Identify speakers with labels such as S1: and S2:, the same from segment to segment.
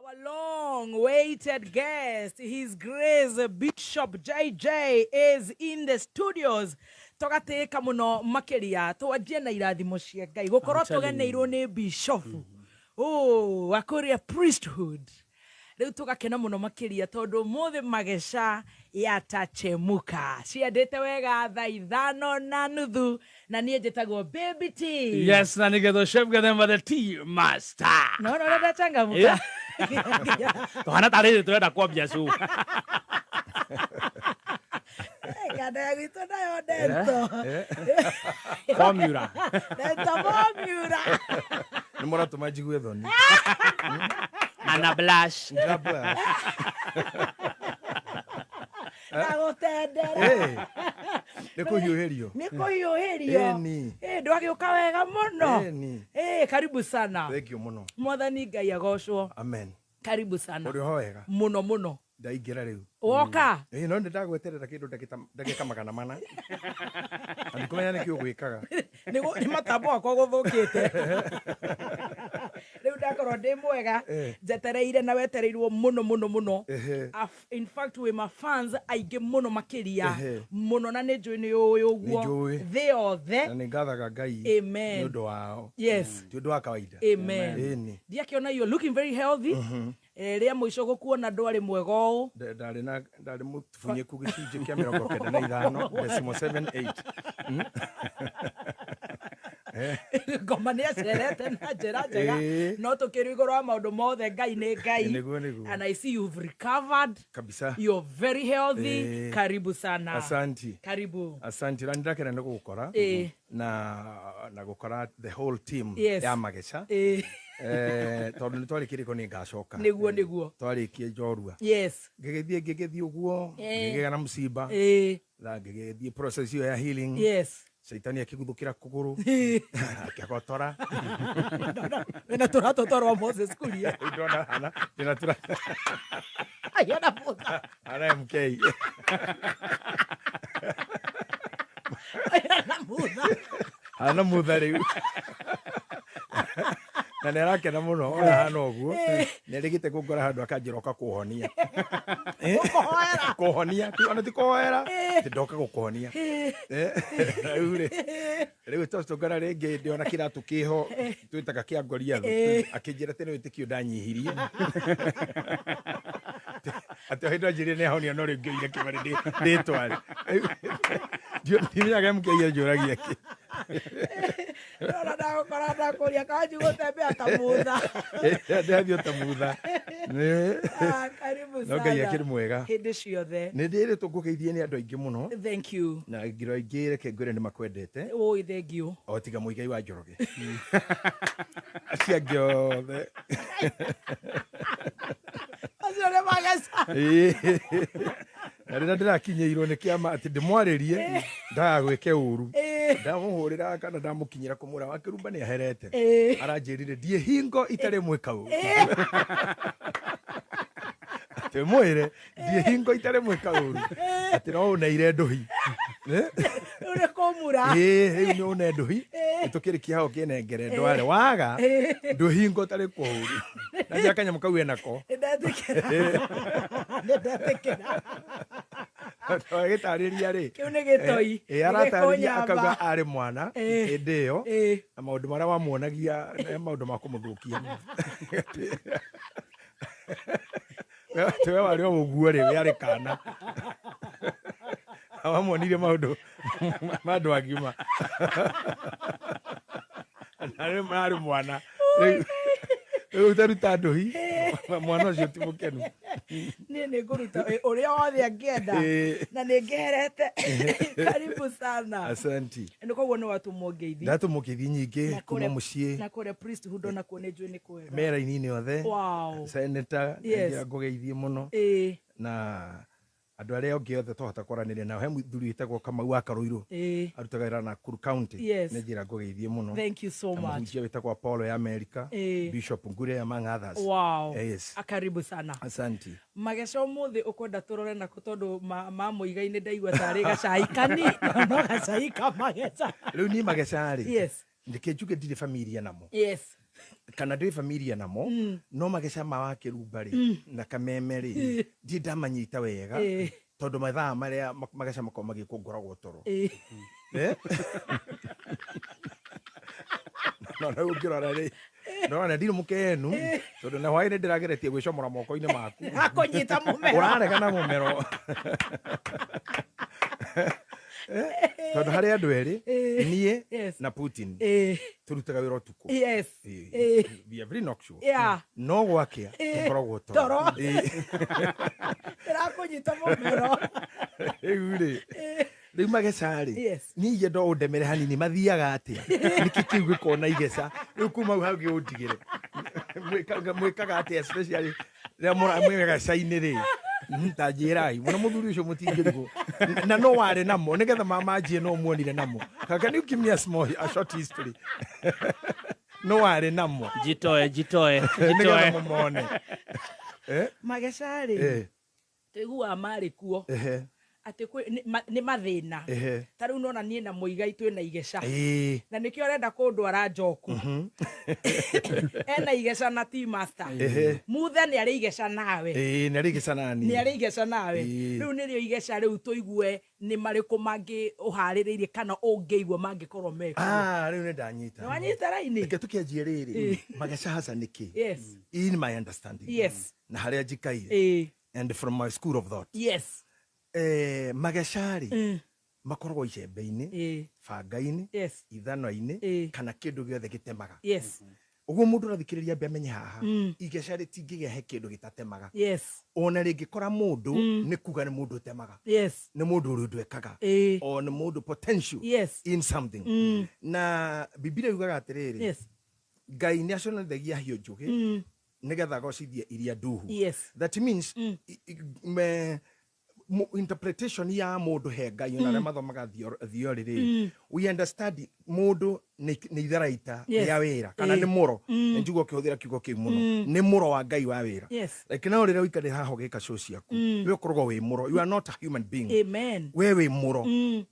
S1: Our long awaited guest, His Grace Bishop JJ, is in the studios. Tũgatĩĩka mũno makĩria twanjie na irathimo cia Ngai gũkorwo
S2: I'm telling you.
S1: tũgeneirwo nĩ bishofu oh, wa kũrĩa priesthood. Rĩu tũgakena mũno makĩria tondũ ũmũthĩ mageca yatachemuka ciendete wega thaa 5:30 na niĩ njĩtagwo Baby T.
S2: Yes, na nĩgetha chef Gathemba the tea master.
S1: No, no, ndachangamka.
S2: Tũhana tarĩ tũrenda kwambia show.
S1: Nganda ya gwitũ nayo Dento.
S2: Formula.
S1: Dento formula.
S3: Nä må ratå ma njigue thoni.
S2: Ana blush.
S3: Ndĩra-
S1: Na gũtendera.
S3: Nä kå hiå hä rio.
S1: Nĩ kũhiũhĩrio.
S3: Ĩni.
S1: Ĩ, ndwagĩũka wega mũno.
S3: Ĩni.
S1: Ĩ, karibu sana.
S3: Thengio må no.
S1: Mwathani Ngai agocwo.
S3: Amen.
S1: Karibu sana.
S3: Å rä oho wega.
S1: Mũno mũno.
S3: Ndaingä ra rä u.
S1: Woka.
S3: Ĩ, no nä ndagweterera kä ndå ndagä ka 400. Na ndikåmenya nä kä å gwä kaga.
S1: Nĩ matambo akwa gũthũkĩte. Rĩu ndakorwo ndĩ mwega. Njetereire na wetereirwo mũno mũno mũno. In fact wĩ ma fans aingĩ mũno makĩria. Mũno na nĩ njũĩ nĩ ũĩ ũguo.
S3: Nĩ njũĩ.
S1: Thĩ yothe.
S3: Na nä ngathaga Ngai
S1: Amen.
S3: nä å ndå wao. Ti å ndå wa kawaida.
S1: Amen.
S3: Ĩni.
S1: Ndiakĩona you're looking very healthy. Rĩa mũico gũkuona ndwarĩ mwega ũũ.
S3: Ndarĩ na ndarĩ mũtubunyĩku gĩcunjĩ kĩa 95.78.
S1: Ngoma nĩ acerete na njĩra njega. No tũkĩrĩ igũrũ wa maũndũ mothe Ngai nĩ Ngai.
S3: Nĩguo, nĩguo.
S1: And I see you've recovered.
S3: Kabisa.
S1: You're very healthy. Karibu sana.
S3: Asanti.
S1: Karibu.
S3: Asanti. Na nĩndakena nĩ gũgũkora. Na gũkora the whole team ya Mageca. Tondũ nĩ twarĩ kĩrĩko nĩ ngacoka.
S1: Nĩguo, nĩguo.
S3: Twarĩkie njorua. Ngĩgĩthiĩ ngĩgĩthiĩ ũguo, ngĩgĩa na mũcimba. Na ngĩgĩthiĩ process ĩyo ya healing. Caitani akĩguthũkĩra kũgũrũ. Akĩgotora.
S1: Wĩna tũratũ twa rwa Moses Kuria.
S3: Rĩu ndona hana, ndĩna tũratũ.
S1: Ayona mũtha.
S3: Hana MK.
S1: Ayona mũtha.
S3: Hana mũtha rĩu. Na nĩ arakena mũno ona hana ũguo. Nĩ erĩgĩte kũngora handũ akanjĩra oka kũhonia.
S1: Gũkũhoera.
S3: Kũhonia, ona ti kũhoera. Ti ndoka gũkũhonia. Rĩu rĩ, rĩu tũngora rĩngĩ ndĩona kĩratũ kĩho twĩtaga kĩa Goliath. Akĩnjĩra atĩ nĩ wĩtĩkio ndanyihirie. Atĩ o hĩndĩ anjĩrire nĩ ahonia no rĩu ngĩoire kĩbarĩ ndĩtware. Ndimenyaga MK anjũragia kĩ.
S1: Ndona ndagũkora ndakũria kanji gũtembea ta mũtha.
S3: Ndĩrathiĩ ta mũtha.
S1: Karibu
S3: No Ngai
S1: sana.
S3: akĩrĩ mwega.
S1: Hĩndĩ ciothe.
S3: Nĩ ndĩrĩtwo ngũgeithie nĩ andũ aingĩ mũno.
S1: Thank you.
S3: Na ngiro aingĩ reke ngwĩre nĩ makwendete.
S1: Oi, thank you.
S3: O tiga Mũigai wa Njoroge. Acio angĩ othe.
S1: Acio nĩ mageca.
S3: Na rĩrĩa ndĩrakinyĩirwo nĩ kĩama atĩ ndĩmwarĩrie ndagagwĩke ũru. Ndamũhũrĩra kana ndamũkinyĩra kũmũra wa Kĩrumba nĩ aherete. Aranjĩrire ndiĩ hingo itarĩ mwĩka ũru. Atĩ mwĩre ndiĩ hingo itarĩ mwĩka ũru. Atĩ no ũneire ndũhi.
S1: Rĩu nĩ kũmura.
S3: Rĩu nĩ ũne ndũhi. Nĩtũkĩrĩkia hau kĩnengere ndware. Waga ndũhi ngo ũtarĩ kwa ũru. Na njĩra kanyamũ kau enako.
S1: Nĩndetĩkĩra. Nĩndetĩkĩra.
S3: Agĩtarĩria rĩ.
S1: Kĩu nĩ gĩtoi.
S3: Aratarĩria
S1: Nĩ
S3: akauga
S1: gĩkũnyamba.
S3: arĩ mwana hĩndĩ ĩyo. Na maũndũ marĩa wamuonagia nĩ maũndũ ma kũmũthũkia. Tiwe warĩ o ũguo rĩ, we arĩ kana. Wamuonirie maũndũ ma andũ agima. Na rĩu arĩ mwana. Rĩu ũtaruta ndũhi, mwana ũcio ti mũkenu.
S1: Niĩ nĩ ngũruta ũrĩa wothe angĩenda. Na nĩ ngeherete. Karibu sana.
S3: Asanti.
S1: Nĩ koguo nĩ watũmwo ngeithi.
S3: Ndatũmwo ngeithi nyingĩ
S1: Na
S3: kuma mũciĩ.
S1: Na kũrĩa priesthood ona kuo nĩ njũĩ nĩ kwega.
S3: Mera-inĩ othe.
S1: Wow.
S3: Senator, nĩ ngũgeithie mũno. Na andũ arĩa angĩ othe twahota kwaranĩria nao. He mũthuri wĩtagwo Kamau wa Karũirũ. Arutaga wĩra Nakuru County. Nĩ njĩra ngũgeithie mũno.
S1: Thank you so
S3: Na
S1: much.
S3: mũhunjia wĩtagwo Apollo ya America. Bishop Ngure among others.
S1: Wow.
S3: Yes.
S1: Karibu sana.
S3: Asanti.
S1: Mageca ũmũthĩ ũkwenda tũrore nako tondũ ma mũigai-inĩ ndaigua tarĩ gacai kanini. No gacai ka mageca.
S3: Rĩu niĩ mageca rĩ.
S1: Yes.
S3: Ndike njuge ndirĩ familia namo.
S1: Yes.
S3: Kana ndĩ familia namo, no mageca ma wa Kĩrumba rĩ na Kameme rĩ, ndirĩ ndamanyita wega, tondũ mathaa marĩa mageca makoragwo magĩkwo ngoragwo toro. Eh? No rĩu ũngĩrora rĩ, ndĩrona ndirĩ mũkenu, tondũ na hwaĩ-inĩ ndĩrageretie gwĩcomora moko-inĩ maku.
S1: Akũnyita mũmero.
S3: Ũrarega na mũmero. Tondũ harĩ andũ erĩ, niĩ na Putin, tũrutaga wĩra ũtukũ. We are very nocturnal. No gwakĩa tũkoragwo toro.
S1: Toro. Ndĩrakũnyita mũmero.
S3: Rĩu rĩ, rĩu mageca rĩ, niĩ ingĩenda ũndemere hanini, mathiaga atĩa? Nĩkĩ kĩu gĩkoragwo na igeca? Rĩu kuma hau hangĩ ũndigĩre. Mwĩkaga atĩa, especially rĩrĩa mwĩ geca-inĩ rĩ? Ta njĩrai mũno, mũthuri ũcio mũtingĩrigwo na no warĩ namo, nĩgetha mamanjie no muonire namo. Can you give me a short history? No warĩ namo.
S2: Jitoe, jitoe,
S3: nĩgetha
S2: jitoe.
S3: Mũmone.
S1: Mageca rĩ, tũiguaga marĩ kuo atĩ nĩ mathĩna. Ta rĩu nona niĩ na Mũigai twĩna igeca, na nĩkĩo arenda kũndwara njoku. Ena igeca na tea master. Muthe nĩ arĩ igeca nawe.
S3: Ĩĩ, nĩ arĩ igeca nani.
S1: Nĩ arĩ igeca nawe. Rĩu nĩrĩo igeca rĩu tũigue nĩ marĩkũ mangĩ ũharĩrĩirie kana ũngĩigua mangĩkorwo mekuo.
S3: Ah, rĩu nĩ ndanyita.
S1: Nĩ wanyita raini.
S3: Reke tũkĩanjie rĩrĩ, mageca haca nĩ kĩ? In my understanding na harĩa njikaire and from my school of thought, mageca rĩ, makoragwo icembe-inĩ, banga-inĩ, ithanwa-inĩ, kana kĩndũ gĩothe gĩtemaga. Ũguo mũndũ ũrathikĩrĩria ambe amenye haha, igeca rĩtingĩgĩa he kĩndũ gĩtatemaga. Ona rĩngĩkora mũndũ, nĩ kuga nĩ mũndũ ũtemaga, nĩ mũndũ ũrĩ ũndũ ekaga, o nĩ mũndũ potential in something. Na Bibilia yugaga atĩrĩrĩ, Ngai nĩ aconithagia hiũ njũgĩ nĩgetha agocithie iria nduhu. That means interpretation ya mũndũ he Ngai, ona arĩa mathomaga theory rĩ, we understand mũndũ nĩ itharaita rĩa wĩra kana nĩ mũro. Nĩ njigua ũkĩhũthĩra kiugo kĩu mũno, nĩ mũro wa Ngai wa wĩra. Like no rĩrĩa ũikarĩte haha ũgĩka show ciaku, we ũkoragwo wĩ mũro. You are not a human being.
S1: Amen.
S3: We wĩ mũro.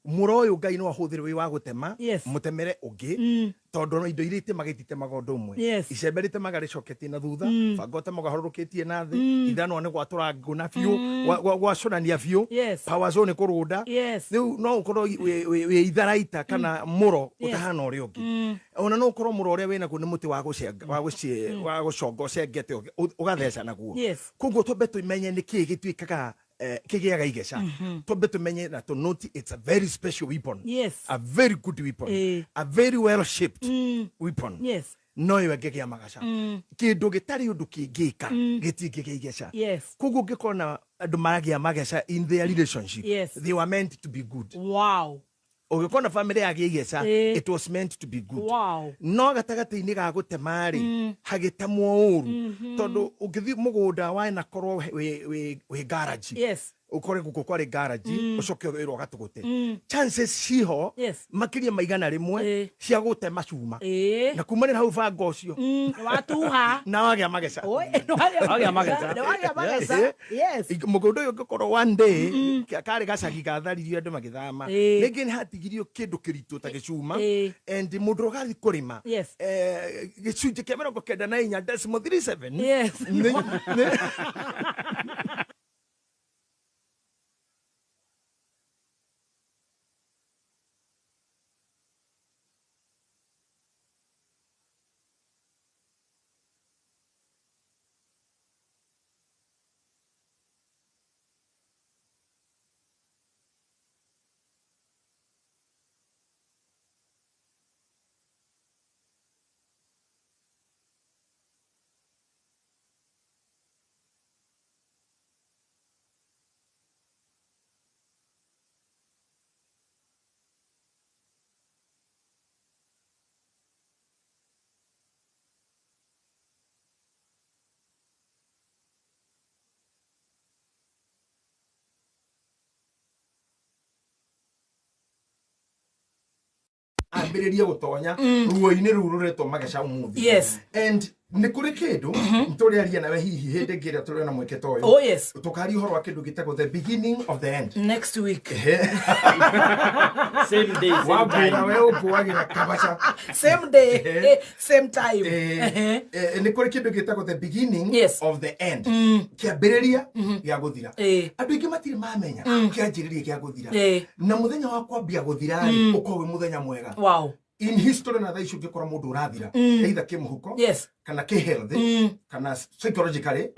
S3: Mũro ũyũ Ngai no ahũthĩre wĩ wa gũtema, mũtemere ũngĩ, tondũ ona indo iria itemaga ititemaga ũndũ ũmwe. Icembe rĩtemaga rĩcoketie na thutha, banga ũtemaga ũharũrũkĩtie na thĩ, ithanwa nĩ gwatũra ngũ na biũ, gwacũrania biũ, power zone kũrũnda. Rĩu no ũkorwo wĩ itharaita kana mũro ũtahana ũrĩa ũngĩ. Ona no ũkorwo mũro ũrĩa wĩnaguo nĩ mũtĩ wa gũcenga, wa gũconga ũcengete ũgatheca naguo. Koguo twambe tũmenye nĩ kĩĩ gĩtuĩkaga, kĩgĩaga igeca. Twambe tũmenye na tũ note it's a very special weapon, a very good weapon, a very well shaped weapon. No ĩyo ĩngĩgĩa magaca, kĩndũ gĩtarĩ ũndũ kĩngĩka gĩtingĩgĩa igeca. Koguo ũngĩkona andũ maragĩa mageca in their relationship, they were meant to be good. Ũngĩkona family yagĩa igeca, it was meant to be good. No gatagatĩ-inĩ ga gũtema rĩ, hagĩtemwo ũru, tondũ ũngĩthiĩ mũgũnda wanakorwo wĩ garage, ũkore gũkũ kwarĩ garage, ũcoke wĩrwo gatũgũte, chances ciho makĩria ma 100 cia gũtema cuma, na kumanĩra hau banga ũcio
S1: Watuha.
S3: Na wagĩa mageca.
S1: Oi, nĩwagĩa.
S2: Wagĩa mageca.
S1: Nĩwagĩa mageca.
S3: Mũgũnda ũyũ ũngĩkorwo one day karĩ gacagi gatharirio andũ magĩthama, rĩngĩ nĩ hatigirio kĩndũ kĩritũ ta gĩcuma, and mũndũ ũgathiĩ kũrĩma, gĩcunjĩ kĩa 94.37 ambĩrĩrie gũtonya ruo-inĩ rũu rũretwo mageca ũmũthĩ. And Nĩ kũrĩ kĩndũ tũrĩaria nawe hihi hĩndĩ ĩngĩ ĩrĩa tũrĩ na mweke ta ũyũ.
S1: Oh yes.
S3: Tũkaria ũhoro wa kĩndũ gĩtagwo the beginning of the end.
S1: Next week.
S2: Same day, same
S3: Wambĩra
S2: time.
S3: we ũngũagĩra kabaca.
S1: Same day, same time.
S3: Nĩ kũrĩ kĩndũ gĩtagwo the beginning
S1: Yes.
S3: of the end, kĩambĩrĩria gĩa gũthira. Andũ aingĩ matirĩ mamenya kĩanjĩrĩria gĩa gũthira. Na mũthenya wa kwambia gũthira rĩ, ũkorwo wĩ mũthenya mwega in history. Na thaa ici ũngĩkora mũndũ ũrathira either kĩmũhuko kana kĩ-health kana psychologically,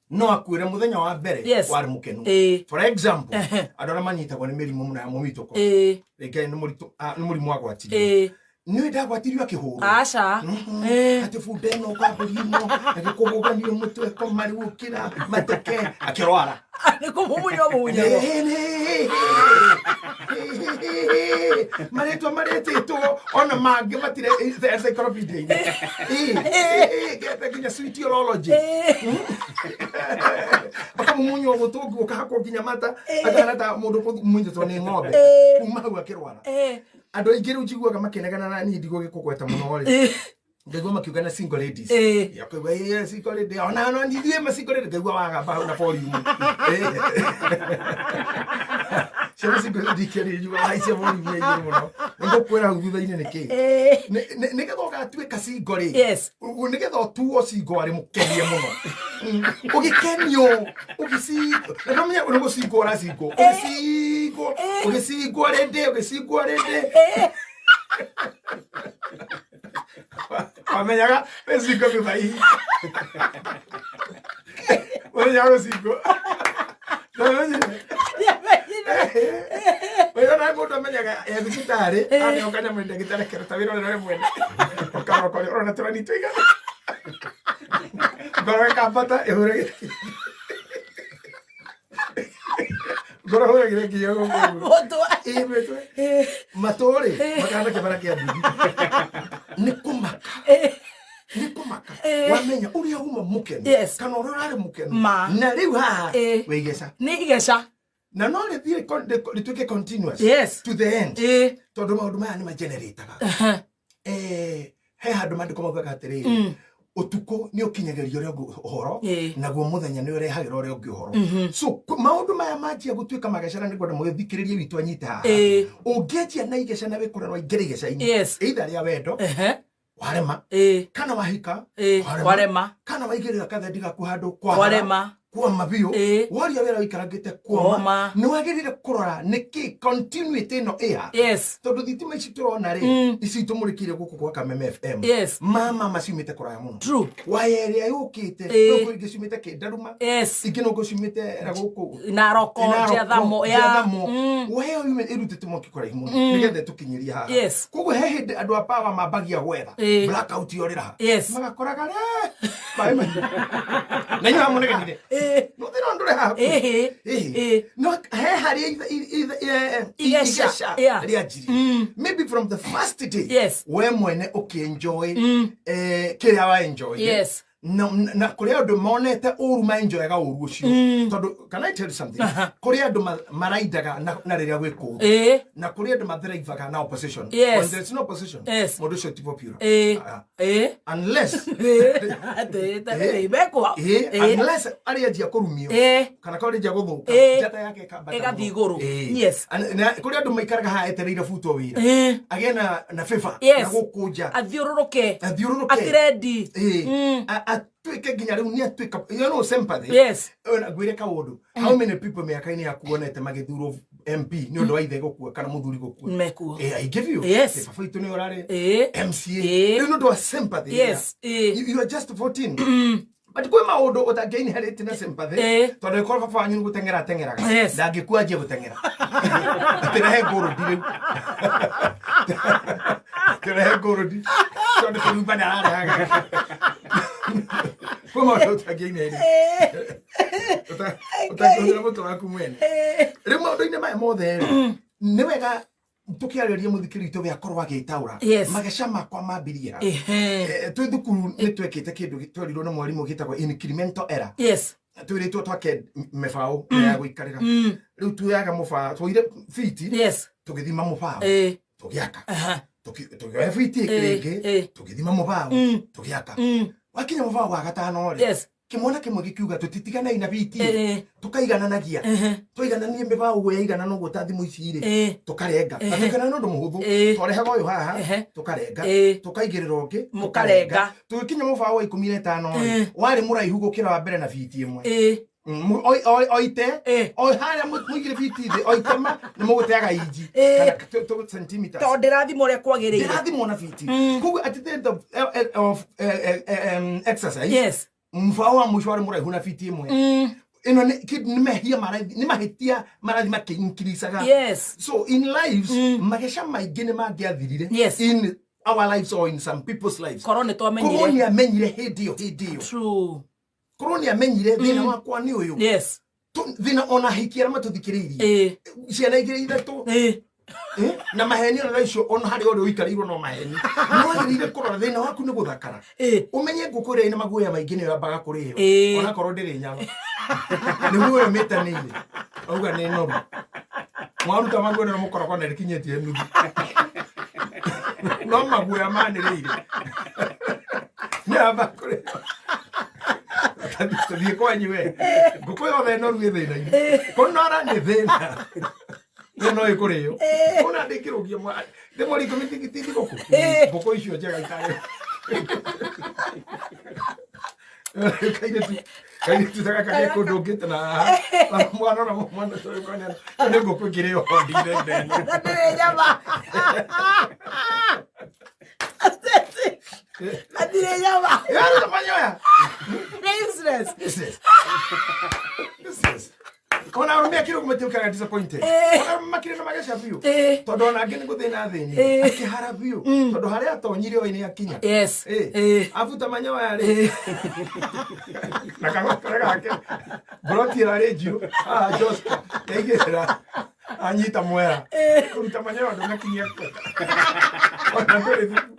S3: no akwĩre mũthenya wa mbere warĩ mũkenu. For example, andũ arĩa manyitagwo nĩ mĩrimũ mũno ya mũmitũko, rĩngĩ nĩ nĩ mũrimũ agwatirio, nĩ ndagwatirio akĩhũrwo.
S1: Aca.
S3: Atĩ bunda ĩno ũkambũri ĩno agĩkũgũganio mũtwe koma rĩu ũkĩra mateke akĩrwara.
S1: Nĩ kũmumunywo mumunyagwo.
S3: Marĩtwa marĩtĩtwo ona mangĩ matirĩ encyclopedia-inĩ. Ngeta nginya sweetiology, akamumunywo gũtũ ũkahakwo nginya mata, akahana ta mũndũ kũmunyĩtwo nĩ ng'ombe. Kuma hau akĩrwara. Andũ aingĩ rĩu njiguaga makĩnegena, na niĩ ndigũgĩkũgweta mũno rĩ, ngaigua makiuga na single ladies. Akaigua single lady ona ithuĩ ma single lady, ngaigua wagamba hau na volume. Ciana single lady ikĩaria, njiguaga haicia volume ya igũrũ mũno. Nĩngũkwĩra hau thutha-inĩ nĩkĩ. Nĩgetha ũgatuĩka single rĩ, nĩgetha ũtuo single arĩ mũkenie mũno. Ũgĩkenio ũgĩcingwo, na ndũmenye nĩ gũcingwo ũracingwo, ũgĩcingwo, ũgĩcingwo rĩndĩ, ũgĩcingwo rĩndĩ, wamenyaga wĩ single thutha ihi wamenyaga gũcingwo. Wĩra mũndũ amenyaga e thibitarĩ aneo kanyamũ nĩ ndagĩtarĩ kĩruta wĩra ũrĩa we mwene ũkarora ũrĩa ũrona tũrani tũigana, ngoro ĩkambata ĩhũre, ngoro hũragĩre nginya gũkũ ũguo.
S1: Mũtwe.
S3: Ĩ, mĩtwe matũ rĩ makahana kĩbara kĩa nduthi nĩ kũmaka, nĩ kũmaka. Wamenya ũrĩa uma mũkenu kana ũrĩa ũrarĩ mũkenu
S1: Ma.
S3: na rĩu haha wĩ igeca.
S1: Nĩ igeca.
S3: Na no rĩthiĩ rĩtuĩke continuous to the end, tondũ maũndũ maya nĩ magenerataga. He handũ maandĩko maugaga atĩrĩrĩ, ũtukũ nĩ ũkinyagĩria ũrĩa ũngĩ ũhoro, naguo mũthenya nĩ ũrehagĩra ũrĩa ũngĩ ũhoro. So maũndũ maya manjia gũtuĩka magecara, nĩ ngwenda mũthikĩrĩrie witũ anyite haha. Ũngĩanjia na igeca na wĩkore waingĩra igeca-inĩ, either rĩa wendo warema, kana wahika warema,
S1: Warema.
S3: kana waigĩrĩra kathendi gaku handũ kwahara,
S1: Warema.
S3: kwama biũ, woria wĩra wĩikarangĩte kwama,
S1: Kwoma.
S3: nĩ wagĩrĩire kũrora nĩkĩ continuity ĩno ĩha, tondũ thitima ici tũrona rĩ, ici tũmũrĩkire gũkũ gwa Kameme FM, mama maciumĩte kũraya mũno. Waya ĩrĩa yũkĩte, no ingĩ ciumĩte Kĩndaruma, ingĩ no ciumĩte na gũkũ
S1: Naroko, Njiathamo, ya.
S3: Njiathamo. Waya ĩyo ĩrutĩte mwaki kũraihu mũno nĩgetha ĩtũkinyĩrie haha. Koguo he hĩndĩ andũ a power mambagia gwetha blackout yorĩra ha, magakoraga re maĩ na inyuĩ hamũnegenire no thĩna ndũrĩ haha. No he harĩa
S1: Igeca,
S3: igeca rĩanjirie maybe from the first day, we mwene ũkĩenjoy kĩrĩa waenjoy, na kũrĩ andũ monete ũru maenjoyaga ũru ũcio, tondũ can I tell you something, kũrĩ andũ maraindaga na rĩrĩa gwĩ kũru, na kũrĩ andũ mathrivaga na opposition. When there's no opposition, mũndũ ũcio ti popular. Unless
S1: Mekwa.
S3: Unless arĩanjia kũrumio kana karĩanjia gũthũka, njata yake ĩkambata
S1: Ĩgathiĩ
S3: mũno.
S1: igũrũ.
S3: Kũrĩ andũ maikaraga haha etereire butwo wĩra, agĩe na favor na gũkũ nja,
S1: Athiũrũrũke.
S3: Athiũrũrũke.
S1: Atirendi.
S3: Atuĩke nginya rĩu nĩ atuĩka sympathy. Ona ngwĩre kaũndũ, how many people mĩaka-inĩ yaku wonete magĩthurwo MP nĩ ũndũ wa ithe gũkua kana mũthuri gũkua?
S1: Mekuo.
S3: I give you. Baba witũ nĩ ũrarĩ MCA. Rĩu nĩ ũndũ wa sympathy. You are just 14, but kwĩ maũndũ ũtangĩ-inherit na sympathy, tondũ ĩkorwo baba wanyu nĩ gũteng'era ateng'eraga, ndangĩkua anjie gũteng'era atĩrehe ngũrũndi rĩu, atĩrehe ngũrũndi tondũ kĩrumba nĩ ararehaga. Kwĩ maũndũ ũtangĩ-inherit ũtangĩhũthĩra mũtwe waku mwene. Rĩu maũndũ-inĩ maya mothe rĩ, nĩ wega tũkĩarĩria mũthikĩrĩri witũ we akorwo agĩtaũra mageca makwa mambirie ha. Twĩ thukuru nĩ twekĩte kĩndũ twerirwo nĩ mwarimũ gĩtagwo incremental error. Twĩrĩtwo twake mĩbaũ ya gũikarĩra. Rĩu tuoyaga mũbaũ, tuoire fiti, tũgĩthima mũbaũ, tũgĩaka. Tũkĩoya fiti rĩngĩ, tũgĩthima mũbaũ, tũgĩaka. Wakinya mũbaũ wa gatano rĩ,
S1: Yes.
S3: kĩmwana kĩmwe gĩkiuga tũtitiganei na biti, tũkaigananagia, twaigananie mĩbaũ ũguo yaiganana ũguo ta thimũ ici rĩ, tũkarenga. Na tũiganana ũndũ mũhũthũ, twarehaga ũyũ haha, tũkarenga, tũkaigĩrĩra ũngĩ,
S1: Mũkarenga.
S3: Tũgĩkinya mũbaũ wa 15 rĩ, warĩ mũraihu gũkĩra wa mbere na biti ĩmwe. Oite o harĩa mũigire biti thĩ, oitema nĩ mũgũteaga inji kana centimeters.
S1: Tondũ ndĩrathima ũrĩa kwagĩrĩire.
S3: Ndĩrathimwo na biti. Koguo at the end of exercise, mũbaũ wa mũico warĩ mũraihu na biti ĩmwe. Ĩno nĩ mehia marathi, nĩ mahĩtia marathi makĩinkiricaga. So in lives, mageca maingĩ nĩ mangĩathirire in our lives or in some people's lives
S1: Korwo nĩ
S3: korwo
S1: twamenyire.
S3: nĩ amenyire hĩndĩ ĩyo, hĩndĩ ĩyo.
S1: True.
S3: Korwo nĩ amenyire thĩna wakwa nĩ ũyũ. Thĩna ona ahiki arĩa matũthikĩrĩirie, ciana igĩrĩ ithatũ, na maheni ona thaa icio, ona harĩa ũrĩ ũikarĩirwo no maheni. Nĩ wagĩrĩire kũrora thĩna waku nĩ gũthakara, ũmenye ngũkũ ĩrĩa ĩna maguoya maingĩ nĩyo yambaga kũrĩo, onakorwo ndĩrĩ nyama, nĩguo ũyũ mĩtanĩire auga nĩ noru. Mwaruta maguoya nĩ mũkoragwo na rĩkinyĩtie nuthu, no maguoya manĩrĩire nĩ yamba kũrĩo. Tũthiĩ kwanyu we, ngũkũ yothe noru ĩ thĩna-inĩ, kũnora nĩ thĩna, ĩyo no ĩkũrĩo ona ndĩngĩrũgia ndĩ mweri 10 ti thigũkũ, ngũkũ icio njega itarĩ kairĩtu ta gaka ge kũndũ ũngĩte na haha mwana ona mwana ũcio ũkona nĩ ngũkũ ĩkĩrĩo ndire ndene.
S1: Na ndĩrĩ nyama. Na ndirĩ nyama.
S3: Yaruta manyoya.
S1: Nĩ useless.
S3: Useless. Useless. Ona arũme akĩrĩ matiũkaga disappointed, ona arũme makĩrĩ na mageca biũ, tondũ ona angĩ nĩ gũthĩna thĩni, akĩhara biũ tondũ harĩa atonyire oĩ nĩ akinya. Abuta manyoya rĩ, na kagokore gake mburoti ĩrarĩ njirũ haha, Joska yaigĩrĩra, anyita mwera kũruta manyoya ndũnakinyia kweta, ona ndũrĩ thubu.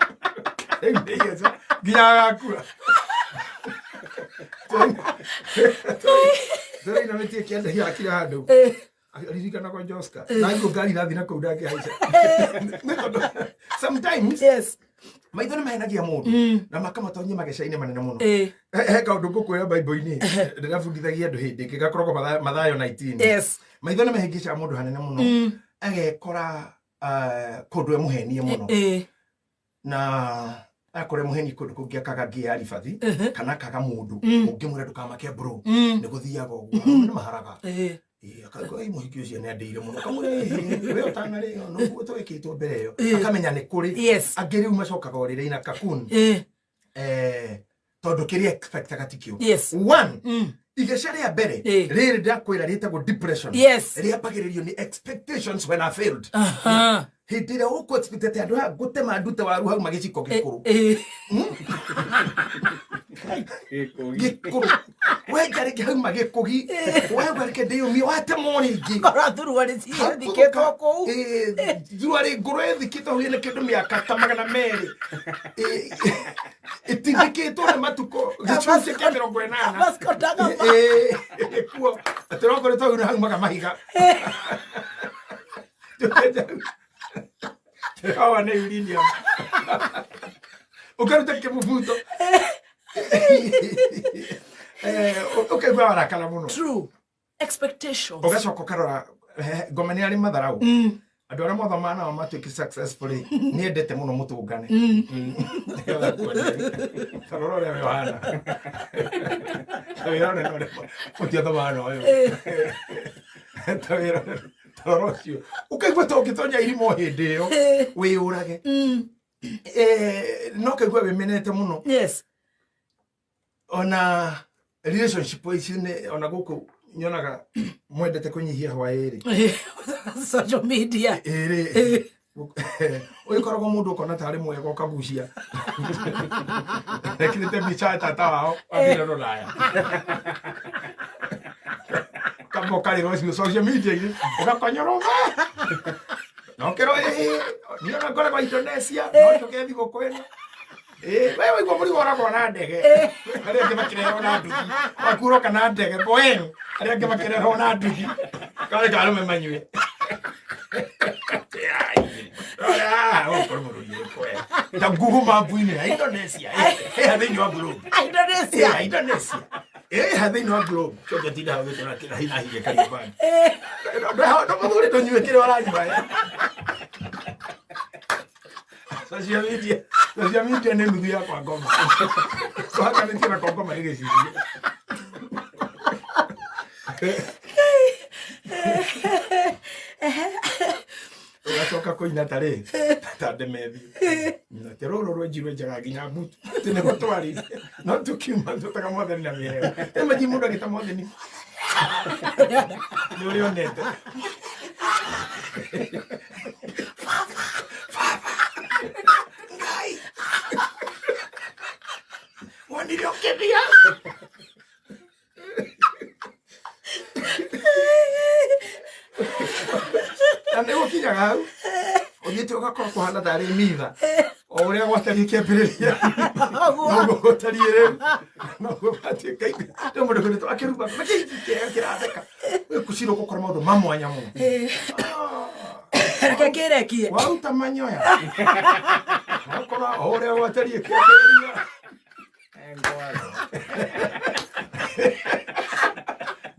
S3: Rĩu nĩ igeca nginya agakua. Tũrainamĩtie kĩanda gĩakira handũ, ririkana kwa Joska na ngo ngari irathi na kũu ndangĩhaica. Nĩ tondũ sometimes maitho nĩ mahenagia mũndũ na makamatonyia mageca-inĩ manene mũno. He kaũndũ ngũkwĩra Bible-inĩ ndĩrabundithagia andũ hĩndĩ ĩngĩ, gakoragwo Mathayo 19. Maitho nĩ mahĩngĩcaga mũndũ hanene mũno, agekora kũndũ emũhenie mũno, na akorwo mũheni kũndũ kũngĩ, akaga ngia ya ribathi kana akaga mũndũ ũngĩmwĩra ndũkamake bro, nĩ gũthiaga ũguo. Arũme nĩ maharaga. Akauga, "Ĩ, mũhiki ũcio nĩ andĩire mũno." Akamwĩra, "Ĩ, we ũtanarĩo noguo twekĩtwo mbere ĩyo." Akamenya nĩ kũrĩ angĩ rĩu macokaga ũrĩrĩ na kakun, tondũ kĩrĩa expectaga tikĩo. One, igeca rĩa mbere rĩrĩ ndakwĩra rĩtagwo depression. Rĩambagĩrĩrio nĩ expectations when I failed. Hĩndĩ ĩrĩa ũkũ expect atĩ andũ aya ngũtema ndute waru hau magĩciko gĩkũrũ, gĩkũrũ wenja rĩngĩ hau magĩkũgi, wauga reke ndĩyũmie, watemwo rĩngĩ.
S1: Korwo thuruarĩ cithikĩtwo kũu.
S3: Thuruarĩ ngũrũ ĩthikĩtwo hau ĩna kĩndũ mĩaka ta 200, ĩtindĩkĩtwo nĩ matukũ gĩcunjĩ kĩa 80.
S1: Vasco da Gama.
S3: Kuo atĩ rokorwo tau hau maga mahiga hawa nĩ uranium, ũkaruta kĩmubuto, ũkaigua warakara mũno.
S1: True. Expectations.
S3: Ũgacoka ũkarora ngoma nĩ arĩ matharau, andũ arĩa mothomaga nao matuĩke successful rĩ, nĩ endete mũno mũtũngane. Nĩgetha kuone. Ta rora ũrĩa we ũhana. Ta wĩrore na ũrĩa mũtiathomaga na ũyũ. Ta wĩrore, ta rora ũcio. Ũkaigua ta ũngĩtonya irima o hĩndĩ ĩyo wĩyũrage. No kaigua wĩmenete mũno. Ona relationship ici nĩ ona gũkũ nyonaga mwendete kũnyihia hwaĩ rĩ.
S1: Social media.
S3: Ĩrĩ ũgĩkoragwo mũndũ ũkona tarĩ mwega, ũkagucia ekĩrĩte mbica ya tata wao athire rũraya, kamba ũkarĩra ũcio social media-inĩ, ũgakonyora na ũkerwo ĩĩ niĩ ona ngoragwo Indonesia no njũke thigũkũ ĩno. Ĩĩ, we waigua mũrigo ũragwo na ndege, arĩa angĩ makĩrehwo na nduthi, waku ũroka na ndege Boeing, arĩa angĩ makĩrehwo na nduthi, karĩ karũme manyue. Ta Google map-inĩ ya Indonesia ĩha thĩinĩ wa globe.
S1: Indonesia.
S3: Ya Indonesia ĩha thĩinĩ wa globe. Coke tinda hau gĩtũra kĩra hina hige Kariobangi. Ndo mũthuri ndũnyue kĩrĩa ũranyua. Social media, social media nĩ nuthu ya kwa ngoma. Tũhakanĩtie na kwa ngoma nĩ gĩcicio. Ũgacoka kũina tarĩ ta ndemethi atĩ rũrũ rwenji rwenjaga nginya mbutu atĩ nĩguo twarĩte no tũkiuma tũtaga mwathani na mĩheo. Ĩmaji mũndũ agĩta mwathani nĩ ũrĩa onete. Baba Ngai wonire ũkĩthia. Na nĩ gũkinyaga hau ũthiĩte ũgakorwo kũhana tarĩ mitha o ũrĩa gwatariĩ kĩambĩrĩria noguo gũtariĩ rĩu, noguo gwatuĩka. Rĩu mũndũ kwĩrĩtwo akĩruba kĩrĩa kĩratheka kũcirwo gũkora maũndũ ma mwanya mũno.
S1: Reke kĩrekie.
S3: Waruta manyoya wakora o ũrĩa gwatariĩ kĩambĩrĩria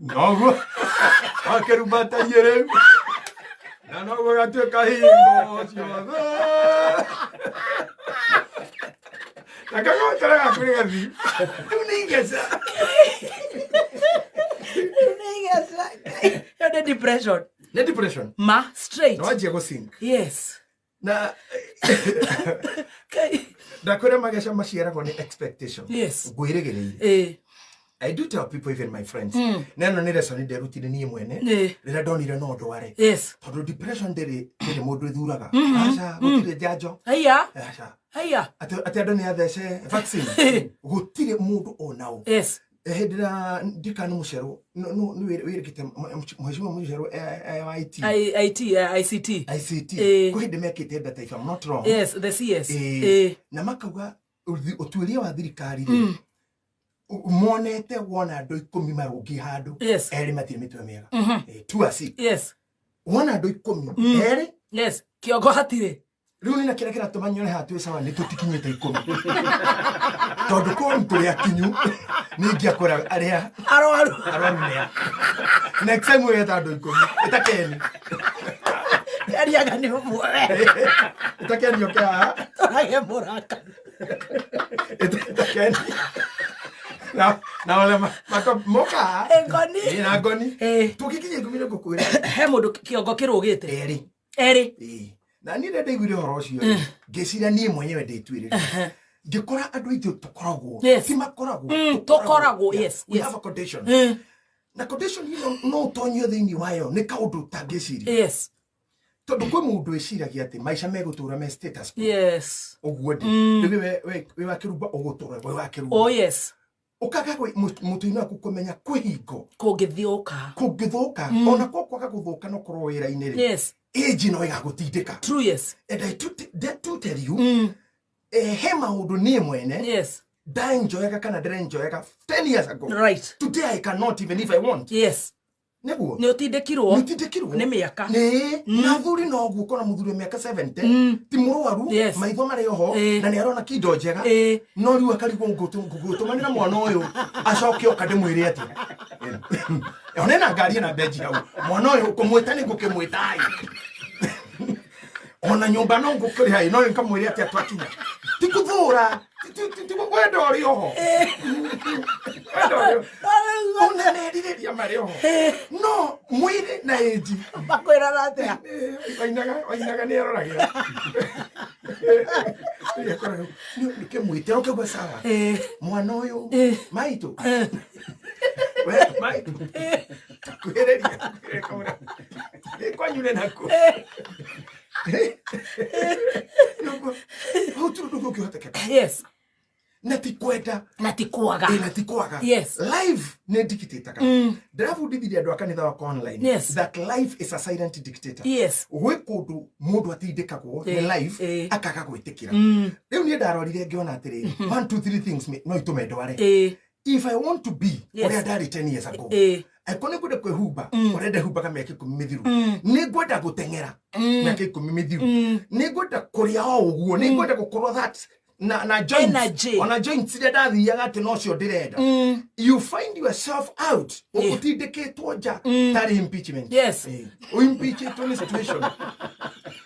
S3: noguo wakĩruba atariĩ rĩu na noguo gatuĩka hingo ciothe na kagotera gaku nĩ gathi rĩu nĩ igeca.
S1: Ĩyo nĩ depression.
S3: Nĩ depression.
S1: Ma straight.
S3: Na wanjia gũsink. Na
S1: Kai.
S3: Ndakwĩra mageca maciaragwo nĩ expectation. Ngwĩrĩgĩrĩire. I do tell people, even my friends, na ĩno nĩ lesson nderutire niĩ mwene rĩrĩa ndonire no ndware, tondũ depression ndĩrĩ mũndũ ĩthuraga. Aca, gũtirĩ njanjo.
S1: Haiya.
S3: Aca.
S1: Haiya.
S3: Atĩ andũ nĩ athece vaccine, gũtirĩ mũndũ ona ũ. Hĩndĩ ĩrĩa ndikana mũcerwo nĩ wĩrĩkĩte mheshimiwa mũcerwo wa IT.
S1: IT, ICT.
S3: ICT. Kwĩ hĩndĩ mekĩte data, if I'm not wrong.
S1: Yes, the CS.
S3: Na makauga ũtuĩria wa thirikari rĩ, monete wona andũ 10 marũngiĩ handũ, erĩ matirĩ mĩtwe mĩega. Two are sick. Wona andũ 10, erĩ.
S1: Yes, kĩongo hatirĩ.
S3: Rĩu nĩ na kĩrĩa kĩratũma nyone haha twĩ sawa nĩ tũtikinyĩte 10, tondũ korwo nĩ tũrĩ akinyu nĩ ingĩakwĩra arĩa
S1: arwaru.
S3: Arwaru nĩa. Next time wĩgeta andũ 10, ĩtakeni.
S1: Kariaga nĩ ũmwe.
S3: Ĩtakeni oke haha.
S1: Tũrage mũrakaru.
S3: Ĩtakeni na wale moka haha.
S1: Ngoni.
S3: Ĩ, na ngoni. Tũngĩkinya 10 nĩ ngũkwĩra.
S1: He mũndũ kĩongo kĩrũgĩte.
S3: Erĩ.
S1: Erĩ.
S3: Ĩĩ. Na niĩ rĩrĩa ndaiguire ũhoro ũcio rĩ, ngĩciria niĩ mwenyewe ndĩtuĩrĩria, ngĩkora andũ aitũ tũkoragwo ti makoragwo.
S1: Tũkoragwo,
S3: Yeah.
S1: yes,
S3: We
S1: yes.
S3: have a condition, na condition ĩno no ũtonyio thĩinĩ wayo nĩ kaũndũ ũtangĩciria, tondũ kwĩ mũndũ wĩciragia atĩ maica megũtũra me status quo. Ũguo ndĩ rĩu wĩ wa kĩrumba ũgũtũra wĩ wa kĩrumba.
S1: Oh yes.
S3: Ũkaga mũtwe-inĩ waku kũmenya kwĩ hingo
S1: kũngĩthũka.
S3: Kũngĩthũka, ona ko kwaga gũthũka no korwo wĩra-inĩ rĩ, age no ĩgagũtindĩka.
S1: True, yes.
S3: And I do tell you, he maũndũ niĩ mwene ndaenjoyaga kana ndĩrenjoyaga 10 years ago. Today I cannot even if I want. Nĩguo.
S1: Nĩ ũtindĩkirwo.
S3: Nĩũtindĩkirwo.
S1: Nĩ mĩaka.
S3: Nĩ na athuri noguo kona mũthuri wa mĩaka 70 ti mũrwaru, maitho marĩ oho, na nĩ arona kindo njega, no rĩu akarigwo ngũtũmanĩra mwana ũyũ acoke oka ndĩmwĩre atĩa one na ngari ĩna mbenji hau mwana ũyũ kũmwĩta nĩ ngũkĩmwĩta ĩ ona nyũmba no ngũkĩrĩha ĩ no nkamwĩre atĩa twakinya ti gũthũra ti wendo ũrĩ oho. Wendo ũrĩ oho. Ona merirĩria marĩ oho no mwĩrĩ na ĩnji.
S1: Makwĩraga atĩa?
S3: Wainaga wainaga nĩ aroragĩra nĩkĩmwĩtĩra ũkĩgua sawa mwana ũyũ maitũ we maitũ kwĩrĩria kwanyu nĩ nakuo hau tu ndũguo ũkĩhotekeka na ti kwenda.
S1: Na ti kwaga.
S3: Ĩ, na ti kwaga. Life nĩ dictataga. Ndĩrabundithirie andũ a kanitha wakwa online that life is a silent dictator. Gwĩ kũndũ mũndũ atindĩkagwo nĩ life akaga gwĩtĩkĩra. Rĩu niĩ ndarorire ngĩona atĩrĩrĩ, one two three things no itũme ndware. If I want to be ũrĩa ndarĩ 10 years ago, Angĩkorwo nĩ ngwenda kwĩhumba ũrĩa ndehumbaga mĩaka 10 mĩthiru, nĩ ngwenda gũteng'era mĩaka 10 mĩthiru, nĩ ngwenda kũrĩa o ũguo, nĩ ngwenda gũkorwo that na joints,
S1: Energy.
S3: ona joints iria ndathiaga atĩ nocio ndĩrenda. You find yourself out ũtindĩkĩtwo nja tarĩ impeachment.
S1: Yes.
S3: Ũimpeachĩtwo nĩ situation.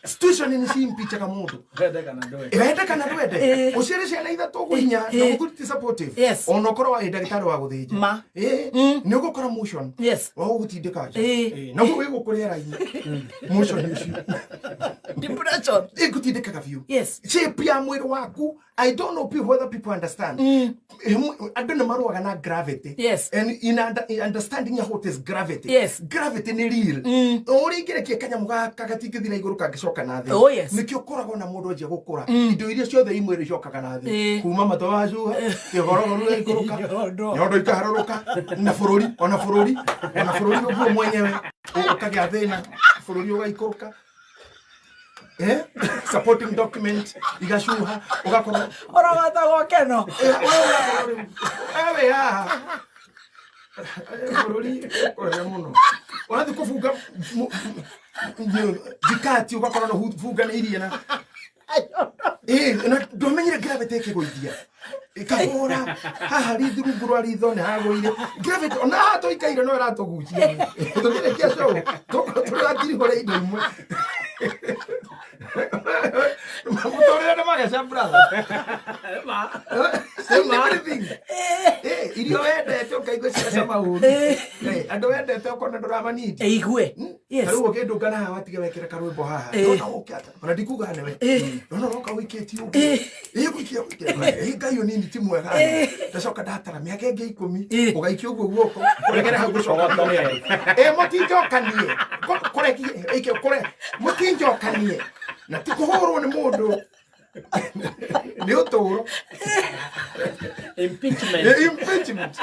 S3: Situation nĩ ciimpeachaga mũndũ.
S2: Wende kana ndwende.
S3: Wende kana ndwende, ũciare ciana ithatũ ũguo inya na mũthuri ti supportive,
S1: Yes.
S3: ona ũkorwo warĩ ndagĩtarĩ wa gũthĩnja,
S1: Ma.
S3: Nĩ ũgũkora motion
S1: Yes.
S3: wa gũgũtindĩka nja. Naguo wĩ gũkũ rĩera-inĩ motion ũcio
S1: Depression.
S3: Ĩgũtindĩkaga biũ.
S1: Yes.
S3: Shape ya mwĩrĩ waku, I don't know whether people understand. Andũ nĩ marũaga na gravity.
S1: Yes.
S3: And in understanding what is gravity,
S1: Yes.
S3: gravity nĩ real. Ũrĩa ingĩrekia kanyamũ gaka gatingĩthira igũrũ kangĩcoka na thĩ.
S1: Oh, yes.
S3: Nĩkĩo ũkoragwo na mũndũ anjia gũkũra, indo iria ciothe imwĩrĩ icokaga na thĩ, kuma matũ wacuha, kĩgorogoro gĩgaikũrũka,
S2: Nyondo.
S3: nyondo ikaharũrũka, na bũrũri ona bũrũri ona bũrũri ũguo mwenyewe ũkagĩa thĩna, bũrũri ũgaikũrũka, supporting document igacuha, ũgakorwo
S1: Ũrogotagwo keno.
S3: Wewe ũgakorwo rĩu ewe haha. Bũrũri ũrĩa mũno ũrathiĩ kũbunga thikati, ũgakorwo na bunganĩirie na na ndwamenyire gravity ĩkĩgũithia ĩkahũra haha rithu rungu rwa ritho nĩ hagũire gravity, ona haha tũikaire no ĩratũgucia tũkĩrĩkia show tũkorwo tũratirihũra indo imwe mũtũrĩre nĩ mageca, brother. Same everything. Irio wendete ũkaigua ciracama ũru. Andũ wendete ũkona ndũramanindi.
S1: Eigue. Yes.
S3: Tarĩu ũkĩndũngana haha watiga wekĩra karwĩmbo haha, ndona ũke ata ona ndikuga nĩwe, ndona ũroka ũikĩtie ũguo, gũikia gũikia, Ngai ũnini ti mwega. Ndacoka ndatara mĩaka ĩngĩ 10, ũgaikia ũguo guoko kũregere hau gũcoka mũtinjokanie kũregie ĩke kũre mũtinjokanie na ti kũhũrwo nĩ mũndũ, nĩ ũtũũro.
S2: Impeachment.
S3: Impeachment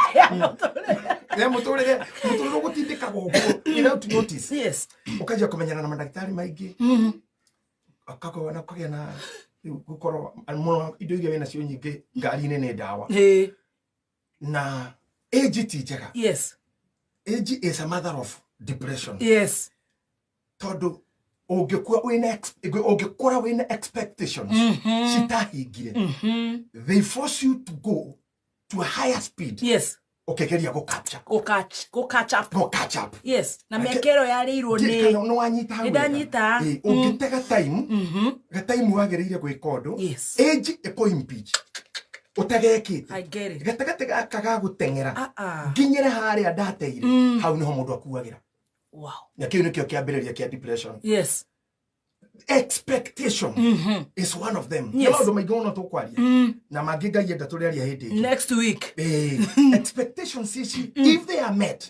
S3: ya mũtũrĩre, mũtũrĩre ũgũtindĩkaga ũguo without notice. Ũkanjia kũmenyana na mandagĩtarĩ maingĩ, ũkagĩa na ũkagĩa na rĩu gũkorwo mũno indo iria wĩnacio nyingĩ ngari-inĩ nĩ ndawa. Na age ti njega. Age is a mother of depression. Tondũ ũngĩkua wĩna ũngĩkũra wĩna expectations citahingire, they force you to go to a higher speed ũkĩgeria gũ capture,
S1: Go catch up.
S3: Go catch up.
S1: Yes. Na mĩaka ĩyo yarĩirwo
S3: Ndirikana
S1: nĩ
S3: nĩ wanyita hau
S1: Nĩ
S3: wega.
S1: ndanyita.
S3: Ũngĩtega time gataimu wagĩrĩire gwĩka ũndũ, age ĩkũ impeach ũtagekĩte.
S1: I get it.
S3: Gatagatĩ gaka ga gũteng'era
S1: Ah, ah.
S3: nginyĩre harĩa ndateire, hau nĩho mũndũ akuagĩra. Na kĩu nĩkĩo kĩambĩrĩria kĩa depression. Expectation is one of them. Nĩ maũndũ maingĩ mũno tũkwaria na mangĩ Ngai enda tũrĩaria hĩndĩ ĩngĩ.
S1: Next week.
S3: Expectations ici, if they are met,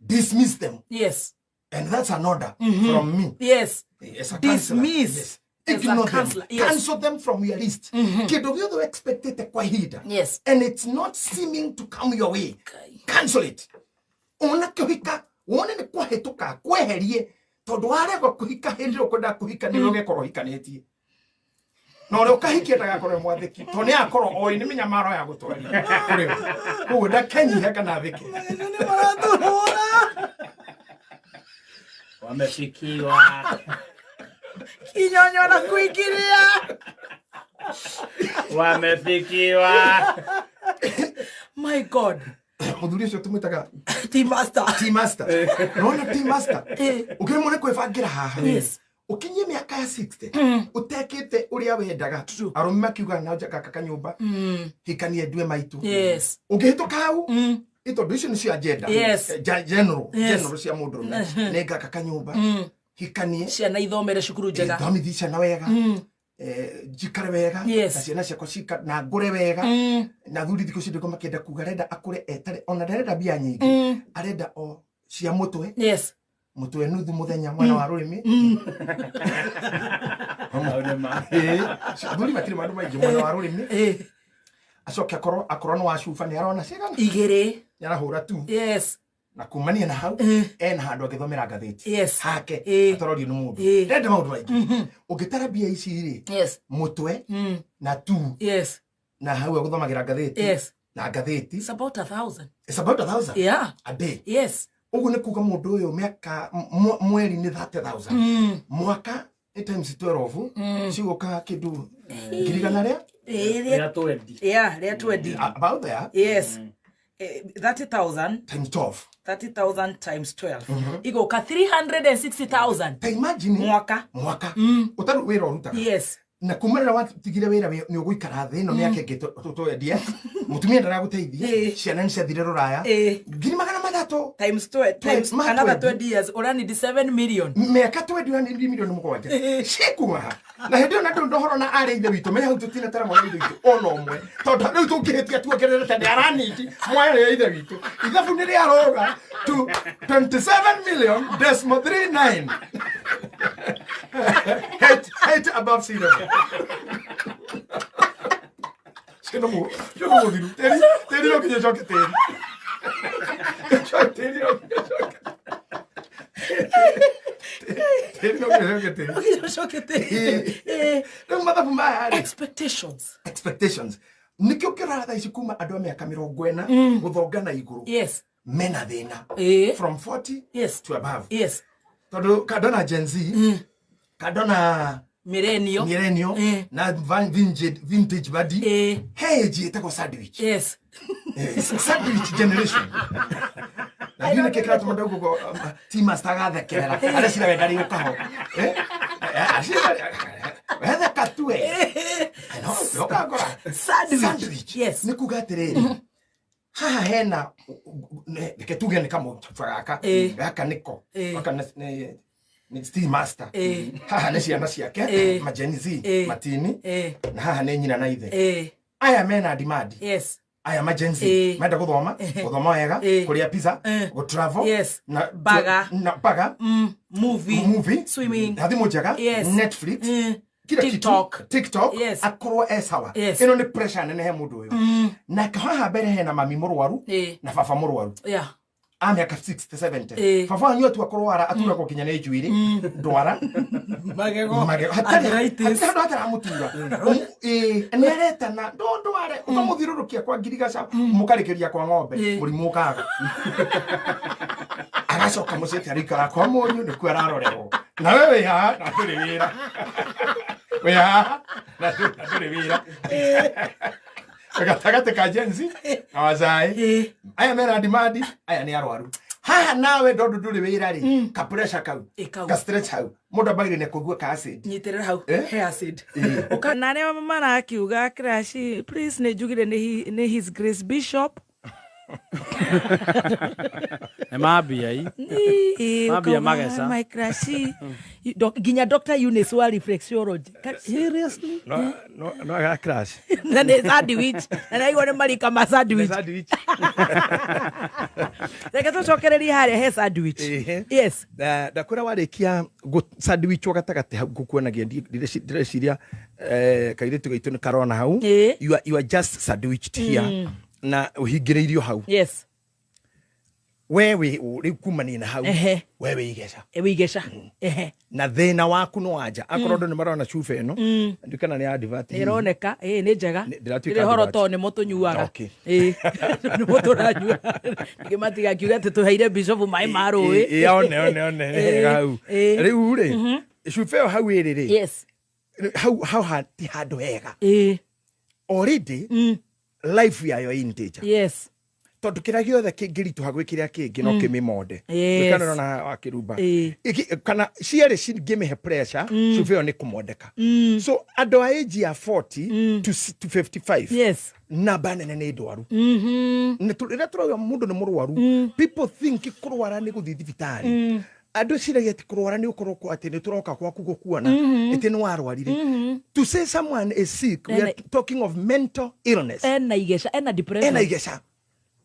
S3: dismiss them. And that's an order from me as a counselor.
S1: Dismiss.
S3: Yes.
S1: As a
S3: Ignore them.
S1: counselor, yes.
S3: Cancel them from your list. Kĩndũ gĩothe expectĩte kwa ihinda and it's not seeming to come your way, cancel it. Ona kĩhika wone nĩ kwahĩtũka, kweherie, tondũ warega kũhika hĩndĩ ĩrĩa ũkwendaga kũhika nĩwe ũgekorwo ũhikanĩtie na ũrĩa ũkahikia ndagakorwo e mwathĩki tondũ nĩ akorwo oĩ nĩ mĩnyamaro ya gũtwaria kũrĩ we, koguo ndakenyihe kana athĩke.
S1: Nĩ maratũhũra.
S2: Wamefikiwa.
S1: Kinyonyo na kuingiria.
S2: Wamefikiwa.
S1: My God.
S3: Mũthuri ũcio tũmwĩtaga
S1: Team master.
S3: Tea master. Nona tea master ũkĩremwo nĩ kwĩbangĩra haha, ũkinyie mĩaka ya 60 ũtekĩte ũrĩa wendaga, arũme makiuga na gaka kanyũmba, hikanie ndue maitũ, ũngĩhĩtũka hau, tondũ icio nĩcio agenda general, general cia mũndũrũme, nĩ ngaka kanyũmba, hikanie,
S1: Ciana ithomere cukuru njega.
S3: Thomithie ciana wega, njikare wega na ciana ciakwa na ngũre wega. Na thuri thikũ ici ndĩko makĩenda kuga arenda akũre etare, ona ndarenda mbia nyingĩ, arenda o cia mũtwe, mũtwe nuthu mũthenya mwena wa rũrĩmĩ.
S2: Hau nĩ ma.
S3: Athuri matirĩ maũndũ maingĩ mwena wa rũrĩmĩ, acoke akorwo nĩ wa cuba nĩ arona cigana,
S1: Igĩrĩ.
S3: nĩ arahũra tu. Na kumania na hau ena handũ angĩthomera ngathĩti hake atororio nĩ mũndũ, ndenda maũndũ maingĩ. Ũngĩtara mbia ici rĩ, mũtwe na tu na hau agũthomagĩra ngathĩti, Na ngathĩti.
S1: It's about 1,000.
S3: It's about 1,000 a day. Ũguo nĩ kuga mũndũ ũyũ mĩaka mweri nĩ 30,000, mwaka nĩ times 12, cigũka kĩndũ 100,000 rĩa
S2: Rĩa 20.
S1: Yeah, rĩa 20.
S3: About there.
S1: Yes. 30,000
S3: times 12.
S1: 30,000 times 12 igoka 360,000.
S3: Ta imagine.
S1: Mwaka.
S3: Mwaka ũtarĩ wĩra ũrutaga. Na kuma rĩrĩa watigire wĩra nĩ ũgũikara thĩ ĩno mĩaka ĩngĩ tũtwendie mũtumia ndaragũteithia, ciana nĩ ciathire rũraya, 300,000
S1: times 12 times
S3: ma
S1: another
S3: 20.
S1: 20 years ũranidi 7 million.
S3: Mĩaka 20 ũranindi 7 milioni cikuma na hĩndĩ ĩyo na ndũ ndohoro na arĩ ithe witũ me hau tũtinatara mwana ithe witũ ona ũmwe, tondũ rĩu tũngĩhĩtia tuongerere ta nĩ aranindi mwana ya ithe witũ ithabu nĩ rĩaroga to 27 million decimal 39 height, height above sea level. Cio nĩ mũthiru tĩri, tĩri no nginya ũcoke tĩri. Tĩri no nginya ũcoke tĩri, no nginya ũcoke tĩri.
S1: Ũcokete.
S3: Rĩu mathabu maya rĩ,
S1: Expectations.
S3: Expectations nĩkĩo kĩrora thaa ici kuma andũ a mĩaka 40 gũthonga na igũrũ mena thĩna, from 40 to above, tondũ kandona Gen Z, kandona
S1: Millennial.
S3: Millennial na vintage badi, he age ĩtagwo sandwich. Sandwich generation, na ndiũ nĩkĩ kĩratũma ndauga team master agathekerera arecira we ndarĩ ũkaho. Wetheka tu we no ũkangora.
S1: Sandwich.
S3: Sandwich. Nĩ kuga atĩrĩrĩ, haha hena, reke tuge nĩ kamũcuba gaka, gaka nĩko, gaka nĩ Steve Master, haha nĩ ciana ciake, ma Gen Z, matini, na haha nĩ nyina na ithe. Aya mena demand. Aya ma Gen Z menda gũthoma, gũthoma wega, kũrĩa pizza, gũ-travel, na
S1: Baga.
S3: na baga,
S1: Movie.
S3: Movie,
S1: Swimming.
S3: na thimũ njega, Netflix, kila
S1: TikTok.
S3: kitu, TikTok. Akorwo e sawa. Ĩno nĩ pressure nene he mũndũ ũyũ. Na haha mbere hena mami mũrwaru na baba mũrwaru a mĩaka 60 70. Baba wanyu atua kũrwara aturagwo nginya nĩ njuĩrĩ, ndwara,
S1: Magego.
S3: magego. Hatarĩ
S1: Arthritis.
S3: hatirĩ handũ hataramũtura. Ĩĩ, nĩ aretana ndondware, ũkamũthiũrũrũkia kwa ngirigaca, mũkarĩkĩria kwa ng'ombe, mũrimũ ũkaga, agacoka mũciĩ atĩ araikara kwa mũriũ nĩkuo ararorerwo, na we wĩ haha na ndũrĩ wĩra, wĩ haha na ndũrĩ wĩra, gatagatĩ ka Gen Z na wazaĩ. Aya mena demand, aya nĩ arwaru haha, nawe ndondũ ndũrĩ wĩra rĩ, ka pressure kau,
S1: Ĩ, kau.
S3: ka stress hau, mũndũ ambagĩrĩria nĩ kũigua ka acid.
S1: Nyitĩrĩra hau.
S3: Eh?
S1: He acid. Na arĩa marakiuga crash, please, nĩ njugire nĩ His Grace Bishop.
S2: Nĩ mambia i.
S1: Ĩ,
S2: Mambia
S1: ũkauga,
S2: mageca.
S1: "My crush." Nginya Dr. Eunice wa reflexology. Seriously?
S3: No no no aga crash.
S1: Na nĩ sandwich na naigua nĩ marika ma sandwich.
S3: Sandwich.
S1: Reke tũcokererie harĩa he sandwich.
S3: Ĩhĩ.
S1: Yes.
S3: Na ndakwĩra warĩkia sandwichwo gatagatĩ hau ngũkuonagia, ndĩreciria kairĩtu gaitũ nĩ karona hau. You are just sandwiched here na ũhingĩrĩirio hau. We wĩ rĩu kumania na hau, we wĩ igeca.
S1: Wĩigeca. Ehe.
S3: Na thĩna waku nĩ wanja akorwo andũ nĩ marona cuba ĩno, ndikana nĩ advert
S1: Nĩ ĩroneka ĩ nĩ njega.
S3: Ndĩratuĩka
S1: Ndĩrĩ horo
S3: advert.
S1: to nĩmo tũnyuaga.
S3: Okay.
S1: Ĩ, nĩmo tũranyua, ningĩ matigakiuge atĩ tũheire bishop maĩ ma rũĩ.
S3: Ĩ, one one one nĩ hega hau. Rĩu rĩ, cuba ĩyo hau ĩrĩ rĩ, hau hau ti handũ hega. Already life yayo ĩ in danger, tondũ kĩrĩa gĩothe kĩngĩritũha gwĩ kĩrĩa kĩngĩ no kĩmĩmonde. Kana ũrona wakĩrumba, kana cierĩ cingĩmĩhe pressure, cuba ĩyo nĩ kũmondeka. So andũ a age ya 40 to 55, namba nene nĩ ndwaru. Rĩrĩa tũrauga mũndũ nĩ mũrwaru, people think kũrwara nĩ gũthiĩ thibitarĩ. Andũ ciragia atĩ kũrwara nĩ ũkorwo atĩ nĩ tũroka gwaku gũkuona ĩtĩ nĩ warwarire. To say someone is sick, we are talking of mental illness.
S1: Ena igeca, ena depression.
S3: Ena igeca,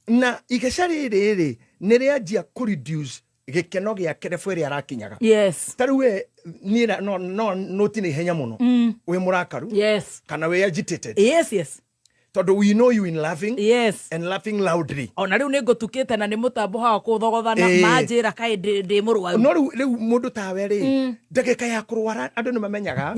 S3: na igeca rĩrĩ rĩ nĩ rĩanjia kũ reduce gĩkeno gĩake level ĩrĩa arakinyaga. Ta rĩu we niĩ no noti nĩ ihenya mũno wĩ mũrakaru kana wĩ agitated.
S1: Yes yes
S3: Tondũ we know you in laughing and laughing loudly.
S1: Ona rĩu nĩ ngũtukĩte na nĩ mũtambo hawa kũthogothana. Manjĩra kaĩ ndĩ mũrwaru.
S3: No rĩu mũndũ tawe rĩ, ndagĩka ya kũrwara andũ nĩ mamenyaga.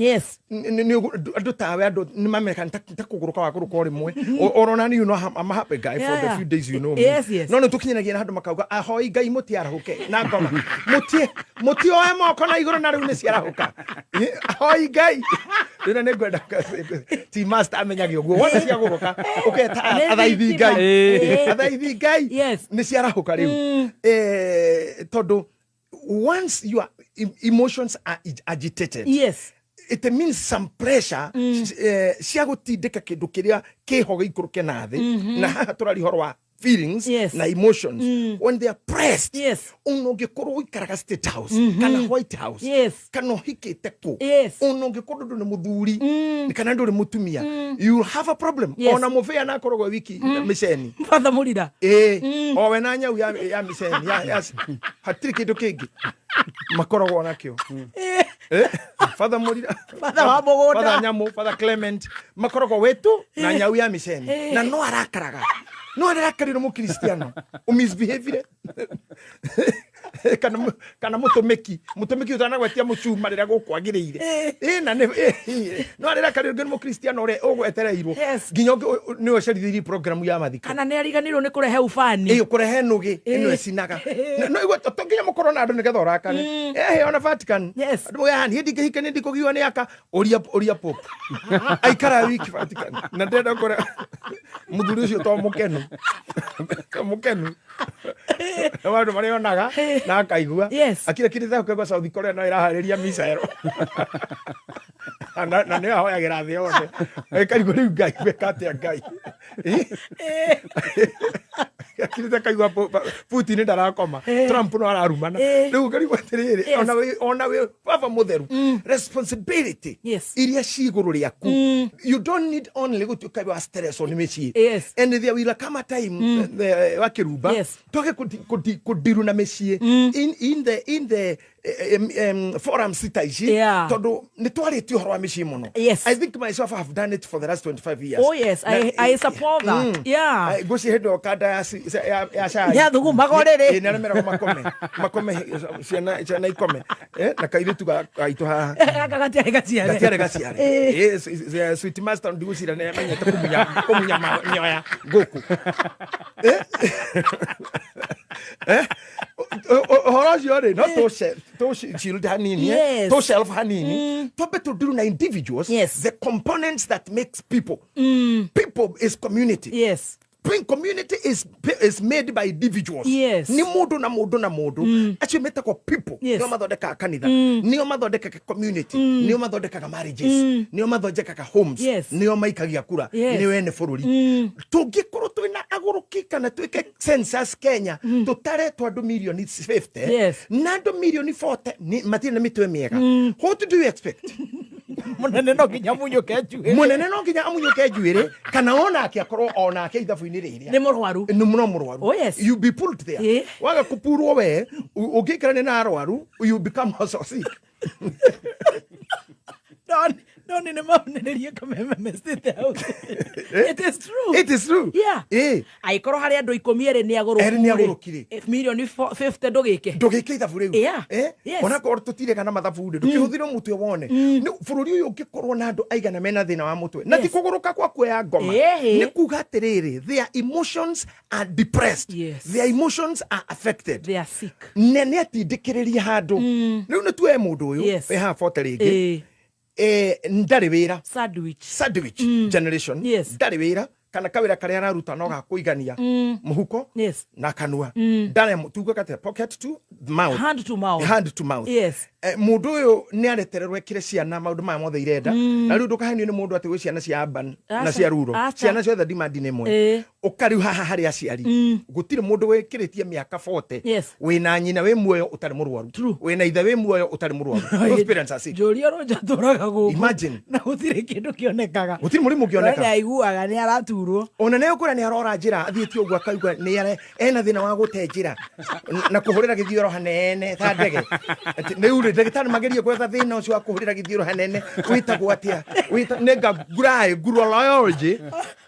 S3: Andũ tawe, andũ nĩ mamenyaga ta kũgũrũka wa kũrũka o rĩmwe. Orona ni, you know, I'm a happy guy for the few days you know me. No nĩ tũkinyanagia na handũ makauga, ahoi Ngai mũtiarahũke na ngoma, mũtioe moko na igũrũ, na rĩu nĩ ciarahũka. Ahoi Ngai rĩu, na nĩ ngwenda ti master amenyage ũguo wona ciagũrũka ũketa
S1: Nĩ
S3: athaithi
S1: thitima.
S3: Ngai, athaithi Ngai, nĩ ciarahũka rĩu. Tondũ once your emotions are agitated, it means some pressure cia gũtindĩka kĩndũ kĩrĩa kĩho gĩikũrũke na thĩ. Na haha tũraria ũhoro wa feelings na emotions when they are pressed. Ona ũngĩkorwo ũikaraga State House kana White House, kana ũhikĩte kũ, ona ũngĩkorwo ndũrĩ mũthuri kana ndũrĩ mũtumia, you will have a problem. Ona mũbĩa na akoragwo wiki mĩceni.
S1: Father Mũrira.
S3: Ĩĩ, o we na nyau ya mĩceni ya hatirĩ kĩndũ kĩngĩ makoragwo nakĩo. Father Mũrira.
S1: Father wa mũgũnda.
S3: Father Nyamũ, Father Clement, makoragwo wetu na nyau ya mĩceni, na no arakaraga, no arakarire mũkristiano ũmisbehavire kana mũtũmĩki ũtanagwetia mũcuma rĩrĩa gũkwagĩrĩire. Ĩ, na nĩ no ararakarire nĩ mũkristiano ũrĩa ũgwetereirwo nginya nĩwe ũcerithĩirie programu ya mathiko.
S1: Kana nĩ ariganĩirwo nĩ kũrehe ubani.
S3: Ĩ, kũrehe nũgĩ ĩno ĩcinaga. No igua to nginya mũkorwo na andũ nĩgetha ũrakare. Ehe, ona Vatican, andũ moigaga, niĩ ndingĩhika, nĩ ndikũgiwa nĩ aka. Ũria Pope aikara wiki Vatican na ndenda kũrĩa mũthuri ũcio, to mũkenu, to mũkenu andũ marĩonaga na akaigua akirakirĩte gũkegwa. South Korea no ĩraharĩria missile na nĩyo ahoyagĩra thĩ yothe. Ĩkarigwo rĩu Ngai gwĩka atĩa Ngai? Akirĩte kaigua Putin ndarakoma, Trump no ararumana. Rĩu ũkarigwo atĩrĩrĩ, ona wĩ baba mũtheru, responsibility iria ci igũrũ rĩaku, you don't need only gũtuĩka wa stress nĩ mĩciĩ. And there will come a time, wa kĩrumba, twage kũndiru na mĩciĩ in the forums ta ici, tondũ nĩ twarĩtie ũhoro wa mĩciĩ mũno. I think myself I have done it for the last 25 years.
S1: Oh yes, I support that. Yeah.
S3: Ngwĩciria hĩndĩ ĩyo kanda ya cai
S1: Ya thugumaga ũrĩrĩ.
S3: Ĩ, nĩ arĩa meragwo makome, ciana ikome. Na kairĩtu gaitũ haha.
S1: Gaka gatiarĩ gaciare.
S3: Gatiarĩ gaciare. Sweet master, ndigwĩciria nĩ amenyete kũmunya manyoya ngũkũ. Ũhoro ũcio rĩ, no tũ shield hanini, tũ shelf hanini, twambe tũndiru na individuals, the components that makes people people is community. Being community is made by individuals. Nĩ mũndũ na mũndũ na mũndũ, acio metagwo people. Nĩo mathondekaga kanitha, nĩo mathondekaga community, nĩo mathondekaga marriages, nĩo mathondekaga homes, nĩo maikagia kura, nĩo ene bũrũri. Tũngĩkorwo twĩna agũrũki kana twĩke census Kenya, tũtare twa andũ mirioni 50, na andũ mirioni 40 matirĩ na mĩtwe mĩega, what do you expect?
S1: Mũnene no nginya munyũke njuĩrĩ.
S3: Mũnene no nginya amunyũke njuĩrĩ, kana onake akorwo onake ithabu-inĩ rĩrĩa
S1: Nĩ mũrwaru.
S3: Nĩ mũno mũrwaru.
S1: Oh, yes.
S3: You be pulled there. Waga kũpurwo we ũngĩikarania na arwaru, you become also sick.
S1: No nĩ maunĩrĩrie kameme State House. It is true.
S3: It is true.
S1: Angĩkorwo harĩ andũ 10 erĩ nĩ agũrũku
S3: Erĩ nĩ
S1: rĩ,
S3: agũrũki rĩ.
S1: Mirioni 50 ndũgĩke.
S3: Ndũgĩke ithabu rĩu. Onakorwo tũtirega na mathabu rĩ, ndũkĩhũthĩre mũtwe wone. Nĩ bũrũri ũyũ ũngĩkorwo na andũ aigana mena thĩna wa mũtwe, na ti kũgũrũka kwa kuoya ngoma, nĩ kuga atĩrĩrĩ, their emotions are depressed, their emotions are affected.
S1: They are sick.
S3: Ne nĩ atindĩkĩrĩria handũ rĩu nĩ tuoe mũndũ ũyũ wĩ haha 40 rĩngĩ, ndarĩ wĩra.
S1: Sandwich.
S3: Sandwich generation. Ndarĩ wĩra, kana kawĩra karĩa araruta no gakũigania mũhuko na kanua. Ndarĩ, tuge atĩa, pocket to mouth.
S1: Hand to mouth.
S3: Hand to mouth. Mũndũ ũyũ nĩ aretererwo ekĩre ciana maũndũ maya mothe irenda, na rĩu ndũkahenio nĩ mũndũ atĩ gwĩ ciana cia urban na
S1: Aca.
S3: cia rural.
S1: Aca.
S3: Ciana ciothe demand nĩ ĩmwe. Ũka rĩu haha harĩ aciari, gũtirĩ mũndũ wĩkĩrĩtie mĩaka 40 wĩna nyina wĩ muoyo ũtarĩ mũrwaru, wĩna ithe wĩ muoyo ũtarĩ mũrwaru. Those parents are sick.
S1: Njũria rũnja tũraga gũkũ.
S3: Imagine.
S1: Na gũtirĩ kĩndũ kĩonekaga.
S3: Gũtirĩ mũrimũ ũngĩoneka.
S1: Nĩ aiguaga nĩ araturwo.
S3: Ona nĩ ũkũra nĩ arora njĩra athiĩte ũguo akaigua nĩ ena thĩna wa gũte njĩra na kũhũrĩra gĩthioro hanene ta ndege. Atĩ rĩu rĩ, ndagĩtarĩ magerie gwetha thĩna ũcio wa kũhũrĩra gĩthioro hanene wĩtagwo atĩa. Nĩnga nguraĩ ngurology.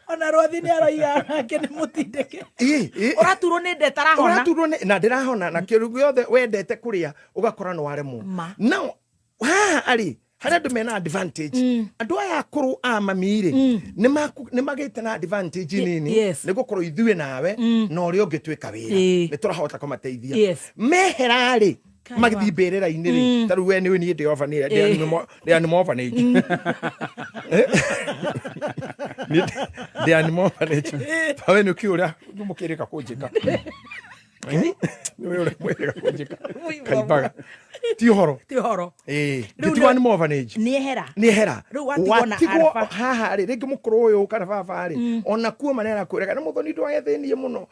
S1: Ona rwathi nĩ aroiga nake nĩ mũtindĩke.
S3: Ĩ, ĩ.
S1: Ũraturwo nĩ nda ĩtarahona.
S3: Ũraturwo nĩ na ndĩrahona na kĩndũ gĩothe wendete kũrĩa ũgakora nĩ waremwo.
S1: Ma.
S3: Now haha arĩ harĩa andũ mena advantage, andũ aya akũrũ a mami rĩ, nĩ magĩte na advantage nini, nĩ gũkorwo ithuĩ nawe na ũrĩa ũngĩ twĩka wĩra nĩ tũrahota kũmateithia. Mehera rĩ,
S1: Kai
S3: magĩthiĩ mbĩrĩra-inĩ rĩ, ta rĩu we nĩ niĩ ndĩ orphanage, ndĩ animal orphanage. Niĩ ndĩ animal orphanage. Tawe nĩ ũkĩũĩ ũrĩa mũkĩrĩka kũnjĩka. Nĩ ũĩ ũrĩa mwĩrĩga kũnjĩka kaimbaga ti ũhoro.
S1: Ti ũhoro.
S3: Ĩĩ,
S1: Rĩu
S3: ngĩtigwo animal orphanage.
S1: Nĩ ehera.
S3: Nĩ ehera.
S1: Rĩu watigwo na
S3: Watigwo
S1: alpha.
S3: haha rĩ, rĩngĩ mũkũrũ ũyũ kana baba rĩ, ona kuo marĩa arakwĩraga na mũthoni ndwagethĩnie mũno.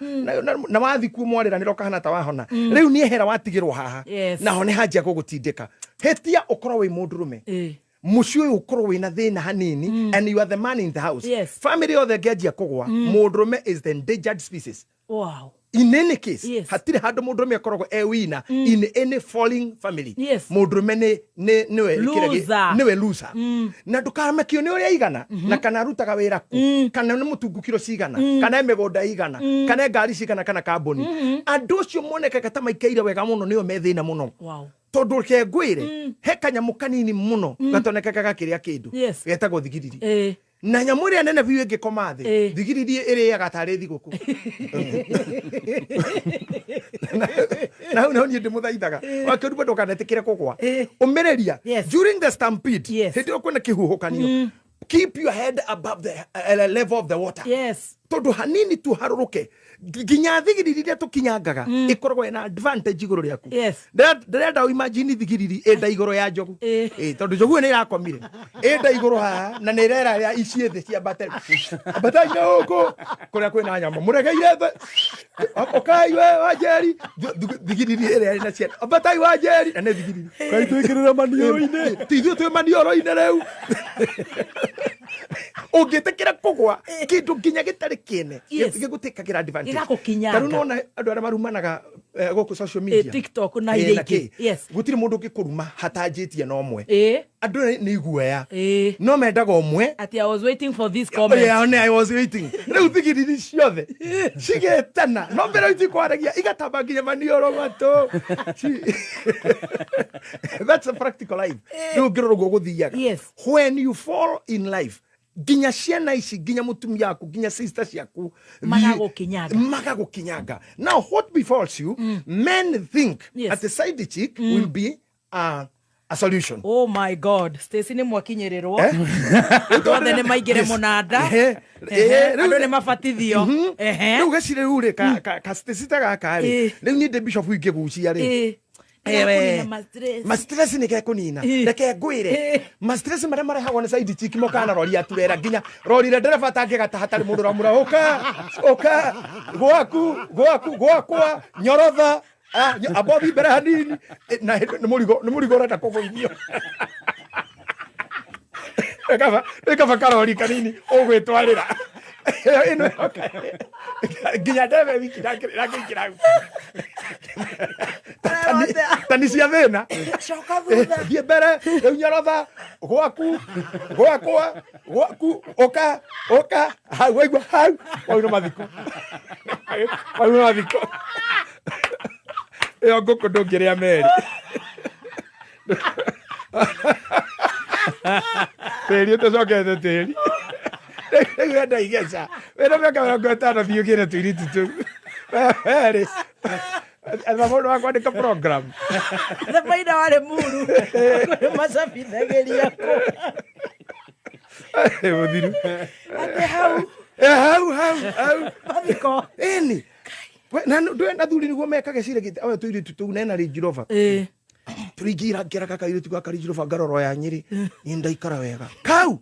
S3: Na wathi kuo mwarĩranĩra ũkahana ta wahona. Rĩu nĩ ehera, watigĩrwo haha. Naho nĩ hanjia gũgũtindĩka hĩtia ũkorwo wĩ mũndũrũme, mũciĩ ũyũ ũkorwo wĩna thĩna hanini and you are the man in the house. Family yothe ĩngĩanjia kũgwa, mũndũrũme is the endangered species. In any case, hatirĩ handũ mũndũrũme akoragwo e winner in any falling family. Mũndũrũme nĩwe kĩrĩa
S1: Loser.
S3: Nĩwe loser. Na ndũkamakio nĩ ũrĩa igana na kana arutaga wĩra kũ, kana nĩ mũtungu kiro cigana, kana e mĩgũnda igana, kana e ngari cigana, kana kambuni. Andũ acio monekaga ta maikaire wega mũno nĩo me thĩna mũno. Tondũ reke ngwĩre, he kanyamũ kanini mũno gatonekaga gakĩrĩa kĩndũ, getagwo thigiriri. Na nyamũ ĩrĩa nene biũ ĩngĩkoma thĩ, thigiriri ĩrĩaga tarĩ thigũkũ. Na hau naho niĩ ndĩmũthaithaga wakĩruba ndũkanetĩkĩre kũgwa. Ũmĩrĩria during the stampede. Hĩndĩ ĩyo kwĩna kĩhuhũkanio, keep your head above the level of the water. Tondũ hanini tu harũrũke, nginya thigiriri iria tũkinyangaga ĩkoragwo ĩna advantage igũrũ rĩaku. Ndĩrenda ũimagine thigiriri ĩnda igũrũ ya njogu. Ĩ, tondũ njogu ĩyo nĩ ĩrakomire ĩnda igũrũ haha na nĩ ĩrera rĩa ici thĩ ciambate ambatai na gũkũ kũrĩa kwĩna nyama mũregeire thĩ, ũkai we wanjeri. Thigiriri ĩrĩa ĩna ciana, ambatai wanjeri, na nĩ thigiriri.
S2: Kai twĩkĩrĩre maniũrũ-inĩ.
S3: Ti ithuĩ twĩ maniũrũ-inĩ. Rĩu ũngĩtĩkĩra kũgwa, kĩndũ nginya gĩtarĩ kĩene gĩgũtĩkagĩra advantage.
S1: Gĩgagũkinyanga.
S3: Ta rĩu nĩwona andũ arĩa marumanaga gũkũ social media.
S1: TikTok na
S3: Eh,
S1: iria
S3: na
S1: ingĩ.
S3: kĩ. Gũtirĩ mũndũ ũngĩkũruma hatanjĩtie na ũmwe. Andũ nĩ iguoya, no mendaga ũmwe.
S1: Ati I was waiting for this comment.
S3: Yeah, one, I was waiting. Rĩu thigiriri ciothe cigetana no mbere itikwaragia igatamba nginya maniũrũ matũ. That's a practical life. Rĩu ũngĩrora ũguo gũthiaga, when you fall in life, nginya ciana ici, nginya mũtumia waku, nginya sister ciaku
S1: Magagũkinyanga.
S3: Magagũkinyanga. Now what befalls you, men think at the side chick will be a solution.
S1: Oh my God, Stacy nĩ mwakinyĩrĩrwo.
S3: Eh?
S1: Andũ othe nĩ maingĩre mũnanda.
S3: Ehe.
S1: Ehe,
S3: Rĩu-
S1: andũ nĩ mabatithio. Ehe.
S3: Rĩu gacirĩ rĩu rĩ ka gaka rĩ, rĩu niĩ ndĩ bishop ingĩgucia rĩ.
S1: Nĩgakũnina ma-stress.
S3: Ma-stress nĩ gekũnina. Reke ngwĩre, ma-stress marĩa marehagwo nĩ side chick mokaga na rori ya turera, nginya rori ĩrĩa ndereba atangĩgata hatarĩ mũndũ ũramũra ũka ũka gwaku gwaku gwakwa nyorotha. Ah, amba ũthiĩ mbere hanini. Eh, na hĩndĩ nĩ mũrigo ũrenda kũgũithio. Nĩ kaba karori kanini ũgwĩtwarĩra ĩno ĩroka nginya ndereba wiki ndangĩingĩra hau. Tani cia thĩna.
S1: Coka thutha.
S3: Thiĩ mbere rĩu, nyorotha gwaku gwakwa gwaku ũka ũka hau waigua hau wauna mathiko, wauna mathiko. Ĩyo ngũkũ ndũngĩrĩa meri tĩri ũtacokete tĩri. Rĩu enda igeca wĩna mĩaka 50, thiĩ ũgĩre tũirĩtu tũu werĩ etha mũndũ wa kwandĩka program.
S1: Thabaina warĩ muru kũrĩ macabithagĩria kũ.
S3: Mũthiru.
S1: Atĩ hau.
S3: Eh, hau hau hau.
S1: Mathiko.
S3: Ĩni. Na ndũĩ na thuri nĩguo mekaga cira gĩte oya tũirĩtu tũu nena Range Rover. Tũringĩra ngĩraga kairĩtu gaka Range Rover, ngarora ya Nyĩrĩ niĩ ndaikara wega kau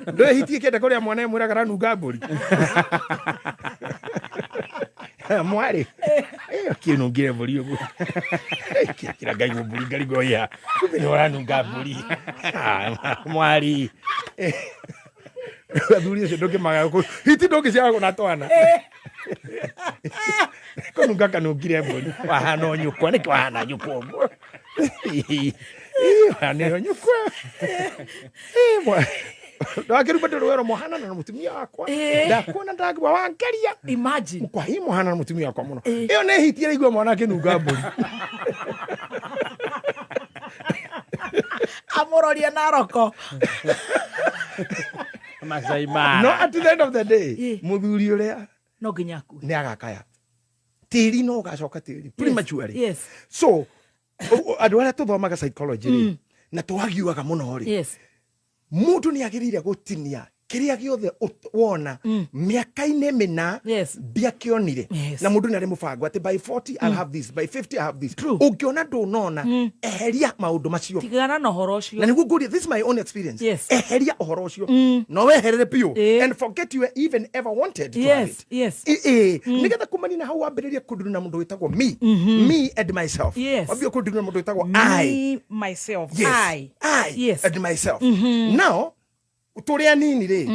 S3: ndũĩ hiti ĩkĩenda kũrĩa mwana ĩmwĩraga ranunga mbũri mwarĩ kĩnungire mbũri ũguo kĩra ngaigua mbũri ngarigwo ya kumbe nĩ ũranunga mbũri. Ah, mwari. Athuri acio ndũngĩmaga hiti ndũngĩciara na twana kũnunga kanungire mbũri wahana o nyũkwa nĩkĩ wahana nyũkwa ũguo. Ĩ, wahana o nyũkwa. Ĩ, Ndakĩruba ndĩrwero mũhanana na mũtumia wakwa.
S1: Eh.
S3: Ndakuona ndagua wangeria.
S1: Imagine.
S3: Kwa hii mũhanana na mũtumia wakwa mũno.
S1: Eh.
S3: Ĩyo nĩ hiti ĩraigua mwana akĩnunga mbũri.
S1: Amũroria naroko.
S2: Masai Mara.
S3: No at the end of the day,
S1: Eh.
S3: mũthuri ũrĩa
S1: No nginya akue.
S3: nĩ agakaya. Tĩri no ũgacoka tĩri prematurely.
S1: Yes.
S3: So andũ arĩa tũthomaga psychology rĩ, na twagiuaga mũno rĩ,
S1: Yes.
S3: mũndũ nĩ agĩrĩire gũtinia kĩrĩa gĩothe wona mĩaka-inĩ mĩna
S1: Yes.
S3: ndiakĩonire.
S1: Yes.
S3: Na mũndũ nĩ arĩ mũbango atĩ by 40 I'll have this, by 50 I'll have this.
S1: True.
S3: Ũngĩona ndũnona, eheria maũndũ macio.
S1: Tigana na ũhoro
S3: Na
S1: ũcio.
S3: nĩguo ngũria, this is my own experience.
S1: Yes.
S3: Eheria ũhoro ũcio, no weherere biũ
S1: Eh.
S3: and forget you even ever wanted to have
S1: Yes.
S3: it.
S1: Yes.
S3: Ĩ nĩgetha kumania na hau wambĩrĩrie kũnduru na mũndũ wĩtagwo me, me and myself.
S1: Yes.
S3: Wambie kũnduru na mũndũ wĩtagwo I.
S1: Me, myself.
S3: Yes.
S1: I.
S3: I
S1: Yes.
S3: and myself. Now tũrĩ anini rĩ,